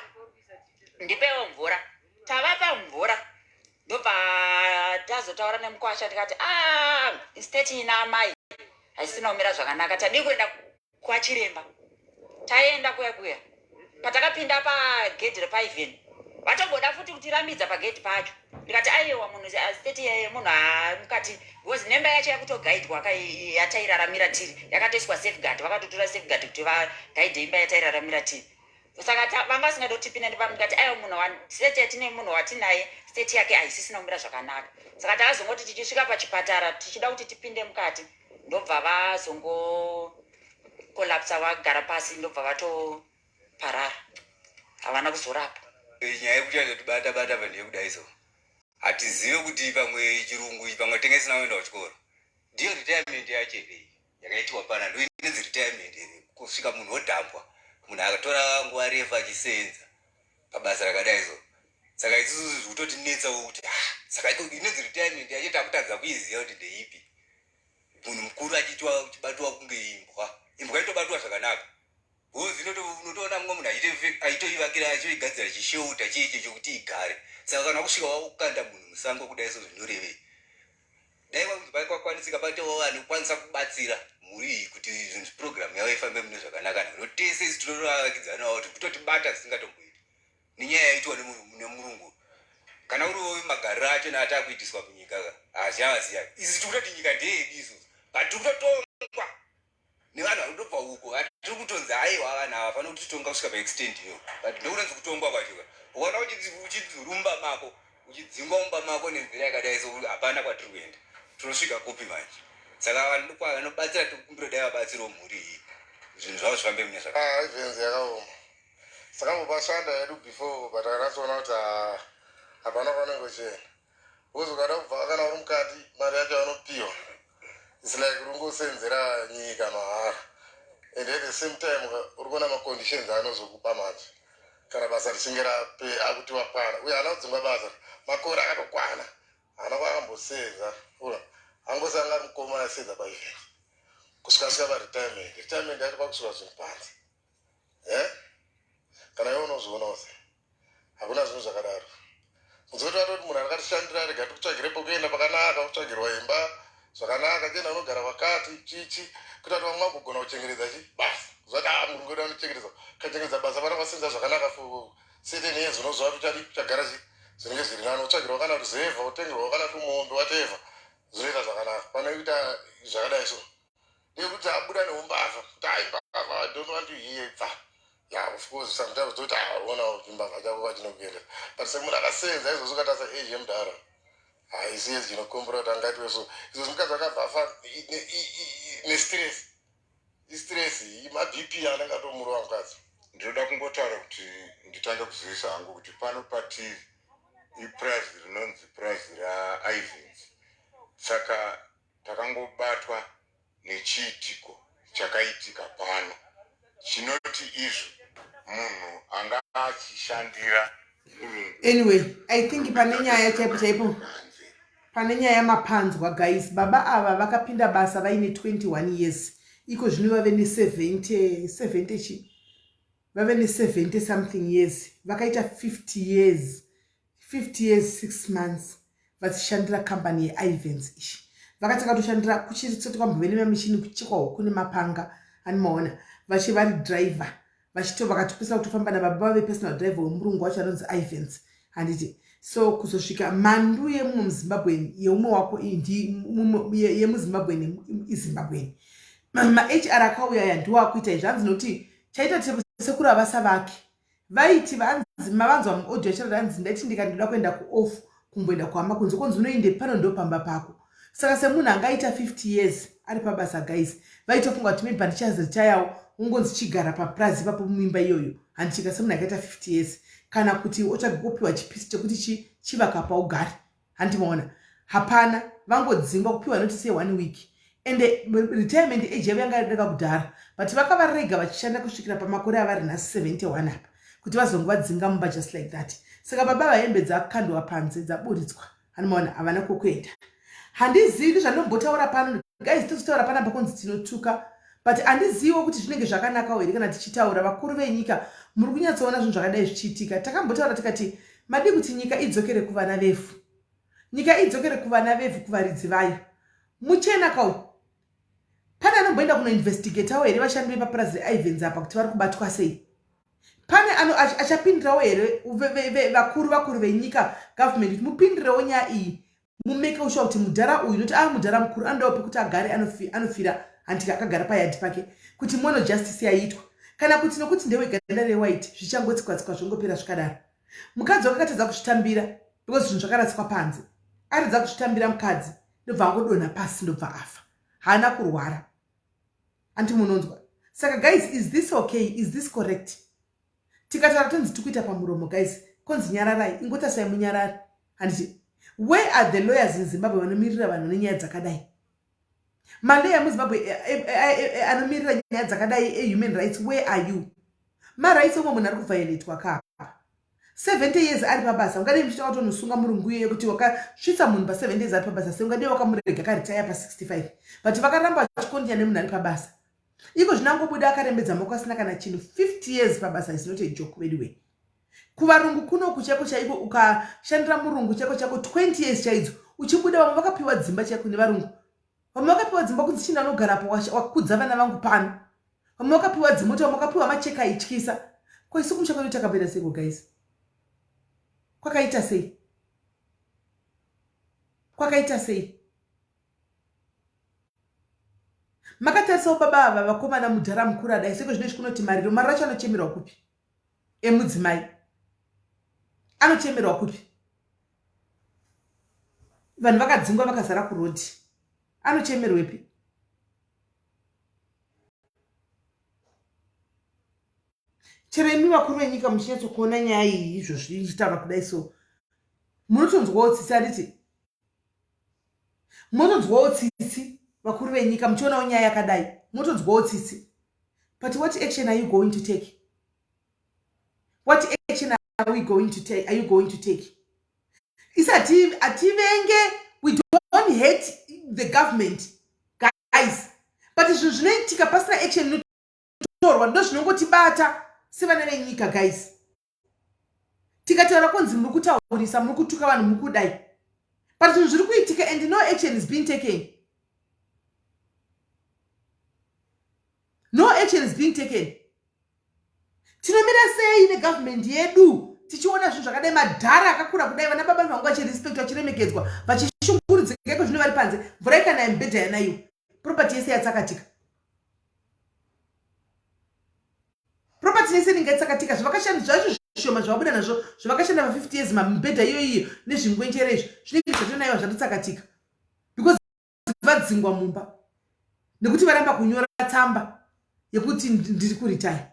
ndipewo mvura. Tavapa mvura, ndobva tazotaura nemukwasha tikati, a ah, state ina amai haisina kumira zvakanaka, tadii kuenda kwachiremba? Taenda kuya kuya, patakapinda pagedhi repaIven, vatomboda futi kutirambidza pagedhi pacho. Ndikati, aiwa, munhu state yemunhu mukati, because nemba yacho yakutogaidwa yatairaramira tiri, yakatoiswa safeguard, vakatotora safeguard kuti vagaidhe imba yatairaramira tiri. Saka vanga vasingadi kuti tipinde. Ndikati, aiwa, munhu state yatine, munhu watinaye, state yake haisisina kumira zvakanaka. Saka takazongoti tichisvika pachipatara, tichida kuti tipinde mukati, ndobva vazongokolapsa, vagara pasi, ndobva vatoparara, havana kuzorapwa. Nyaya yekuti yatotibata bata pa ndeyekudai so, hatizive kuti pamwe chirungu, pamwe tenge isina kuenda kuchikoro. Ndiyo retirement yacho here iyi yakaitiwa pana? Ndo inonzi retirement here, kusvika munhu odhambwa, munhu akatora nguva refu achisenza pabasa rakadai so? Saka isusu zvikutotinetsawo kuti, ah, saka inonzi retirement yacho takutadza kuiziva kuti ndeipi. Munhu mukuru achiitwa, uchibatiwa kunge imbwa. Imbwa itobatwa zvakanaka, because unotoona mumwe munhu achitoivakira, achitoigadzira chishelter chiicho chokuti igare. Saka kana kusvika wakukanda munhu musango kudai so, zvinorevei? Dai kwakwanisika patewo vanokwanisa kubatsira mhuri iyi kuti zvinhu, program yavo ifambe mune zvakanaka. Nano tese isi tinotovakidzanawo kuti kutotibata zvisingatomboiti nenyaya yaitwa nemurungu. Kana uriwo magariro acho naatakuitiswa munyika ka, hazviavaziva. Isi tiri kutoti nyika ndeyedu isusu, but tiri kutotongwa nevanhu vari kutobva uko. Tiri kutonzi, aiwa, vanhu ava fanira kutitonga kusvika paextent iyo, but ndokunonzi kutongwa kwacho ka. Ukaona uchidzi mumba mako, uchidzingwa mumba mako nenzira yakadai so, hapana kwatiri kuenda. Tinosvika kupi manje? Saka vanobatsira tikukumbira, dai vabatsirawo mhuri iyi, zvinhu zvavo zvifambe mune zvakanaka. Ivens yakaoma. Sakambopashanda yedu before, but akatsoona kuti hapana kwaunenge uchienda, because ukada kubva kana uri mukati, mari yacho yaunopiwa, its like uri kungosenzera nyika mahara. And at the same time uri kuona maconditions aanozokupa manje kana basa richinge rape akuti wakwana, uye haana kudzingwa basa, makore akatokwana, haana kwaakambosenza. Angosanga ari mukoma asenza paevent kusvika svika paretirement. Retirement yacho kwakusvika zvinhu panze. E kana iwe unozvionawo sei? Hakuna zvinhu zvakadaro. Kunzoti vatoti munhu anakatishandira, rega tikutsvagire pokuenda pakanaka, kutsvagirwa imba zvakanaka, chienda unogara kwakati chichi, kuita kuti vamwe vagogona kuchengeredza chi basa. Kuzvati, a murungu wedu anochengeredza, kachengeredza basa pana kwasenza zvakanaka for certain years, unozva kuti uchadi kuchagara chi zvinenge zviri nani, utsvagirwa kana ruzevha, utengerwa kana tumombe, whatever, zvinoita zvakanaka. Panoita zvakadai so, ndekuti abuda neumbavha, kuti aimbavha, I don't want to hear bva. Yeah, of course sometimes toti aona chimbavha chako kwachinokuendesa, but semunhu akasenza izvozvo, ukatarisa age yemudhara, haisi age inokumbira kuti angaitwe so. Izvozvo mukadzi akabva afa nestress, istress, maBP anenge atomurova mukadzi. Ndinoda kungotaura kuti nditange kuzivisa hangu kuti pano patiri ipurazi rinonzi purazi raIvens. Saka takangobatwa nechiitiko chakaitika pano chinoti izvo munhu anga achishandira murungu. Anyway, I think pane nyaya chaipo chaipo, pane nyaya mapanzwa, guys. Baba ava vakapinda basa vaine 21 years. Iko zvino vave ne70 70 chi, vave ne70 something years. Vakaita 50 years, 50 years 6 months vachishandira kambani yeIvens. Ishi vakatanga kutoshandira kuchiri kusati kwambove nemamishini, kuchekwa huku nemapanga. Ani maona vachi vari driver vachito vakatopesa kutofamba nababa vepersonal driver wemurungu wacho anonzi Ivans handiti. So kuzosvika mandu yemumwe muZimbabwean yeumwe wako yemuZimbabwean iZimbabwean. MaHR akauya aya ndiwo akuita izvi hanzi nokuti chaita sekuru havasa vake vaiti vanzi mavanzwa muaudio yacho hanzi ndaiti ndikati ndoda kuenda kuoff kumboenda kuhama kunze konzi unoende pano ndopamba pako saka semunhu angaita 50 years ari pabasa guys vaitofunga kuti maybe pandichazritayawo ungonzi chigara papurazi ipapo muimba iyoyo handichika semunhu akaita 50 years kana kuti otsvaga kupiwa chipisi chekuti chivakapa ugare hanti maona hapana vangodzingwa kupiwa notice ye one week ende retirement age yavo yanga yadarika kudhara but vakavarega vachishanda kusvikira pamakore avari nhasi 71 apa kuti vazongovadzinga mumba just like that saka baba vahembe dzakandwa panze dzaburitswa hanimaona havana kwokuenda handizivi ndizvandombotaura pano guys tozotaura panapa kunzi tinotuka but handiziviwo kuti zvinenge zvakanakawo here kana tichitaura vakuru venyika muri kunyatsoona zvinhu zvakadai zvichiitika takambotaura tikati madii kuti nyika idzokere kuvana vevhu nyika idzokere kuvana vevhu kuvaridzi vayo muchena kauyu pane anomboenda kunoinvestigatawo here vashandi vepapurazi reivens apa kuti vari kubatwa sei pane ano achapindirawo here vakuru vakuru venyika government kuti mupindirewo nyaya iyi mumeke ushuwa kuti mudhara uyu nokuti ava mudhara mukuru anodawo pekuti agare anofira handika akagara payadhi pake kuti mono justice yaitwa kana kuti nokuti ndeweganda rewhite zvichangotsikwa-tsikwa zvongopera zvikadaro mukadzi wake akatadza kuzvitambira because zvinhu zvakaraswa panze atadza kuzvitambira mukadzi ndobva angodonha pasi ndobva afa haana kurwara anti munonzwa saka guys is this okay is this correct tikataura tonzi tikuita pamuromo guys konzi nyararai ingotasai munyarari handiti where are the lawyers in zimbabwe vanomirira vanhu nenyaya dzakadai maloya emuzimbabwe eh, eh, eh, anomirira nyaya dzakadai ehuman rights where are you marights omwe munhu ari kuvhayoletwa kapa 70 years ari pabasa ungadei muchita watonosunga murungu iyoyo kuti wakasvitsa munhu pa70 years ari pabasa sei ungadei wakamurega akaritaya pa65 but vakaramba vachikondinya nemunhu ari pabasa iko zvino angobuda akarembedza maoko asina kana chinhu 50 years pabasa is not a joke anyway kuvarungu kunoku chaiko chaiko ukashandira murungu chaiko chaiko 20 years chaidzo uchibuda vamwe vakapiwa dzimba chaiko nevarungu vamwe vakapiwa dzimba kunzi chinda anogarapo wakudza vana vangu pano vamwe vakapiwa dzimota vamwe vakapiwa macheka aityisa ko isu kumusha kwedu takapera seiko guys kwakaita sei kwakaita sei makatarisawo baba ava vakomana mudhara mukuru adai seko zvino izvi kunoti mariro mariro acho anochemerwa kupi emudzimai anochemerwa kupi vanhu vakadzingwa vakazara kurodhi anochemerwepi chero imi vakuru venyika muchinyatsokuona nyaya iyi izvozvi ichitaura kudai so munotonzwawo tsitsi handiti motonzwawo tsitsi vakuru venyika muchionawo nyaya yakadai motonzwawo tsitsi but what action are you going to take what action are we going to take are you going to take isi hativenge we don't hate the government guys but zvinhu zvinoitika pasina action inotorwa ndo zvinongotibata sevana venyika guys tikataura kunzi muri kutaurisa muri kutuka vanhu muri kudai but zvinhu zviri kuitika and no action is being taken no action is being taken tinomira sei negovernment yedu tichiona zvinhu zvakadai madhara akakura kudai vana baba vangu vachirespect vachiremekedzwa vachishungurudzika iko zvino vari panze mvura ikanaya mibhedha yanaiwa property yese yatsakatika property yese inenge yatsakatika zvavakashanda zvacho zvishoma zvavabuda nazvo zvavakashanda pa 50 years mamibhedha iyo iyo nezvingwenjere izvo zvinenge zvatonaiwa zvatotsakatika because vadzingwa mumba nekuti varamba kunyora tsamba yekuti ndiri kuritaya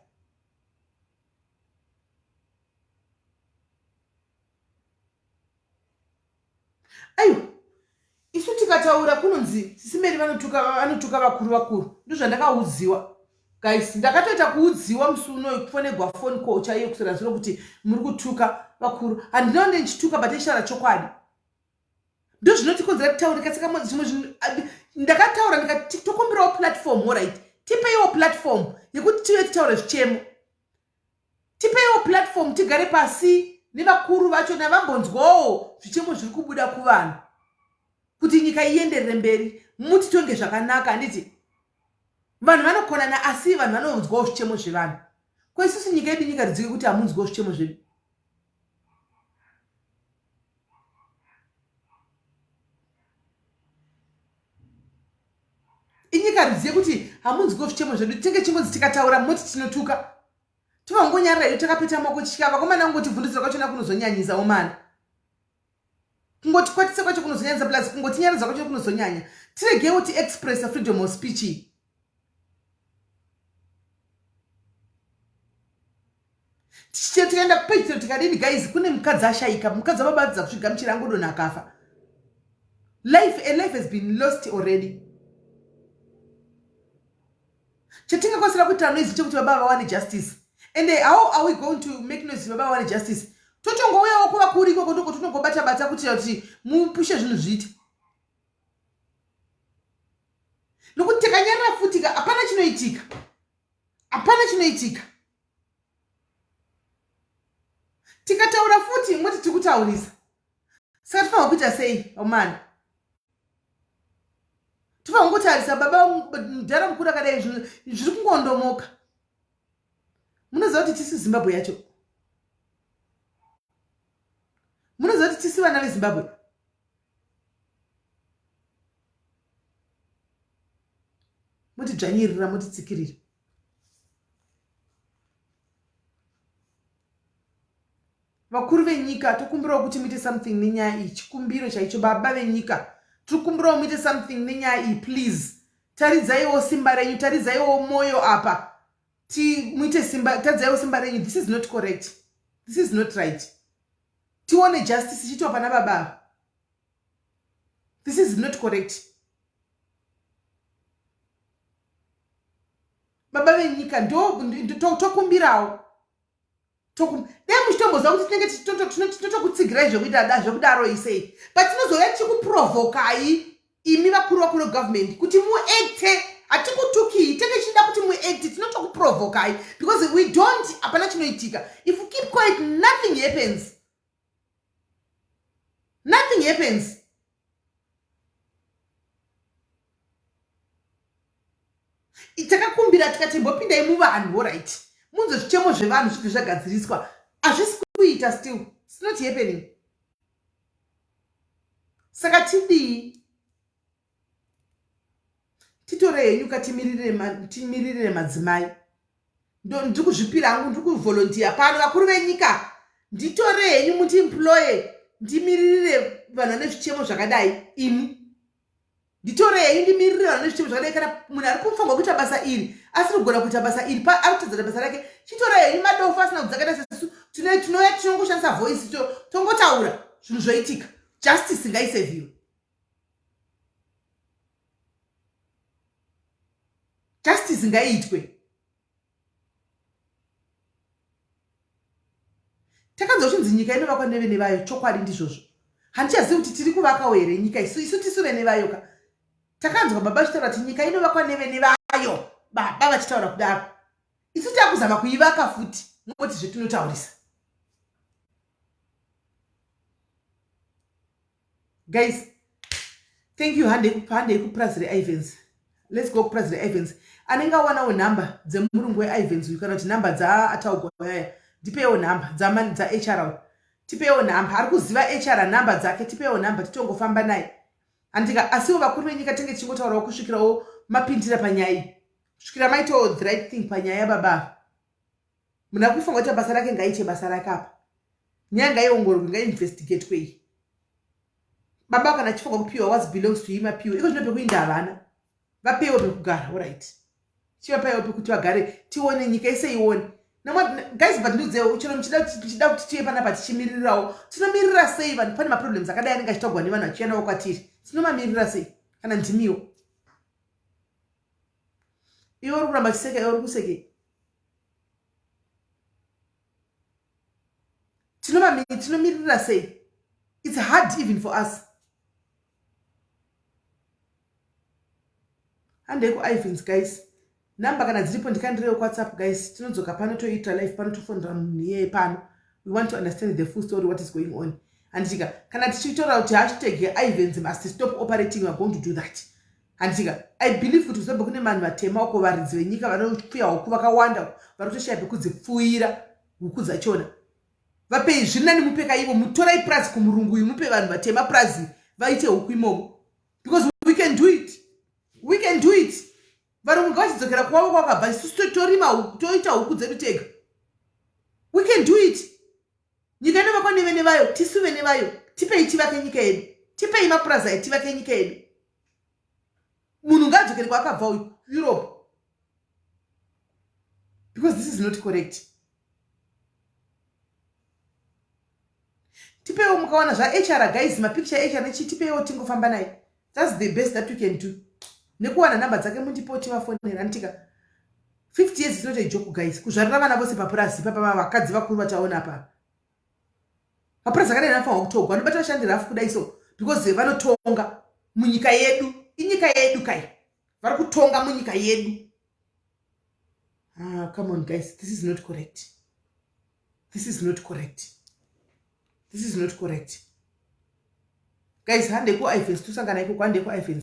aiwa isu tikataura kunonzi sisimeri vanotuka vanotuka vakuru vakuru ndozvandakaudziwa guys ndakatoita kuudziwa musi unoyu kufonegwa phone call chaiyo kuswera zuro kuti muri kutuka vakuru handina kunde ndichituka but ichitaura chokwadi ndozvinotikonzera kutaurika saka zvimwe zvinhu ndakataura ndikati tokumbirawo platform orit tipeiwo platform yekuti tive titaure zvichemo tipeiwo platform tigare pasi nevakuru vacho navambonzwawo zvichemo zviri kubuda kuvanhu kuti nyika ienderere mberi mutitonge zvakanaka handiti Vanhu vanokonana asi vanhu vanonzwawo zvichemo zvevanhu. Ko isusu nyika yedu nyika rudzii kuti hamunzwiwo zvichemo zvedu? Inyika rudzii yekuti hamunzwiwo zvichemo zvedu? Tinge chingonzi tikataura moti tinotuka. Tovangonyarara hedu takapeta maoko tichitya vakomana kungotivhundutsira kwachona kunozonyanyisa omana. Kungotikwatisa kwacho kunozonyanyisa plus kungotinyaradza kwacho kunozonyanya. Tiregewo ti express freedom of speech iyi. Tichitira tikaenda kupedzisira tikadini guys kune mukadzi ashaika mukadzi wababatidza kuzvigamuchira angodonha akafa. Life a life has been lost already. Chatingakwanisa kuita noise chekuti baba vawane justice. And how are we going to make noise baba vawane justice? Totongouyawo kuvakuru ikoko ndoko tinongobata bata kuti kuti mupushe zvinhu zviite. Nokuti takanyarara futi ka hapana chinoitika. Hapana chinoitika. Tikataura futi moti tiri kutaurisa. Saka tofanirwa kuita sei omana? Tofanirwa kungotarisa baba mudhara mukuru akadai zvinhu zviri kungondomoka. Munoziva kuti tisu Zimbabwe yacho. Munoziva kuti tisu vana veZimbabwe. Motidzvanyirira motitsikirira. Vakuru venyika tokumbirawo kuti muite something nenyaya iyi chikumbiro chaicho baba venyika tiri kukumbirawo muite something nenyaya iyi please taridzaiwo simba renyu taridzaiwo moyo apa ti muite simba taridzaiwo simba renyu this is not correct this is not right tione justice ichiitwa pana baba ava this is not correct baba venyika ndo tokumbirawo dai muchitomboziva kuti tinenge tinotokutsigirai zvekuita da zvekudaro isei but tinozouya tichikuprovokai imi vakuru vakuru vegovernment kuti muacte hatikutukii tenge tichida kuti muacte tinotokuprovokai because we don't hapana chinoitika if you keep quiet nothing happens nothing happens Takakumbira tikati mbopindai muvanhu orit munzwe zvichemo zvevanhu zvibve zvagadziriswa hazvisi kuita still it's not happening saka tidii titore henyu ka timiririre madzimai ndiri kuzvipira hangu ndiri kuvolontiya pano vakuru venyika nditore henyu mutiemploye ndimiririre vanhu vane zvichemo zvakadai ini Nditorei ndimiririre vanhu nezvichemo zvakadai kana munhu ari kufanirwa kuita basa iri asiri kugona kuita basa iri pa ari kutadzana basa rake chitorai henyu madofo asina kudzakata sesu tinouya tinongoshandisa voice to tongotaura zvinhu zvoitika justice ngaiseviwe justice ngaiitwe Takanzwa kuchinzi nyika inovakwa nevene vayo chokwadi ndizvozvo. Handichazivi kuti tiri kuvakawo here nyika isu isu tisu vene vayo ka. Takanzwa baba vachitaura kuti nyika inovakwa nevene vayo baba vachitaura kudaro. Isu takuzama kuivaka futi moti zvetinotaurisa. Guys, thank you handei handei kupurazi reivens let's go kupurazi reivens anenge awanawo nhamba dzemurungu weivens uyu kana kuti nhamba dzaataugwa yaya ndipeiwo nhamba dzahr tipeiwo nhamba ari kuziva hr nhamba dzake tipeiwo nhamba titongofamba naye handika asiwo vakuru venyika tenge tichingotaurawo kusvikirawo mapindira panyaya iyi kusvikira maitawo the right thing panyaya yababa ava munhu akufanira kuita basa rake ngaiite basa rake apa nyaya ngaiongororwe ngaiinvestigatwe iyi baba kana achifanirwa kupiwa what belongs to him apiwe iko zvino pekuinda havana vapewo pekugara orit chivapaiwo pekuti vagare tione nyika ise ione guys but ndiudzewo chero muchida kuti tiye panapa tichimiririrawo tinomirira sei vanhu pane maproblems akadai anenge achitagwa nevanhu vachiendawo kwatiri tinomamirira sei kana ndimiwo iwe uri kuramba chiseka iwe uri kusekei tinomiririra sei it's hard even for us handei kuivins guys number kana dziripo ndikandirewo kuwhatsapp guys tinodzoka pano toita life pano tofonera munhu iyeye pano we want to understand the full story what is going on handitika kana tichitaura kuti hashtag yeivins must stop operating weare going to do that. Handitika i believe kuti kuzimbabwe kune vanhu vatema uko varidzi venyika vanopfuya huku vakawanda vari kutoshaya pekudzipfuyira huku dzachona. Vapei zviri nani mupe kaivo mutorai purazi kumurungu uyu mupe vanhu vatema purazi vaite huku imomo because we can do it we can do it varungu ngavachidzokera kwavo kwakabva isusu torima toita huku dzedu tega we can do it nyika inovakwa nevene vayo tisu vene vayo tipei tivake nyika yedu tipei mapurazi ayo tivake nyika yedu munhu ngaadzokere kwaakabva uyu europe because this is not correct tipeiwo mukawana zvahr guys mapicture hr nechi tipeiwo tingofamba naye thats the best that we can do nekuwana number dzake mundipewo tivafonera anditika 50 years is not a joke guys kuzvarira vana vose papurazi ipapa vakadzi vakuru vataona apa mapurazi akadai anofanirwa kutogwa anobata vashandi rafu kudai so because vanotonga munyika yedu inyika yedu kai vari kutonga munyika yedu ah, come on guys this is not correct this is not correct this is not correct guys hande kuivens tosangana ikoko hande kuivens.